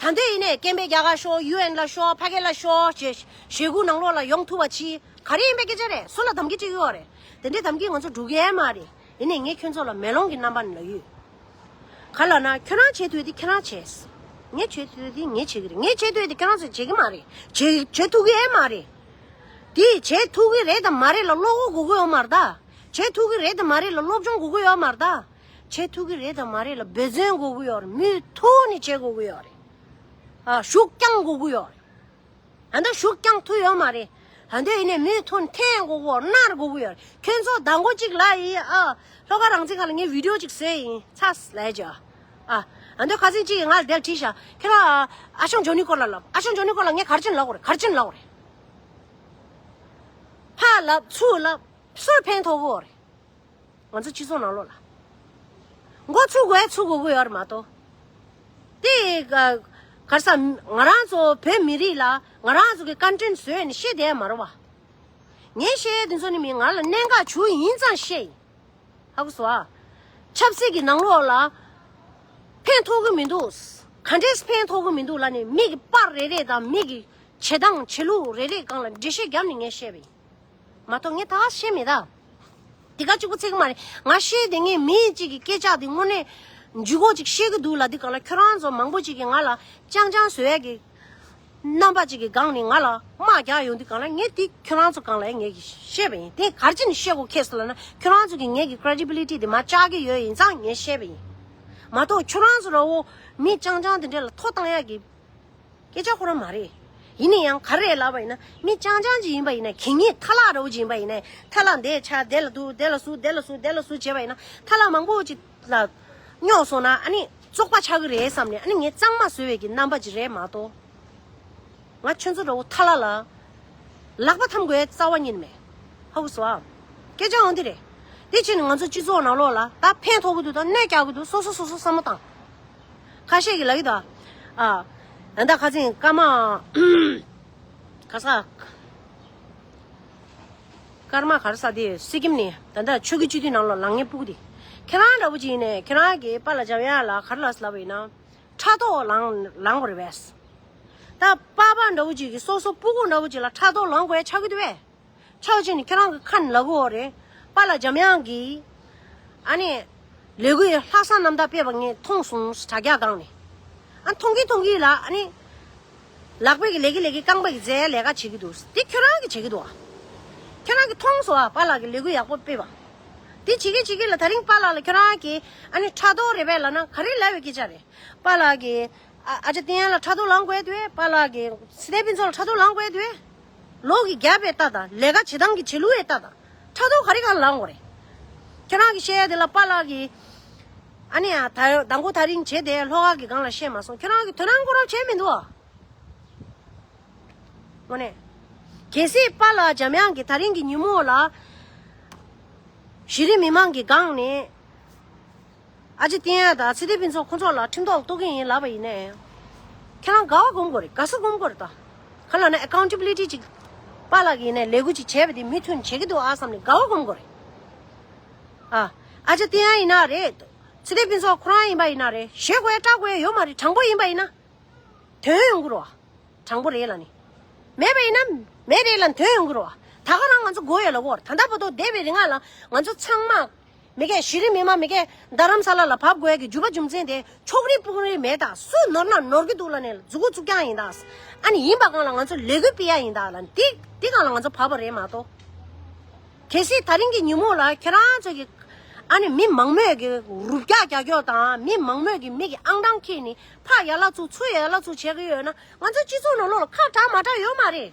ཨ། ད་ལྟ་ཡིན་ནའི་སྐད་འབོད་རྒྱག་ག་ཤོག་ཡུ་ཨེན་ལ་ཤོག་ཕ་གི་ལ་ཤོག་ཞེ་ཞེ་དགུ་ནང་ལོགས་ལ་ཡོང་ཐུབ་པ་ཅིག་ག་རེ་ཡིན་པའི་སྐད་ཆ་རེད། སུ་ལ་དམ་གྱི་སྤྲད་ཀྱི་ཡོད་རེད། དེ་འདྲའི་དམ་གྱི་ང་ཚོ་འགྲོ་གི་ཡ་མ་རེད། ཡིན་ནའི་ངས་ཁྱོད་ཚོ་ལ་མེ་ལོང་གི་རྣམ་པ་ནས་ལབ་ཡོད། ག་ལབ་ན་ཁྱོད་རང་བྱེད་ཐུབ་དེ་ཁྱེད་རང་བྱས། ངས་བྱེད་ཐུབ་དེ་ངས་བྱེད་ཀྱི་རེད། ངས་བྱེད་ཐུབ་དེ་ཁྱེད་རང་ཚོས་བྱེད་ཀྱི་མ་རེད། བྱེད་བྱེད་ཐུབ་ཀྱི་ཡ་མ་རེད། དེ་བྱེད་ཐུབ་ཀྱི་རེད་དམ་མ་རེད་ལ་བློ་ཁོག་དགོས་ཀྱི་ཡོད་མ་རེད་ད། བྱེད་ཐུབ་ཀྱི་རེད་དམ་མ་རེད་ལ་སློབ་སྦྱོང་དགོས་ཀྱི་ཡོད་མ་རེད་ད། བྱེད་ཐུབ་ཀྱི་རེད་དམ་མ་རེད་ལ་འབད་བརྩོན་དགོས་ཀྱི་ཡོད་རེད། མུ་མཐུད་ནས་བྱེད་དགོས་ཀྱི་ཡོད་རེད། ཨ་ཤུགས་རྐྱང་དགོས་ཀྱི་ཡོད་རེད། ད་ལྟ་ཤུགས་རྐྱང་ཐུབ་ཡོད་མ་རེད། ད་ལྟ་ཡིན་ནའི་མུ་མཐུད་འཐེན་དགོས་ཀྱི་ཡོད་རེད། མནར་དགོས་ཀྱི་ཡོད་རེད། ཁྱོད་ཚོ་མདང་དགོང་གཅིག་ལ་ཡིན་ཨ། ལྷོ་ཁ་རང་བཙན་ཁ་ལ་ངས་བི་ཌི་ཡོ་གཅིག་བཟོས་ཡིན་ཚ་ལས་ཀྱི་ཨ། ཨ་ད་ཁ་སང་གཅིག་ང་ལ་དེབ་བྲིས་ཤག་ཁྱེད་རང་ཨ་ཞང་ཇོ་ནི་སྐོར་ལ་ལབ། ཨ་ཞང་ཇོ་ནི་སྐོར་ལ་ངས་ག་རེ་བྱས་ནས་ལབ་དགོས་རེད། ག་རེ་བྱས་ནས་ལབ་དགོས་རེད། ཕར་ལབ་ཚུར་ལབ་སུར་ཕན་ཐོགས་ཀྱི་ཡོད་རེད། ང་ཚོ་སྤྱི་ཚོགས་ནང་ལོགས་ལ། མགོ་ཚུགས་དགོས་ཚུགས་དགོས་ཀྱི་ཡོད་རེད་མ་གཏོགས། དེ་ག་ག་རེ་ཟ་ང་རང་ཚོ་བོད་མི་རིགས་ལ་ང་རང་ཚོ་གི་ཀོན་ཊེན་ཊི་བཟོས་ནས་བཤད་བསྡད་ཡ་མ་རེད་བ། ངས་བཤད་ཡ་དེ་ཚོ་ནི་མི་ང་ལ་གནད་འགག་བྱུང་ཡིན་ཙང་བཤད་ཡིན། ཧ་གོ་སོང་ཨ། ཆབ་སྲིད་ཀྱི་ནང་ལོགས་ལ་ཕན་ཐོགས་ཀྱི་མི་འདུག་ག་འདྲས་ཕན་ཐོགས་ཀྱི་མི་འདུག་ལབ་ནས་མི་གི་པར་རེ་རེ་དང་མི་གི་བྱེད་སྟངས་བྱེད་ལུགས་རེ་རེ་སྒང་ལ་འགྲེལ་བཤད་བརྒྱབ་ནས་ངས་བཤད་པ་ཡིན། མ་གཏོགས་ངས་ད་ག་བཤད་མེད་ད། དེ་ག་གཅིག་པུ་ཚིག་མ་རེད། ང་བཤད་དེ་ངས་མི་གཅིག་གི་སྐད་ཆ་དེ་དངོས་གནས་འཇུག་སྒོ་ཅིག་བཤད་ཀྱི་འདུག་ལབ་དུས་སྒང་ལ་ཁྱོད་རང་ཚོ་མང་པོ་ཅིག་གིས་ང་ལ་ཅང་ཅང་བཟོ་ཡས་ཀྱི་རྣམ་པ་ཅིག་གི་སྒང་ནས་ང་ལ་དམག་རྒྱག་ཡོང་དུས་སྒང་ལ་ངས་དེ་ཁྱོད་རང་ཚོ་སྒང་ལ་ངས་ཀྱིས་བཤད་པ་ཡིན། དེ་ག་རེ་བྱས་ནས་བཤད་དགོས་ཁེལ་སོང་ལབ་ན་ཁྱོད་རང་ཚོ་གིས་ངས་ཀྱི་ཀྲེ་ཌི་བི་ལི་ཊི་དེ་མར་བཅག་གི་ཡོད་ཡིན་ཙང་ངས་བཤད་པ་ཡིན། མ་གཏོགས་ཁྱོད་རང་ཚོ་འདྲ་བོ་མི་ཅང་ཅང་དེ་འདྲ་ལ་ཐོ་བཏང་ཡས་ཀྱི་སྐད་ཆ་ཁོ་རང་མ་རེད། ཡིན་ན་ཡང་ག་རེ་ལབ་པ་ཡིན་ན་མི་ཅང་ཅང་ཅིག་ཡིན་པ་ཡིན་ན་གད་སྙིགས་ཐ་ལག་འདྲ་བོ་ཅིག་ཡིན་པ་ཡིན་ན་ཐ་ལག་འདི་ཆག་དེ་ལ་འདུག་དེ་ལ་ཟུག་དེ་ལ་ཟུག་དེ་ལ་ཟུག་བྱས་པ་ཡིན་ན་ཐ་ལག་མང་པོ་ཅིག་ལ་རྙོག་སོང་ན་ཨ་ནི་བཙོག་པ་ཆགས་ཀྱི་རེད་བསམ་ནས་ཨ་ནི་ངས་གཙང་མ་བཟོ་བའི་གི་རྣམ་པ་ཅིག་རེད་མ་གཏོགས། ང་ཁྱོད་ཚོ་འདྲ་བོ་ཐ་ལ་ལ། ལག་པ་འཐམ་དགོས་རྩ་བ་ཉིད་ནས་མེད། ཧ་གོ་སོང་ཨ། སྐད་ཆ་འོང་དེ་རེད། དེ་ཕྱིན་ནས་ང་ཚོ་སྤྱི་ཚོགས་ནང་ལོགས་ལ་ད་ཕན་ཐོགས་ཀྱི་འདུག་ད་གནོད་རྒྱག་གི་འདུག་སོ་སོ་སོ་སོ་བསམ་བློ་བཏང་། ཁ་ཤས་ཀྱིས་ལབ་ཀྱི་འདུག་ཨ། ད་ལྟ་ཁ་སང་ཀརྨ། ཁ་ས། ཀརྨ་ག་རེ་ཟེར་དེ་སི་ཀིམ་ནས་ད་ལྟ་ཆོས་ཀྱི་སྤྱི་འཐུས་ནང་ལོགས་ལངས་མཁན་སྤུ་གུ་དེ། ཁྱེད་རང་འདྲ་བོ་ཅིག་ཡིན་ནས་ཁྱེད་རང་གིས་པཱ་ལགས་འཇམ་དབྱངས་ལ་ག་རེ་ལབ་ཟེར་ལབ་པ་ཡིན་ན། ཕྲག་དོག་ལངས་ལངས་དགོས་རེད་པས། ད་པཱ་པཱ་འདྲ་བོ་ཅིག་གིས་སོ་སོ་སྤུ་གུ་འདྲ་བོ་ཅིག་ལ་ཕྲག་དོག་ལངས་དགོས་ཡ་ཆགས་ཀྱི་འདུག་པས། ཆགས་ཅིག་ནི་ཁྱེད་རང་གི་ཁ་ནས་ལབ་དགོས་རེད། པཱ་ལགས་འཇམ་དབྱངས་ཀྱིས་ཨ་ནི་ལས་འགུལ་ལྷག་བསམ་རྣམ་དག་སྤེལ་བ་ངས་མཐོང་སོང་དྲ་རྒྱ་སྒང་ནས། ཨ་མཐོང་གི་མཐོང་གི་ལ་ཨ་ནི་ལག་པས་ཀྱི་ལས་ཀྱི་ལས་ཀྱི་རྐང་པས་ཀྱི་རྩེ་ལས་ཀ་བྱེད་ཀྱི་འདུག་དེ་ཁྱོད་རང་གིས་བྱེད་ཀྱི་འདུག་ཨ། ཁྱོད་རང་གིས་མཐོང་སོང་ཨ། པཱ་ལགས་ཀྱིས་ལས་འགུལ་ཡག་པོ་སྤེལ་བ། དེ་བྱེད་ཀྱི་བྱེད་ཀྱི་ལ། ད་རིང་པཱ་ལགས་ལ་ཁྱོད་རང་གིས་ཨ་ནི་ཕྲག་དོག་རེད་པས་ལབ་ན་ག་རེ་ལབ་པའི་སྐད་ཆ་རེད། པཱ་ལགས་ཀྱིས་ཨ་ཨ་ཅག་བསྟན་ཡར་ལ་ཕྲག་དོག་ལངས་དགོས་དུས། པཱ་ལགས་ཀྱིས་སི་ཏན་ཕུན་ཚོགས་ལ་ཕྲག་དོག་ལངས་དགོས་དུས། ལོག་གི་རྒྱབ་པའི་ལྟ་དང་། ལས་ཀ་བྱེད་སྟངས་ཀྱི་བྱེད་ལུགས་ཡི་ལྟ་དང་། ཕྲག་དོག་ག་རེ་གང་ལངས་དགོས་རེད། ཁྱོད་རང་གིས་བཤད་ཡ་དེ་ལ་པཱ་ལགས་ཀྱིས་ཨ་ནི་ཨ་ད་མདང་དགོང་ད་རིང་བྱས་ཏེ་ལྷོ་ཁ་གི་སྒང་ལ་བཤད་མ་སོང་། ཁྱོད་རང་གིས་དོ་སྣང་ཁོ་རང་བྱས་མི་འདུག་ཨ། དངོས་གནས། གལ་སྲིད་པཱ་ལགས་འཇམ་དབྱངས་ཀྱིས་ད་རིང་གི་ཉིན་མོ་ལ་གཞི་རིམ་མི་མང་གི་སྒང་ནས་ཨ་ཅག་བསྟན་ཡར་དང་སི་ཏན་ཕུན་ཚོགས་ཁོ་ཚོ་ལ་ཁྲིམས་ཐོག་ལ་གཏུག་གི་ཡིན་ལབ་པ་ཡིན་ནའི། ཁྱེད་རང་དགའ་བ་སྒོམ་དགོས་རེད། དགའ་བསུ་སྒོམ་དགོས་རེད་ད། ག་ལབ་ན་ཨེ་ཀའུན་ཊེ་བི་ལི་ཊི་ཅིག་པཱ་ལགས་ཀྱིས་ནས་ལས་འགུལ་ཅིག་བྱས་པ་དེ་མུ་མཐུད་བྱེད་ཀྱི་འདུག་ཨ་བསམ་ནས་དགའ་བ་སྒོམ་དགོས་རེད། ཨ། ཨ་ཅག་བསྟན་ཡར་ཡིན་ན་རེད། སི་ཏན་ཕུན་ཚོགས་ཁོ་རང་ཡིན་པ་ཡིན་ན་རེད། ཞེད་དགོས་ཡ་སྐྲག་དགོས་ཡ་ཡོད་མ་རེད། དྲང་པོ་ཡིན་པ་ཡིན་ན། དོན་ཡོང་གི་རེད་བ། དྲང་པོ་རེད་ལབ་ནི། མེད་པ་ཡིན་ན་མེད་རེད་ལབ་ནི་དོན་ཡོང་གི་རེད་བ། ད་ག་རང་ང་ཚོ་དགོས་ཡོད་ལབ་ཀྱི་ཡོད་རེད། ད་ལྟ་བར་དུ་འདས་པའི་རིང་ལ་ང་ཚོ་ཚང་མ། མི་སྒེར་གཞི་རིམ་མི་མང་མི་སྒེར་རྡ་རམ་ས་ལ་ལ་བབས་དགོས་ཡ་གི་རྒྱུ་བ་རྒྱུ་མཚན་དེ་ཕྱོགས་རིས་སྤུན་རིས་མེད་ད། སུས་ནོར་ན་ནོར་གྱི་འདུག་ལབ་ནས་མཛུབ་གུ་བཙུགས་རྐྱང་ཡིན་ད། ཨ་ནི་ཡིན་པ་གང་ལ་ང་ཚོ་ལས་འགུལ་སྤེལ་ཡ་ཡིན་ད་ལབ་ནི་དེ་དེ་གང་ལ་ང་ཚོ་བབས་པ་རེད་མ་གཏོགས། གལ་སྲིད་ད་རིང་གི་ཉིན་མོ་ལ་ཁྱེད་རང་ཚོ་གི་ཨ་ནི་མི་མང་མོས་ཀྱི་རུབ་རྒྱག་རྒྱག་རྒྱོག་དང་། མི་མང་མོས་ཀྱི་མིག་གི་ཨང་གྲངས་འཁྱེར་ནས་ཕར་ཡར་ལ་ཚུར་ཚུར་ཡར་ལ་ཚུར་བྱེད་ཀྱི་ཡོད་ན། ང་ཚོ་སྤྱི་ཚོགས་ནང་ལོགས་ལ་ཁ་གྲག་མ་གྲག་ཡོད་མ་རེད།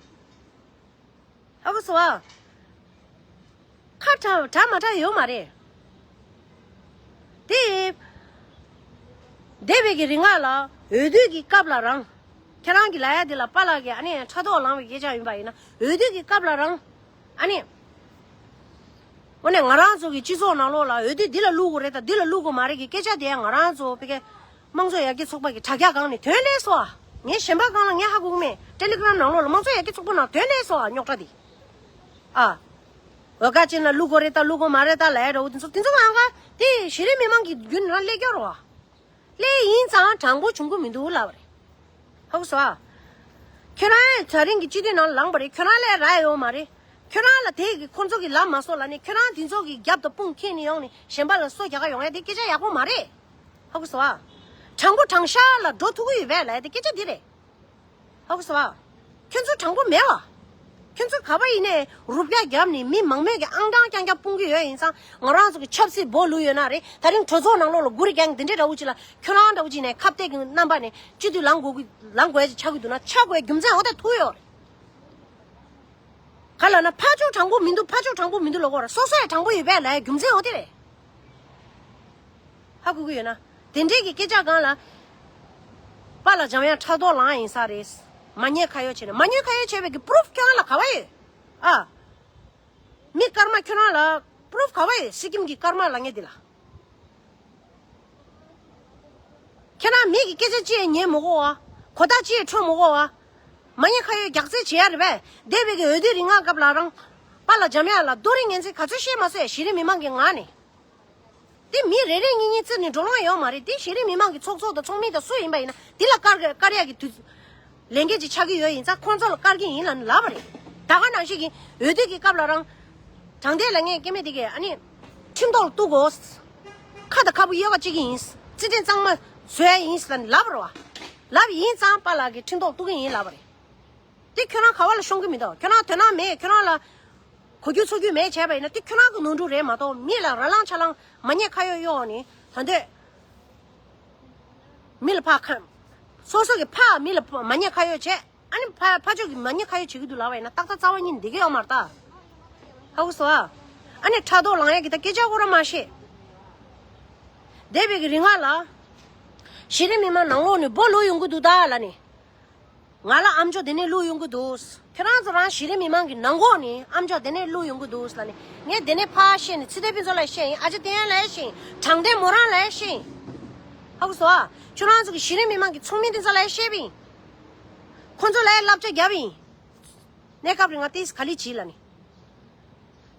ཧ་གོ་སོང་ཨ། ཁ་གྲག་གྲག་མ་གྲག་ཡོད་མ་རེད། དེ། འདས་པའི་གི་རིང་ལ་འོས་བསྡུ་གི་སྐབས་ལ་རང་། ཁྱེད་རང་གི་ལབ་ཡ་དེ་ལ་པཱ་ལགས་ཀྱིས་ཨ་ནི་ཕྲག་དོག་ལངས་པའི་སྐད་ཆ་ཡིན་པ་ཡིན་ན། འོས་བསྡུ་གི་སྐབས་ལ་རང་། ཨ་ནི། འོ་ནས་ང་རང་ཚོ་གི་སྤྱི་ཚོགས་ནང་ལོགས་ལ་འོས་བསྡུ་འདི་ལ་བླུག་དགོས་རེད་ད། འདི་ལ་བླུག་དགོས་མ་རེད་གི་སྐད་ཆ་དེ་ང་རང་ཚོ་ཕ་གི་དམངས་གཙོ་ཡར་རྒྱས་ཚོགས་པ་གི་དྲ་རྒྱ་སྒང་ནས་ཐོན་སླེབས་སོང་ཨ། ངས་གཞན་པ་སྒང་ལ་ངས་ཧ་གོ་གི་མེད། ཊེ་ལི་གྷི་རམ་ནང་ལོགས་ལ་དམངས་གཙོ་ཡར་རྒྱས་ཚོགས་པ་ནང་ཐོན་སླེབས་སོང་ཨ། རྙོག་དྲ་དེ། ཨ། འོས་འགན་ཅན་ལ་བླུག་དགོས་རེད་ད་བླུག་དགོས་མ་རེད་ད་ལབ་ཡ་འདྲ་བོ་དེ་ཚོ་དེ་ཚོ་ཨང་ག་དེ་གཞི་རིམ་མི་མང་གི་རྒྱུན་རང་སླེབས་ཀྱི་ཡོད་རེད་བ། སླེབས་ཡིན་ཙང་དྲང་པོ་བྱུང་གི་མི་འདུག་ལབ་པ་རེད། ཧ་གོ་སོང་ཨ། ཁྱོད་རང་ཡང་ད་རིང་གི་སྤྱི་འཐུས་ནང་ལངས་པ་རེད། ཁྱོད་རང་ལས་རག་ཡོད་མ་རེད། ཁྱོད་རང་ལ་དེ་གི་ཁོང་ཚོ་གི་ལབ་མ་སོང་ལབ་ནས་ཁྱོད་རང་དེ་ཚོ་གི་རྒྱབ་དང་དཔུང་འཁྱེར་ནས་ཡོང་ནས་གཞན་པ་ལ་སོ་རྒྱག་ག་ཡོང་ཡ་དེ་སྐད་ཆ་ཡག་པོ་མ་རེད། ཧ་གོ་སོང་ཨ། དྲང་པོ་དྲང་བཞག་ལ་འགྲོ་ཐུབ་ཀྱི་ཡོད་པས་ལབ་ཡ་དེ་སྐད་ཆ་འདི་རེད། ཧ་གོ་སོང་ཨ། ཁྱོད་ཚོ་དྲང་པོ་མེད་བ། ཁྱོད་ཚོ་ག་པར་ཡིན་ནའི་རུབ་རྒྱག་བརྒྱབ་ནས་མི་མང་མོས་ཀྱི་ཨང་གྲངས་རྐྱང་རྐྱང་སྤུངས་ཀྱི་ཡོད་ཡིན་ཙང་ང་རང་ཚོ་གི་ཆབ་སྲིད་སྦོ་ལུག་ཡོད་ན་རེད། ད་རིང་གྲོས་ཚོགས་ནང་ལོགས་ལ་གུ་རི་རྒྱང་འདི་འདྲའི་འདྲ་བོ་ཅིག་ལ་ཁྱོད་རང་འདྲ་བོ་ཅིག་ནས་ཁ་གཏད་ཀྱི་རྣམ་པ་ནས་སྤྱི་འཐུས་ལངས་དགོས་ཀྱི་ལངས་དགོས་ཡ་ཅིག་ཆགས་ཀྱི་འདུག་ན་ཆགས་དགོས་ཡ་རྒྱུ་མཚན་འོ་དེ་ཐུག་ཡོད་རེད། ག་ལབ་ན་ཕར་ཕྱོགས་དྲང་པོ་མི་འདུག་ཕར་ཕྱོགས་དྲང་པོ་མི་འདུག་ལབ་ཀྱི་ཡོད་རེད། སོ་སོ་ཡང་དྲང་པོ་ཡོད་པས་ལབ་ཡ་རྒྱུ་མཚན་འོ་དེ་རེད། ཧ་གོ་གི་ཡོད་ན། དེ་འདྲའི་གི་སྐད་ཆ་སྒང་ལ། པཱ་ལགས་འཇམ་དབྱངས་ཕྲག་དོག་ལངས་ཡིན་ས་རེད། མ་ཉེས་ཁ་གཡོག་བྱས་ནས། མ་ཉེས་ཁ་གཡོག་བྱས་པའི་གི་པུ་རུབ་ཁྱོད་རང་ལ་ག་བ་ཡོད། ཨ། མི་སྐར་མ་ཁྱོད་རང་ལ་པུ་རུབ་ག་བ་ཡོད། སི་ཀིམ་གི་སྐར་མ་ལབ་མཁན་དེ་ལ། ཁྱེད་རང་མི་གི་སྐད་ཆ་ཅི་ཡང་ཉན་མི་དགོས་བ། གོ་བརྡ་ཅི་ཡང་འཕྲོད་མི་དགོས་བ། མ་ཉེས་ཁ་གཡོག་རྒྱག་རྩིས་བྱེད་ཡ་རེད་པས། འདས་པའི་གི་འོས་བསྡུ་རིང་ལ་སྐབས་ལ་རང་། པཱ་ལགས་འཇམ་དབྱངས་ལ་རྡོ་རིང་ངན་ཚིག་ག་ཚོད་བཤད་མ་སོང་ཡ། གཞི་རིམ་མི་མང་གི་ངག་ནས། དེ་མི་རེ་རེ་གཉིས་གཉིས་བརྩིས་ནས་འགྲོ་ལོང་ཡོད་མ་རེད། དེ་གཞི་རིམ་མི་མང་གི་ཚོགས་གཙོ་དང་ཚོགས་མི་དང་སུ་ཡིན་པ་ཡིན་ན་དེ་ལ་བཀར་བཀར་ཡག་གི་དུས་ལས་འགན་ཅིག་ཆགས་ཀྱི་ཡོད་ཡིན་ཙང་ཁོང་ཚོ་ལ་བཀར་གྱི་ཡིན་ལབ་ནས་ལབ་པ་རེད། ད་ག་ནང་བཞིན་གྱི་འོས་བསྡུ་གི་སྐབས་ལ་རང་དྲང་བདེན་ལབ་མཁན་སྐྱེ་དམན་དེ་གས་ཨ་ནི་ཁྲིམས་ཐོག་ལ་གཏུག་དགོས། ཁ་དང་ཁ་སྤུ་གཡས་པ་གཅིག་གི་ཡིན། རྩིས་ཁྲིམས་གཙང་མ་བཟོ་ཡ་ཡིན་ལབ་ནས་ལབ་པ་རེད་བ། ལབ་ཡིན་ཙང་པཱ་ལགས་ཀྱིས་ཁྲིམས་ཐོག་ལ་གཏུག་གི་ཡིན་ལབ་པ་རེད། དེ་ཁྱོད་རང་ག་བ་ལ་ཤོང་གི་མི་འདུག་ཁྱོད་རང་དོ་སྣང་མེད། ཁྱོད་རང་ལ་གོ་རྒྱུ་ཚོར་རྒྱུ་མེད་བྱས་པ་ཡིན་ན་དེ་ཁྱོད་རང་གི་ནོར་འཁྲུལ་རེད་མ་གཏོགས་མི་ལ་ར་ལངས་ཆ་ལངས་མ་ཉེས་ཁ་གཡོག་གཡོག་ནས་ད་འདོད་མི་ལ་ཕར་ཁ། སོ་སོ་གི་ཕར་མི་ལ་མ་ཉེས་ཁ་གཡོག་བྱས། ཨ་ནི་ཕ་ཕ་ཕྱོགས་ཀྱི་མ་ཉེས་ཁ་གཡོག་བྱེད་ཀྱི་འདུག་ལབ་པ་ཡིན་ན་ཏག་ཏག་རྩ་བ་ཉིད་ནས་འགྲིག་གི་ཡོད་མ་རེད་ད། ཧ་གོ་སོང་ཨ། ཨ་ནི་ཕྲག་དོག་ལངས་ཡག་གི་ད་སྐད་ཆ་ཁོ་རང་མ་བཤད། འདས་པའི་གི་རིང་ལ། གཞི་རིམ་མི་མང་ནང་ལོགས་ནས་སྦོ་ལུག་ཡོང་གི་འདུག་ད་ལབ་ནས། ང་ལ་ཨམ་ཅོག་དེ་ནས་བླུགས་ཡོང་གི་འདུག་ཁྱོད་རང་ཚོ་རང་གཞི་རིམ་མི་མང་གི་ནང་ཁོག་ནས་ཨམ་ཅོག་དེ་ནས་བླུགས་ཡོང་གི་འདུག་ལབ་ནས། ངས་དེ་ནས་ཕར་བཤད་ནས་ཚེ་བརྟན་ཕུན་ཚོགས་ལ་བཤད་ཡིན། ཨ་ཅག་བསྟན་ཡར་ལ་བཤད་ཡིན། དྲང་བདེན་མོ་རང་ལ་བཤད་ཡིན། ཧ་གོ་སོང་ཨ། ཁྱོད་རང་ཚོ་གི་གཞི་རིམ་མི་མང་གི་ཚོགས་མི་དེ་ཚོ་ལ་བཤད་པ་ཡིན། ཁོ་ཚོ་ལ་བསླབ་བྱ་བརྒྱབ་པ་ཡིན། གནས་སྐབས་རིང་ང་ཏིས་ག་ལེ་བྱེད་ལབ་ནས།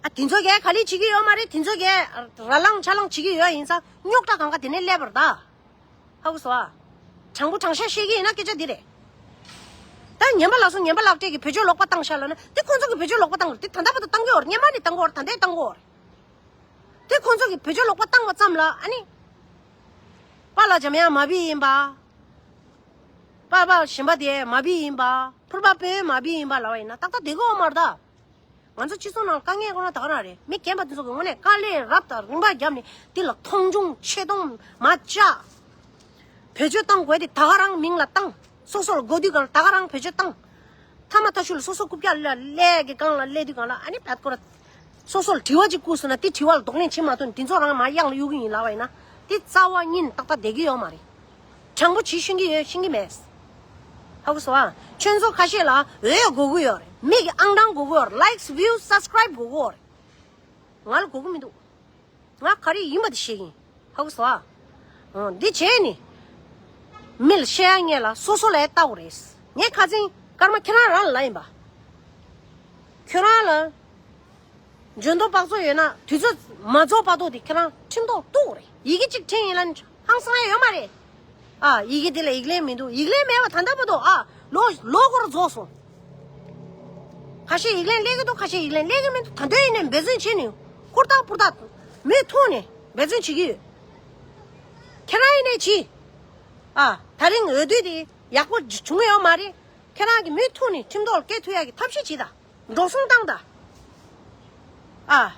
ཨ་དེ་ཚོ་གས་ག་ལེ་བྱེད་ཀྱི་ཡོད་མ་རེད། དེ་ཚོ་གས་ར་ལངས་ཆ་ལངས་བྱེད་ཀྱི་ཡོད་ཡིན་ཙང་རྙོག་དྲ་གང་ག་དེ་ནས་སླེབས་པ་རེད་ད། ཧ་གོ་སོང་ཨ། དྲང་པོ་དྲང་བཞག་བཤད་ཀྱི་ཡིན་ན་སྐད་ཆ་འདི་རེད། ད་ངན་པ་ལ་སོང་ངན་པ་ལག་སྤྲད་ཀྱི་བེད་སྤྱོད་ལོག་པ་བཏང་ཤག་ལབ་ན་དེ་ཁོང་ཚོ་གི་བེད་སྤྱོད་ལོག་པ་བཏང་རེད། དེ་ད་ལྟ་བར་དུ་བཏང་གི་ཡོད་རེད། སྔོན་མ་ནས་བཏང་གི་ཡོད་རེད། ད་ལྟའི་བཏང་གི་ཡོད་རེད། དེ་ཁོང་ཚོ་གི་བེད་སྤྱོད་ལོག་པ་བཏང་བ་ཙམ་ལ་ཨ་ནི། པཱ་ལགས་འཇམ་དབྱངས་མ་བི་ཡིན་པ། པཱ་པཱ་གཞན་པ་དེ་མ་བི་ཡིན་པ། ཕུར་པ་དཔོན་མ་བི་ཡིན་པ་ལབ་པ་ཡིན་ན་ཏག་ཏག་བསྡད་ཀྱི་ཡོད་མ་རེད་ད། ང་ཚོ་སྤྱི་ཚོགས་ནང་དཀའ་ངལ་ཁོ་ན་ད་ག་རང་རེད། མི་རྒན་པ་དེ་ཚོ་གི་ངོས་ནས་དཀའ་ལས་རབ་དང་རིམ་པ་བརྒྱབ་ནས་དེ་ལ་མཐོང་ཆུང་ཆེ་མཐོང་མ་བྱ། བེད་སྤྱོད་བཏང་དགོས་དེ་ད་ག་རང་མིང་ལ་བཏང་། སོ་སོ་ལ་དགོས་དུས་གང་ལ་ད་ག་རང་བེད་སྤྱོད་བཏང་། ཐ་མ་ཐ་ཤུ་ལ་སོ་སོ་རྐུབ་བཀྱག་ལ་ཀླད་ཀྱི་སྒང་ལ་སླེབས་དུས་གང་ལ་ཨ་ནི་བད་ཀོ་ར། སོ་སོ་ལ་དྲི་བ་ཅིག་བསྐུར་སོང་ན་དེ་དྲི་བ་ལ་གདོང་ལེན་བྱེད་མ་ཐུབ་ན་དེ་ཚོ་རང་མར་གཡང་ལ་གཡུག་གི་ཡིན་ལབ་པ་ཡིན་ན་དེ་རྩ་བ་ཉིད་ཏག་ཏག་བསྡད་ཀྱི་ཡོད་མ་རེད། དྲང་པོ་བྱེད་ཤེས་ཀྱི་ཡོད་ཤེས་ཀྱི་མེད། ཧ་གོ་སོང་ཨ། ཁྱོད་ཚོ་ཁ་ཤས་ལ་འོས་དགོས་ཀྱི་ཡོད་རེད། མི་གི་ཨང་གྲངས་དགོས་ཀྱི་ཡོད་རེད། ལའིཀ་སི་བིའུ་སབ་སི་ཀ་རའིབ་དགོས་ཀྱི་ཡོད་རེད། ང་ལ་དགོས་ཀྱི་མི་འདུག་ང་ག་རེ་ཡིན་པ་དེ་བཤད་ཀྱི་ཡིན། ཧ་གོ་སོང་ཨ། འོ་འདི་བྱས་ནི། མི་ལ་བཤད་ཡ་ངེས་ལ་སོ་སོ་ལ་ཡ་ལྟ་དགོས་རེད། ངས་ཁ་སང་ཀརྨ་ཁྱེད་རང་རང་ལ་ལབ་ཡིན་པ། ཁྱོད་རང་ལ། འཇོན་ཐོ་དཔག་ཚོད་ཡོད་ན་དུས་ཚོད་མ་རྫོགས་བར་དུ་དེ་ཁྱེད་རང་ཁྲིམས་ཐོག་གཏུགས་རེད། ཡི་གེ་གཅིག་འཕྲིན་ཡིན་ལ་ཧང་སང་ཡ་ཡོད་མ་རེད། ཨ་ཡི་གེ་དེ་ལ་ཡིག་ལན་མི་འདུག་ཡིག་ལན་མེད་པ་ད་ལྟ་བར་དུ་ཨ་ལོ་ལོ་འགོར་རྫོགས་སོང་། ཁ་ཤས་ཡིག་ལན་སླེབས་ཀྱི་འདུག་ཁ་ཤས་ཡིག་ལན་སླེབས་ཀྱི་མི་འདུག་ད་དུང་ཡིན་ནའི་འབད་བརྩོན་བྱེད་ནས་ཧུར་ཐག་ཧུར་ཐག་མུ་མཐུད་ནས་འབད་བརྩོན་བྱེད་ཀྱི་ཡོད། ཁྱེད་རང་ཡིན་ནའི་གྱིས། ཨ་ད་རིང་འོས་བསྡུ་དེ་ཡག་པོ་བྱུང་ཡོད་མ་རེད། ཁྱེད་རང་གིས་མུ་མཐུད་ནས་ཁྲིམས་ཐོག་ལ་སྐད་ཐུག་ཡག་གི་ཐབས་ཤེས་བྱེད་དང་། འགྲོ་སོང་བཏང་དང་། ཨ།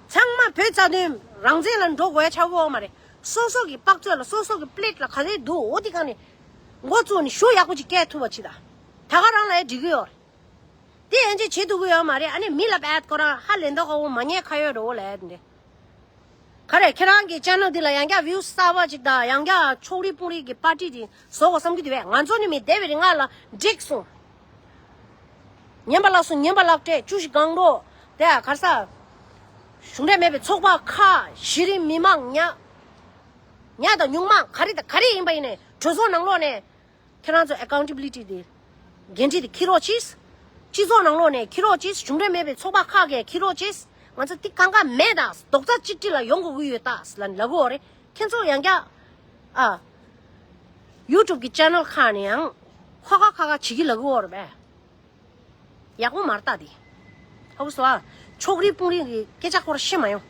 ཚང་མ་བོད་རྩ་དོན་རང་བཙན་ལ་འགྲོ་དགོས་ཡ་ཆགས་ཀྱི་ཡོད་མ་རེད། སོ་སོ་གི་དཔག་ཚོད་ལ་སོ་སོ་གི་པི་ལེཊ་ལ་ག་རེ་འདུག་འོ་དེ་གང་ནས་འགོ་བཙུགས་ནས་ཤུགས་ཡག་པོ་ཅིག་སྐྱེལ་ཐུབ་པ་བྱེད་དང་། ད་ག་རང་ལ་ཡ་འགྲིག་གི་ཡོད་རེད། དེ་ཡན་ཆད་བྱེད་ཐུབ་ཀྱི་ཡོད་མ་རེད། ཨ་ནི་མི་ལ་བད་ཁོ་རང་ཧ་ལས་མདོག་ཁ་པོ་མ་ཉེས་ཁ་ཡོད་འགྲོ་བོ་ལ་ཡ་དེ་འདྲ། ག་རེ་ཁྱེད་རང་གི་ཅེ་ནལ་འདི་ལ་ཡང་བསྐྱར་བིའུ་གསར་པ་ཅིག་དང་ཡང་བསྐྱར་ཕྱོགས་རིས་དཔུང་རིས་ཀྱི་པར་ཊི་དེ་བཟོ་དགོས་བསམ་གྱི་འདུག་པས། ང་ཚོ་ནི་མི་སྡེ་བའི་རིགས་ང་ལ་འགྲིག་སོང་། ཉན་པ་ལགས་སོ། ཉན་པ་ལགས་སྤྲད། བཅུ་བཞི་སྒང་དྲུག་དེ་གར་ས། གཞུང་འབྲེལ་མེད་པའི་ཚོགས་པ་ཁག་གཞི་རིམ་མི་མང་ཉག་ཉག་དང་ཉུང་མ་ག་རེ་དང་ག་རེ་ཡིན་པ་ཡིན་ནའི་གྲོས་ཚོགས་ནང་ལོགས་ནས་ཁྱེད་རང་ཚོ་ཨེ་ཀའུན་ཊེ་བི་ལི་ཊི་དེ་འགན་འཁྲི་དེ་འཁྱེར་རོགས་གྱིས། སྤྱི་ཚོགས་ནང་ལོགས་ནས་འཁྱེར་རོགས་གྱིས། གཞུང་འབྲེལ་མེད་པའི་ཚོགས་པ་ཁག་གིས་འཁྱེར་རོགས་གྱིས། ང་ཚོ་དེ་གང་ག་མེད་ད། རྡོག་རྩ་གཅིག་སྒྲིལ་ལ་ཡོང་དགོས་ཀྱི་ཡོད་ད་ལབ་ལབ་ཀྱི་ཡོད་རེད། ཁྱེད་ཚོ་ཡང་བསྐྱར་ཨ། ཡུ་ཊུབ་ཀྱི་ཅེ་ནལ་ཁག་ནས་ཡང་ཁ་ཁ་ཁ་ཁ་བྱེད་ཀྱི་ལབ་ཀྱི་ཡོད་རེད་པས། ཡག་པོ་མ་རེད་ད་དེ། ཧ་གོ་སོང་ཨ། ཕྱོགས་རིས་དཔུང་རིས་ཀྱི་སྐད་ཆ་ཁོ་ར་བཤད་མ་ཡོང་།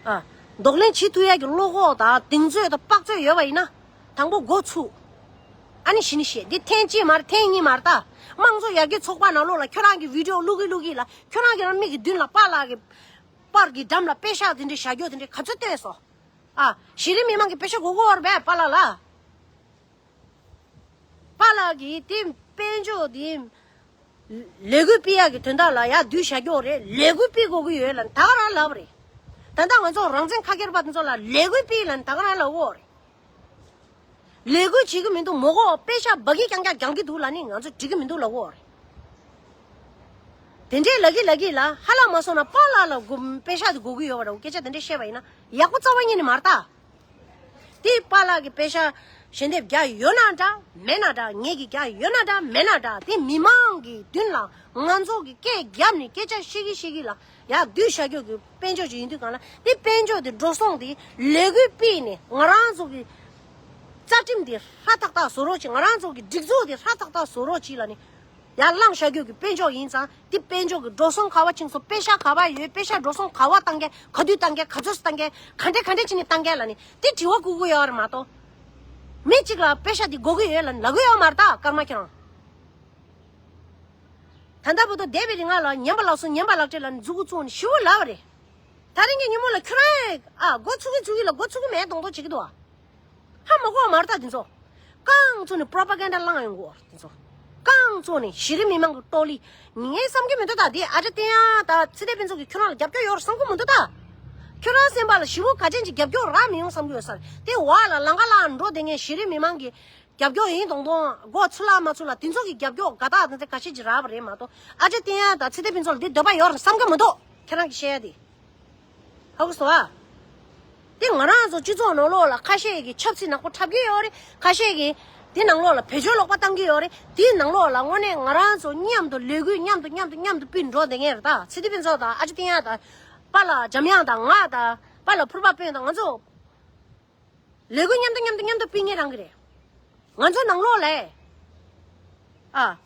ཨ། གདོང་ལེན་བྱེད་ཐུབ་ཡག་གི་བློ་ཁོག་དང་གདེང་ཚོད་དང་དཔག་ཚོད་ཡོད་པ་ཡིན་ན། དང་པོ་འགོ་ཚུགས། ཨ་ནི་གཞི་ནས་བཤད། འདི་ཐེངས་གཅིག་མ་རེད། ཐེངས་གཉིས་མ་རེད་ད། དམངས་གཙོ་ཡར་རྒྱས་ཚོགས་པ་ནང་ལོགས་ལ་ཁྱོད་རང་གི་བི་ཌི་ཡོ་བླུག་གི་བླུག་གི་ལ་ཁྱོད་རང་གི་རང་མིག་གི་མདུན་ལ་པཱ་ལགས་ཀྱི་པར་གྱི་འགྲམ་ལ་པེ་ཤག་དེ་འདྲའི་བཞག་རྒྱུ་དེ་འདྲའི་ག་ཚོད་བཏོན་སོང་། ཨ། གཞི་རིམ་མི་མང་གི་པེ་ཤག་དགོས་ཀྱི་ཡོད་རེད་པས་པཱ་ལགས་ལ། པཱ་ལགས་ཀྱིས་དེ་དཔལ་འབྱོར་དེ་ལས་འགུལ་སྤེལ་ཡག་གི་དོན་དག་ལ་ཡར་བསྡུས་བཞག་རྒྱུ་རེད། ལས་འགུལ་སྤེལ་དགོས་ཀྱི་ཡོད་ལབ་ད་ག་རང་ལབ་པ་རེད། ད་ལྟ་ང་ཚོ་རང་བཙན་ཁ་སྒེར་པ་དེ་ཚོ་ལ་ལས་འགུལ་སྤེལ་ལབ་ད་ག་རང་ལབ་ཀྱི་ཡོད་རེད། ལས་འགུལ་བྱེད་ཀྱི་མི་འདུག་མོ་གོ་པེ་ཤག་འབའ་གི་རྐྱང་རྐྱང་རྒྱག་གི་འདུག་ལབ་ནི་ང་ཚོ་འགྲིག་གི་མི་འདུག་ལབ་ཀྱི་ཡོད་རེད། དེ་འདྲའི་ལབ་གི་ལབ་གི་ལ་ཧ་ལས་མ་སོང་ན་པཱ་ལགས་ལ་དགོ་པེ་ཤག་དེ་དགོས་ཀྱི་ཡོད་པ་རེད། སྐད་ཆ་དེ་འདྲ་བཤད་པ་ཡིན་ན་ཡག་པོ་རྩ་བ་ཉིད་ནས་མ་རེད་ད། དེ་པཱ་ལགས་ཀྱིས་པེ་ཤག་ཞལ་འདེབས་རྒྱག་ཡོད་ན་འདྲ་མེད་ན་འདྲ། ངེད་ཀྱིས་རྒྱག་ཡོད་ན་འདྲ་མེད་ན་འདྲ། དེ་མི་མང་གི་མདུན་ལ་ང་ཚོ་གི་སྐད་བརྒྱབ་ནས་སྐད་ཆ་བཤད་གི་བཤད་གི་ལ་ཡར་བསྡུས་བཞག་རྒྱུ་གི་དཔལ་འབྱོར་ཅིག་ཡིན་དུས་གང་ལ་དེ་དཔལ་འབྱོར་དེ་འགྲོ་སོང་དེ་ལས་འགུལ་སྤེལ་ནས་ང་རང་ཚོ་གི་རྩ་ཁྲིམས་དེ་ཧྲ་ཐག་ཐག་བཟོ་རོགས་གྱིས། ང་རང་ཚོ་གི་སྒྲིག་འཛུགས་དེ་ཧྲ་ཐག་ཐག་བཟོ་རོགས་གྱིས་ལབ་ནས། ཡར་བླངས་བཞག་རྒྱུ་གི་དཔལ་འབྱོར་ཡིན་ཙང་དེ་དཔལ་འབྱོར་གི་འགྲོ་སོང་ག་བ་ཕྱིན་སོང་། པེ་ཤག་ག་བ་ཡོད། པེ་ཤག་འགྲོ་སོང་ག་བ་བཏང་གས། ག་དུས་བཏང་གས། ག་ཚོད་བཏང་གས། ག་འདྲས་ག་འདྲས་བྱས་ནས་བཏང་གས་ལབ་ནས་དེ་དྲི་བ་བསྐུར་གི་ཡོད་རེད་མ་གཏོགས། མི་གཅིག་ལ་པེ་ཤག་དེ་དགོས་ཀྱི་ཡོད་ལབ་ལབ་གི་ཡོད་མ་རེད་ད་ཀརྨ་ཁྱེད་རང་། ད་ལྟ་བར་དུ་སྡེ་བའི་རིགས་ང་ལ་ཉན་པ་ལགས་སོ་ཉན་པ་ལགས་སྤྲད་ལབ་ནས་མཛུབ་གུ་བཙུགས་ནས་ཞུ་ལབ་པ་རེད། ད་རིང་གི་ཉིན་མོ་ལ་ཁྱོད་རང་ཨ་འགོ་ཚུགས་ཀྱི་ཚུགས་ཀྱི་ལ་འགོ་ཚུགས་ཀྱི་མེད་མདོག་མདོག་བྱེད་ཀྱི་འདུག་ཨ། ཧ་མ་གོ་བ་མ་རེད་ད་དེ་ཚོ། རྐང་བཙུགས་ནས་པྲོ་པ་གན་ཌ་བསླངས་ཡོང་གི་ཡོད་རེད་དེ་ཚོ། རྐང་བཙུགས་ནས་གཞི་རིམ་མི་མང་གི་ལྟོ་ལི། ངས་བསམ་གྱི་མི་འདུག་ད་དེ་ཨ་ཅག་བསྟན་ཡག་དང་ཚེ་བརྟན་ཕུན་ཚོགས་ཀྱིས་ཁྱོད་རང་ལ་རྒྱབ་སྐྱོར་ཡོད་རེད་བསམ་གྱི་མི་འདུག་ད། ཁྱོད་རང་སེམས་པ་ལ་ཞེ་པོ་ག་ཅན་གྱི་རྒྱབ་སྐྱོར་རག་མི་ཡོང་བསམ་གྱི་ཡོད་ས་རེད། དེ་བར་ལ་ལམ་ཁ་ལ་འགྲོ་བསྡད་མཁན་གཞི་རིམ་མི་མང་གི་རྒྱབ་སྐྱོར་ཡིན་མདོག་མདོག་མགོ་ཚོད་ལ་མ་ཚོད་ལ་དེ་ཚོ་གི་རྒྱབ་སྐྱོར་དགའ་རྟགས་དེ་ཚོ་ག་ཤེད་ཅིག་རག་པ་རེད་མ་གཏོགས་ཨ་ཅག་བསྟན་ཡག་དང་ཚེ་བརྟན་ཕུན་ཚོགས་ལ་དེ་འདོད་པ་ཡོད་རེད་བསམ་གྱི་མི་འདུག་ཁྱེད་རང་གིས་བཤད་ཡག་དེ། ཧ་གོ་སོང་ཨ། དེ་ང་རང་ཚོ་སྤྱི་ཚོགས་ནང་ལོགས་ལ་ཁ་ཤས་ཀྱིས་ཆབ་སྲིད་ནག་པོ་འཁྲབ་ཀྱི་ཡོད་རེད། ཁ་ཤས་ཀྱིས་དེ་ནང་ལོགས་ལ་བེད་སྤྱོད་ལོག་པ་བཏང་གི་ཡོད་རེད། དེའི་ནང་ལོགས་ལ་དངོས་གནས་ང་རང་ཚོ་མཉམ་དུ་ལས་འགུལ་མཉམ་དུ་མཉམ་དུ་མཉམ་དུ་སྤེལ་འགྲོ་བསྡད་མཁན་རེད་ད། ཚེ་བརྟན་ཕུན་ཚོགས་དང་ཨ་ཅག་བསྟན་ཡག་དང་། པཱ་ལགས་འཇམ་དབྱངས་དང་ང་དང་། པཱ་ལགས་ཕུར་པ་དཔོན་དང་ང་ཚོ། ལས་འགུལ་མཉམ་དུ་མཉམ་དུ་མཉམ་དུ་སྤེལ་མཁན་རང་གི་རེད། ང་ཚོ་ནང་ལོགས་ལ། ཨ།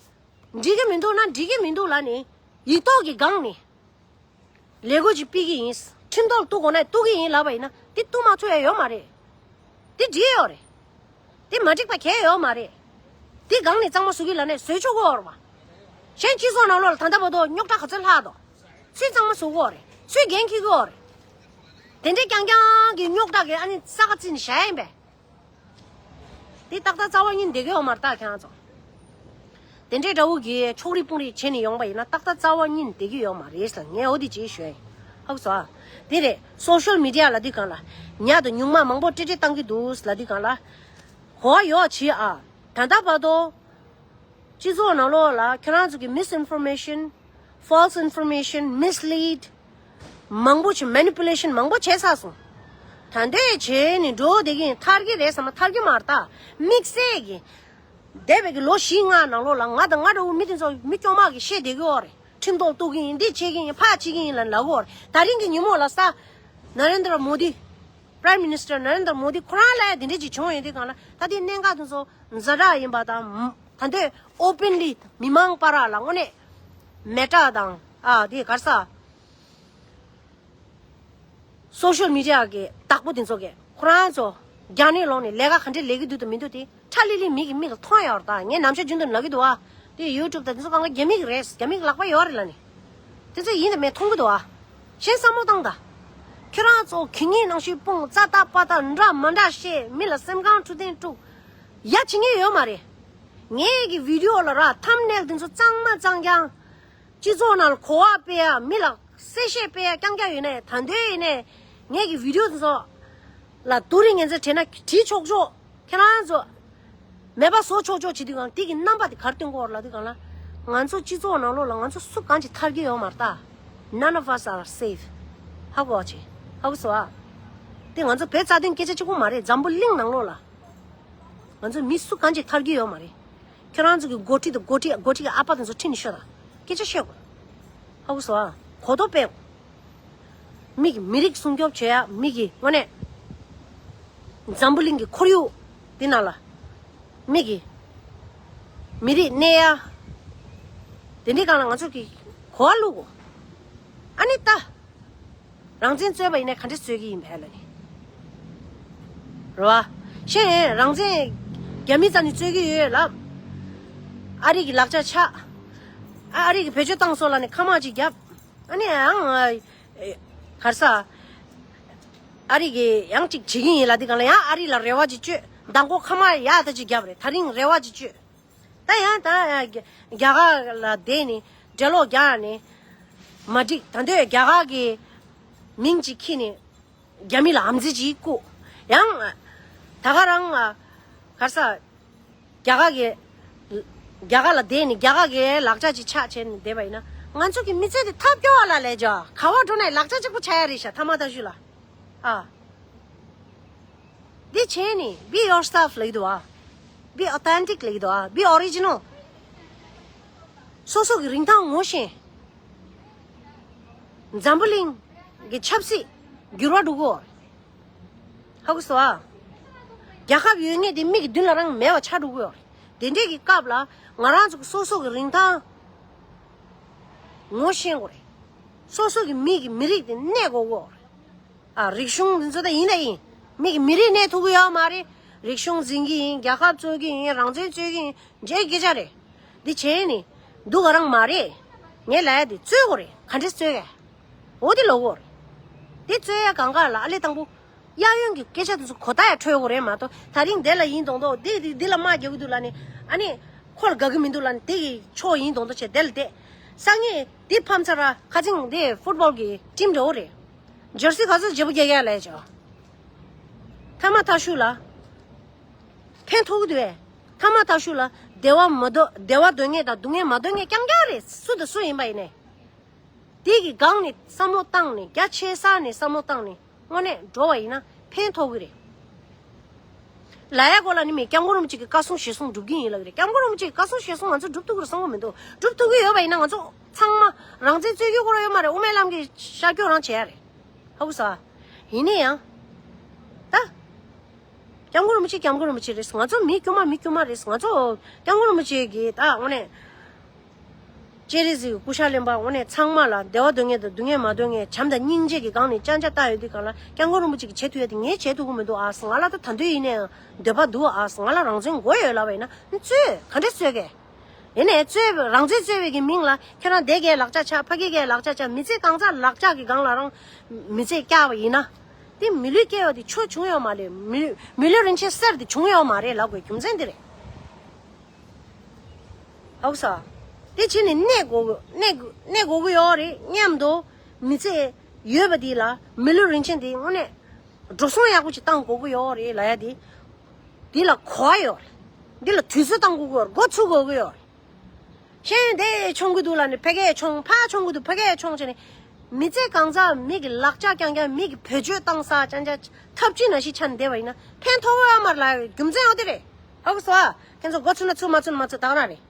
འགྲིག་གི་མི་འདུག་ན་འགྲིག་གི་མི་འདུག་ལབ་ནས་ཡིག་ཐོག་གི་སྒང་ནས་ལས་འགུལ་ཅིག་སྤེལ་གི་ཡིན། ཁྲིམས་ཐོག་གཏུག་དགོས་ན་གཏུག་གི་ཡིན་ལབ་པ་ཡིན་ན་དེ་གཏུག་མ་ཚུགས་ཡ་ཡོད་མ་རེད། དེ་འགྲིག་ཡོད་རེད། དེ་མ་འགྲིག་པ་གང་ཡང་ཡོད་མ་རེད། དེ་སྒང་ནས་གཙང་མ་བཟོ་གི་ལབ་ནས་བཟོས་ཆོག་གི་ཡོད་རེད་པ། གཞན་སྤྱི་ཚོགས་ནང་ལོགས་ལ་ད་ལྟ་བར་དུ་རྙོག་དྲ་ག་ཚོད་ལྷག་འདུག་ཚུར་གཙང་མ་བཟོ་གི་ཡོད་རེད། ཚུར་འགན་འཁྱེར་གི་ཡོད་རེད། དེ་འདྲའི་རྐྱང་རྐྱང་གི་རྙོག་དྲ་གི་ཨ་ནི་ས་ཁ་རྩིས་ནས་བཞག་ཡིན་པས། དེ་ཏག་ཏག་རྩ་བ་ཉིད་བསྡད་ཀྱི་ཡོད་མ་རེད་ད་ཁྱེད་རང་ཚོ། དེ་འདྲའི་འདྲ་བོ་གི་ཕྱོགས་རིས་དཔུང་རིས་བྱས་ནས་ཡོང་པ་ཡིན་ན་ཏག་ཏག་རྩ་བ་ཉིད་བསྡད་ཀྱི་ཡོད་མ་རེད་ཟེར་ངས་འོ་དེ་ཅིག་ཞུ་ཡ་ཡིན། ཧ་གོ་སོང་ཨ། དེ་རེད། སོ་ཤལ་མི་ཌི་ཡ་ལབ་དུས་སྒང་ལ་ཉག་དང་ཉུང་མ་མང་པོ་སྤྲེལ་སྤྲེལ་བཏང་གི་འདུག་ལབ་དུས་སྒང་ལ། གོ་བ་ཡོད་བྱེད་ཨ། ད་ལྟ་བར་དུ། སྤྱི་ཚོགས་ནང་ལོགས་ལ་ཁྱེད་རང་ཚོ་གི་misinformation, false information, mislead མང་པོ་བྱས། manipulation མང་པོ་བྱས་ཚར་སོང་། ད་འདོད་བྱས་ནས་འགྲོ་བསྡད་ཀྱི་ཡིན། ཐར་གྱི་རེད་བསམ་ན་ཐར་གྱི་མ་རེད་ད། དམིགས་བསལ་གྱི་འདས་པའི་གི་ལོ་བཞི་ལྔ་ནང་ལོགས་ལ་ང་དང་ང་འདྲ་བོ་མི་དེ་ཚོ་མི་སྐྱོ་མ་གི་བཤད་བསྡད་ཀྱི་ཡོད་རེད། ཁྲིམས་ཐོག་གཏུག་གི་ཡིན། འདི་བྱེད་ཀྱི་ཡིན། ཕར་བྱེད་ཀྱི་ཡིན་ལབ་ལབ་ཀྱི་ཡོད་རེད། ད་རིང་གི་ཉིན་མོ་ལ་ས་Narendra Modi, Prime Minister Narendra Modi ཁོ་རང་ལ་ཡ་དེ་འདྲས་ཅིག་བྱུང་ཡོད་དུས་སྒང་ལ་ད་ལྟའི་གནད་འགག་དེ་ཚོ་ཛ་དྲག་ཡིན་པ་དང་། ད་འདོད་openly མི་མང་བར་ལ་དངོས་གནས་Meta དང་ཨ་དེ་ག་རེ་ཟ། སོ་ཤལ་མི་ཌི་ཡ་གི་བདག་པོ་དེ་ཚོ་གིས་ཁོ་རང་ཚོ་རྒྱ་ནས་ལོག་ནས་ལས་ཀ་ག་འདྲས་ལས་ཀྱི་འདུག་དང་མི་འདུག་དེ་ཁྲ་ལི་ལི་མིག་གིས་མིག་ལ་མཐོང་ཡོད་རེད། ད་ངས་ནམ་ཞག་རྒྱུན་དུ་ལབ་ཀྱི་འདུག་ཨ། དེ་YouTube དང་དེ་ཚོ་གང་ག་རྒྱ་མི་གི་རེད། རྒྱ་མི་གི་ལག་པ་ཡོད་རེད་ལབ་ནས། དེ་ཚོ་ཡིན་དང་མིན་མཐོང་གི་འདུག་ཨ། གཞན་བསམ་བློ་བཏང་དང་། ཁྱེད་རང་ཚོ་གད་སྙིགས་ནང་བཞིན་སྤུངས། རྩ་ཏག་པ་ཏག་འདྲ་མ་འདྲ་བཤད། མི་ལ་སེམས་ཁམས་འཁྲུག་ཐེངས་དཀྲུག་ཡ་བྱེད་མཁན་ཡོད་མ་རེད། ངའི་གི་video ལ་ར་thumbnail དེ་ཚོ་གཙང་མ་གཙང་རྐྱང་། སྤྱི་ཚོགས་ནང་ལ་གོ་བ་སྤེལ་ཡ། མི་ལ་གསལ་བཤད་སྤེལ་ཡ་རྐྱང་རྐྱང་ཡོད་ནའི། ད་འདོད་ཡིན་ནའི་ངའི་གི་video དེ་ཚོ་ལ་སྡུག་རུས་ངན་ཚད་བྲིས་ན་བྲིས་ཆོག་ཆོག་ཁྱེད་རང་ཚོ་མེད་པ་བཟོ་ཆོག་ཆོག་བྱེད་དུས་སྒང་དེ་གི་རྣམ་པ་དེ་ག་རེ་སྟོན་གྱི་ཡོད་རེད་ལབ་དུས་སྒང་ལ། ང་ཚོ་སྤྱི་ཚོགས་ནང་ལོགས་ལ་ང་ཚོ་སུ་གང་ཅིག་ཐར་གྱི་ཡོད་མ་རེད་ད། None of us are safe. ཧ་གོ་བ་བྱེད། ཧ་གོ་སོང་ཨ། དེ་ང་ཚོ་བོད་རྩ་དོན་སྐད་ཆ་གཅིག་པོ་མ་རེད། འཛམ་བུ་གླིང་ནང་ལོགས་ལ་ང་ཚོ་མི་སུ་གང་ཅིག་ཐར་གྱི་ཡོད་མ་རེད། ཁྱེད་རང་ཚོ་གི་འགོ་ཁྲིད་དང་འགོ་ཁྲིད་འགོ་ཁྲིད་ཀྱི་ཨ་ཕ་དེ་ཚོ་ཁྲིད་ནས་ཤོད་དང་། སྐད་ཆ་བཤད་དགོས། ཧ་གོ་སོང་ཨ། གོ་རྟོགས་སྤེལ་དགོས། མི་གི་མི་རིགས་སྲུང་སྐྱོབ་བྱེད་ཡ། མི་གི་དངོས་གནས་འཛམ་བུ་གླིང་གི་ཁོར་ཡུག་འདི་ནང་ལ་མི་གི་མི་རིགས་གནས་ཡ་དེ་འདྲའི་སྒང་ལ་ང་ཚོ་གི་གོ་བ་བླུག་དགོས། ཨ་ནི་ད། རང་བཙན་རྩོད་པ་ཡིན་ན་ག་འདྲས་རྩོད་ཀྱི་ཡིན་པས་ལབ་ནས། རེད་བ། གཞན་རང་བཙན་རྒྱ་མི་རྩ་ནས་རྩོད་ཀྱི་ཡོད་ལབ། ཨ་རི་གི་ལག་ཆ་ཆག་ཨ་ཨ་རི་གི་བེད་སྤྱོད་བཏང་སོང་ལབ་ནས་ཁ་དམག་ཅིག་བརྒྱབ། ཨ་ནི་ཡང་ཨ་ག་རེ་ཟ། ཨ་རི་གི་ཡང་ཅིག་བྱེད་ཀྱི་ཡིན་ལབ་དུས་སྒང་ལ་ཡང་ཨ་རི་ལ་རེ་བ་ཅིག་བཅོལ། མདང་དགོང་ཁ་དམག་ཡག་ད་ཅིག་བརྒྱབ་རེད། ད་རིང་རེ་བ་ཅིག་བཅོལ། ད་ཡང་ད་རྒྱ་རྒྱ་གར་ལ་བསྡད་ནས་འགྲེལ་ལོག་རྒྱག་ནས་མ་འགྲིག་ད་འདོད་རྒྱ་གར་གི་མིང་ཅིག་ཁྱེར་ནས་རྒྱ་མི་ལ་ཧམ་རྩིས་ཅིག་བསྐུར། ཡང་ད་ག་རང་ག་རེ་ཟ། རྒྱ་གར་གི་རྒྱ་གར་ལ་བསྡད་ནས་རྒྱ་གར་གི་ལག་ཆ་ཅིག་ཆག་བྱས་ནས་བསྡད་པ་ཡིན་ན། ང་ཚོ་གི་མི་ཚེ་དེ་ཐབས་སྐྱོ་བ་ལ་ལས་ཇོ། ག་བ་འགྲོ་ནའི་ལག་ཆ་གཅིག་པོ་ཆག་ཡ་རེད་ཤག་ཐ་མ་ད་ཞུ་ལ། ཨ། འདི་བྱས་ནས་be yourself ལབ་ཀྱི་འདུག་ཨ། be authentic ལབ་ཀྱི་འདུག་ཨ། be original། སོ་སོ་གི་རིན་ཐང་ངོ་ཤེས། འཛམ་བུ་གླིང་གི་ཆབ་སྲིད་འགྱུར་བ་འགྲོ་གི་ཡོད་རེད། ཧ་གོ་སོང་ཨ། རྒྱལ་ཁབ་ཡོད་ངེས་དེ་མིག་གི་མདུན་ལ་རང་མེད་པ་ཆགས་འགྲོ་གི་ཡོད་རེད། དེ་འདྲས་ཀྱི་སྐབས་ལ་ང་རང་ཚོ་གི་སོ་སོ་གི་རིན་ཐང་ངོ་ཤེས་དགོས་རེད། སོ་སོ་གི་མིག་གི་མི་རིགས་དེ་གནས་དགོས་ཀྱི་ཡོད་རེད། ཨ། རིག་གཞུང་འདི་ཚོ་ད་ཡིན་ད་ཡིན། མི་གི་མི་རིགས་གནས་ཐུབ་ཀྱི་ཡོད་མ་རེད། རིག་གཞུང་འཛིན་གྱི་ཡིན། རྒྱལ་ཁབ་རྩོད་ཀྱི་ཡིན། རང་བཙན་རྩོད་ཀྱི་ཡིན། འདྲའི་སྐད་ཆ་རེད། འདི་བྱས་ནས་སྡུག་ག་རང་མ་རེད། ངས་ལབ་ཡ་འདི་རྩོད་དགོས་རེད། ག་འདྲས་རྩོད་གས། འོ་དེ་ལབ་དགོས་རེད། དེ་རྩོད་ཡ་གང་ག་ལ་ཨ་ལས་དང་པོ་གཡས་གཡོན་གྱི་སྐད་ཆ་དེ་ཚོ་གོ་བརྡ་ཡ་འཕྲོད་དགོས་རེད་མ་གཏོགས། ད་རིང་དེ་ལ་ཡིན་མདོག་མདོག་འདི་འདི་འདི་ལ་དམག་རྒྱག་གི་འདུག་ལབ་ནས། ཨ་ནི་ཁོ་ལ་དགའ་གི་མི་འདུག་ལབ་ནས་དེ་གི་ཕྱོགས་ཡིན་མདོག་མདོག་བྱས་དེ་ལ་བསྡད། སང་ཉིན་འདི་ཕམ་ཚར་ར་ཁ་ཅིང་འདི་ཕུཊ་བོལ་གི་ཊིམ་འདྲ་བོ་རེད། ཇར་སི་ག་ཚོད་བརྗེ་པོ་རྒྱག་ཡ་ལས་ཅོ། ཐ་མ་ཐག་ཤུ་ལ། ཕན་ཐོགས་ཀྱི་འདུག་བས། ཐ་མ་ཐག་ཤུ་ལ་བདེ་བ་མ་འདོད་བདེ་བ་འདོད་མཁན་དང་སྡུག་བསྔལ་མ་འདོད་མཁན་རྐྱང་རྐྱང་རེད། སུ་དང་སུ་ཡིན་པ་ཡིན་ནའི། དེ་གི་སྒང་ནས་བསམ་བློ་བཏང་ནས། རྒྱ་ཆེ་ས་ནས་བསམ་བློ་བཏང་ནས་དངོས་གནས་འགྲོ་བ་ཡིན་ན་ཕན་ཐོགས་ཀྱི་རེད། ལ་ཡ་གོ་ལ་ནི་མི་སྐྱབས་མགོན་རིན་པོ་ཆེ་གི་བཀའ་གསུང་ཞལ་གསུང་སྒྲུབ་ཀྱི་ཡིན་ལབ་ཀྱི་རེད། སྐྱབས་མགོན་རིན་པོ་ཆེ་གི་བཀའ་གསུང་ཞལ་གསུང་ང་ཚོ་སྒྲུབ་ཐུབ་ཀྱི་རེད་བསམ་གྱི་མི་འདུག་སྒྲུབ་ཐུབ་ཀྱི་ཡོད་པ་ཡིན་ན་ང་ཚོ་ཚང་མ་རང་བཙན་རྩོད་རྒྱུ་ཁོ་རང་ཡོད་མ་རེད། དབུ་མའི་ལམ་གྱི་ཤར་སྐྱོད་རང་བྱེད་ཡ་རེད། ཧ་གོ་སོང་ཨ། ཡིན་ན་ཡང་། ད། སྐྱབས་མགོན་རིན་པོ་ཆེ་སྐྱབས་མགོན་རིན་པོ་ཆེ་རེད། ང་ཚོ་མི་དཀྱུས་མ་མི་དཀྱུས་མ་རེད། ང་ཚོ་སྐྱབས་མགོན་རིན་པོ་ཆེ་གི་ད་དངོས་གནས། སྤྱན་རས་གཟིགས་ཀྱི་སྐུ་ཤ་ལེན་པ་དངོས་གནས་ཚང་མ་ལ་བདེ་བ་འདོད་མཁན་དང་སྡུག་བསྔལ་མ་འདོད་མཁན། བྱམས་དང་སྙིང་རྗེ་གི་སྒང་ནས་སྤྱན་ཆབ་བཏགས་ཡོད་དུས་སྒང་ལ། སྐྱབས་མགོན་རིན་པོ་ཆེ་གིས་བྱེད་ཐུབ་ཡ་དེ་ངས་བྱེད་ཐུབ་ཀྱི་མི་འདུག་ཨ། ང་ལ་ད་ད་དུང་ཡིན་ནའང་འདོད་པ་འདུག་ཨ། ང་ལ་རང་བཙན་དགོས་ཡོད་ལབ་པ་ཡིན་ན་ནི་རྩོད། ག་འདྲས་རྩོད་གས། ཡིན་ནའི་རྩོད་རང་ཚོས་རྩོད་པའི་གི་མིང་ལ་ཁྱོད་རང་དེ་གའི་ལག་ཆ་ཆགས། ཕ་གི་གའི་ལག་ཆ་ཆགས། མི་ཚེ་གང་ཚ་ལག་ཆ་གི་སྒང་ལ་རང་མི་ཚེ་བསྐྱལ་བ་ཡིན་ན། དེ་མི་ལུས་སྐྱེལ་བ་དེ་ཆོ་བྱུང་ཡོད་མ་རེད། མི་མི་ལུས་རིན་ཆེན་གསེར་དེ་བྱུང་ཡོད་མ་རེད་ལབ་དགོས་རྒྱུ་མཚན་དེ་རེད། ཨོ་ས། དེ་བྱས་ནས་གནས་དགོས་གནས་གནས་དགོས་ཀྱི་ཡོད་རེད་སྙམ་དུ། མི་ཚེ་ཡོད་པ་དེ་ལ་མི་ལུས་རིན་ཆེན་དེ་དངོས་གནས་འགྲོ་སོང་ཡག་པོ་ཅིག་བཏང་དགོས་ཀྱི་ཡོད་རེད་ལབ་ཡ་དེ། འདི་ལ་གོ་བ་ཡོད་རེད། འདི་ལ་དུས་ཚོད་བཏང་དགོས་ཀྱི་ཡོད་རེད། འགོ་ཚུགས་དགོས་ཀྱི་ཡོད་རེད། ཤེས་ཡོན་དེ་མཆོང་གི་འདུག་ལབ་ནས་ཕ་གིར་མཆོང་། ཕར་མཆོང་གི་འདུག་ཕ་གིར་མཆོང་བྱས་ནས། མི་ཚེ་གང་ཚ་མི་གི་ལག་ཆ་རྐྱང་རྐྱང་མི་གི་བེད་སྤྱོད་བཏང་ས་རྐྱང་རྐྱང་ཐབས་ཇུས་ནང་བཞིན་ཆགས་བསྡད་པ་ཡིན་ན་ཕན་ཐོགས་ཡོད་མ་རེད་ལབ་རྒྱུ་མཚན་ཡོད་དེ་རེད། ཧ་གོ་སོང་ཨ། ཁྱེད་ཚོ་འགོ་ཚུགས་ན་ཚུགས། མ་ཚུགས་ན་མ་ཚུགས། ད་ག་རང་རེད།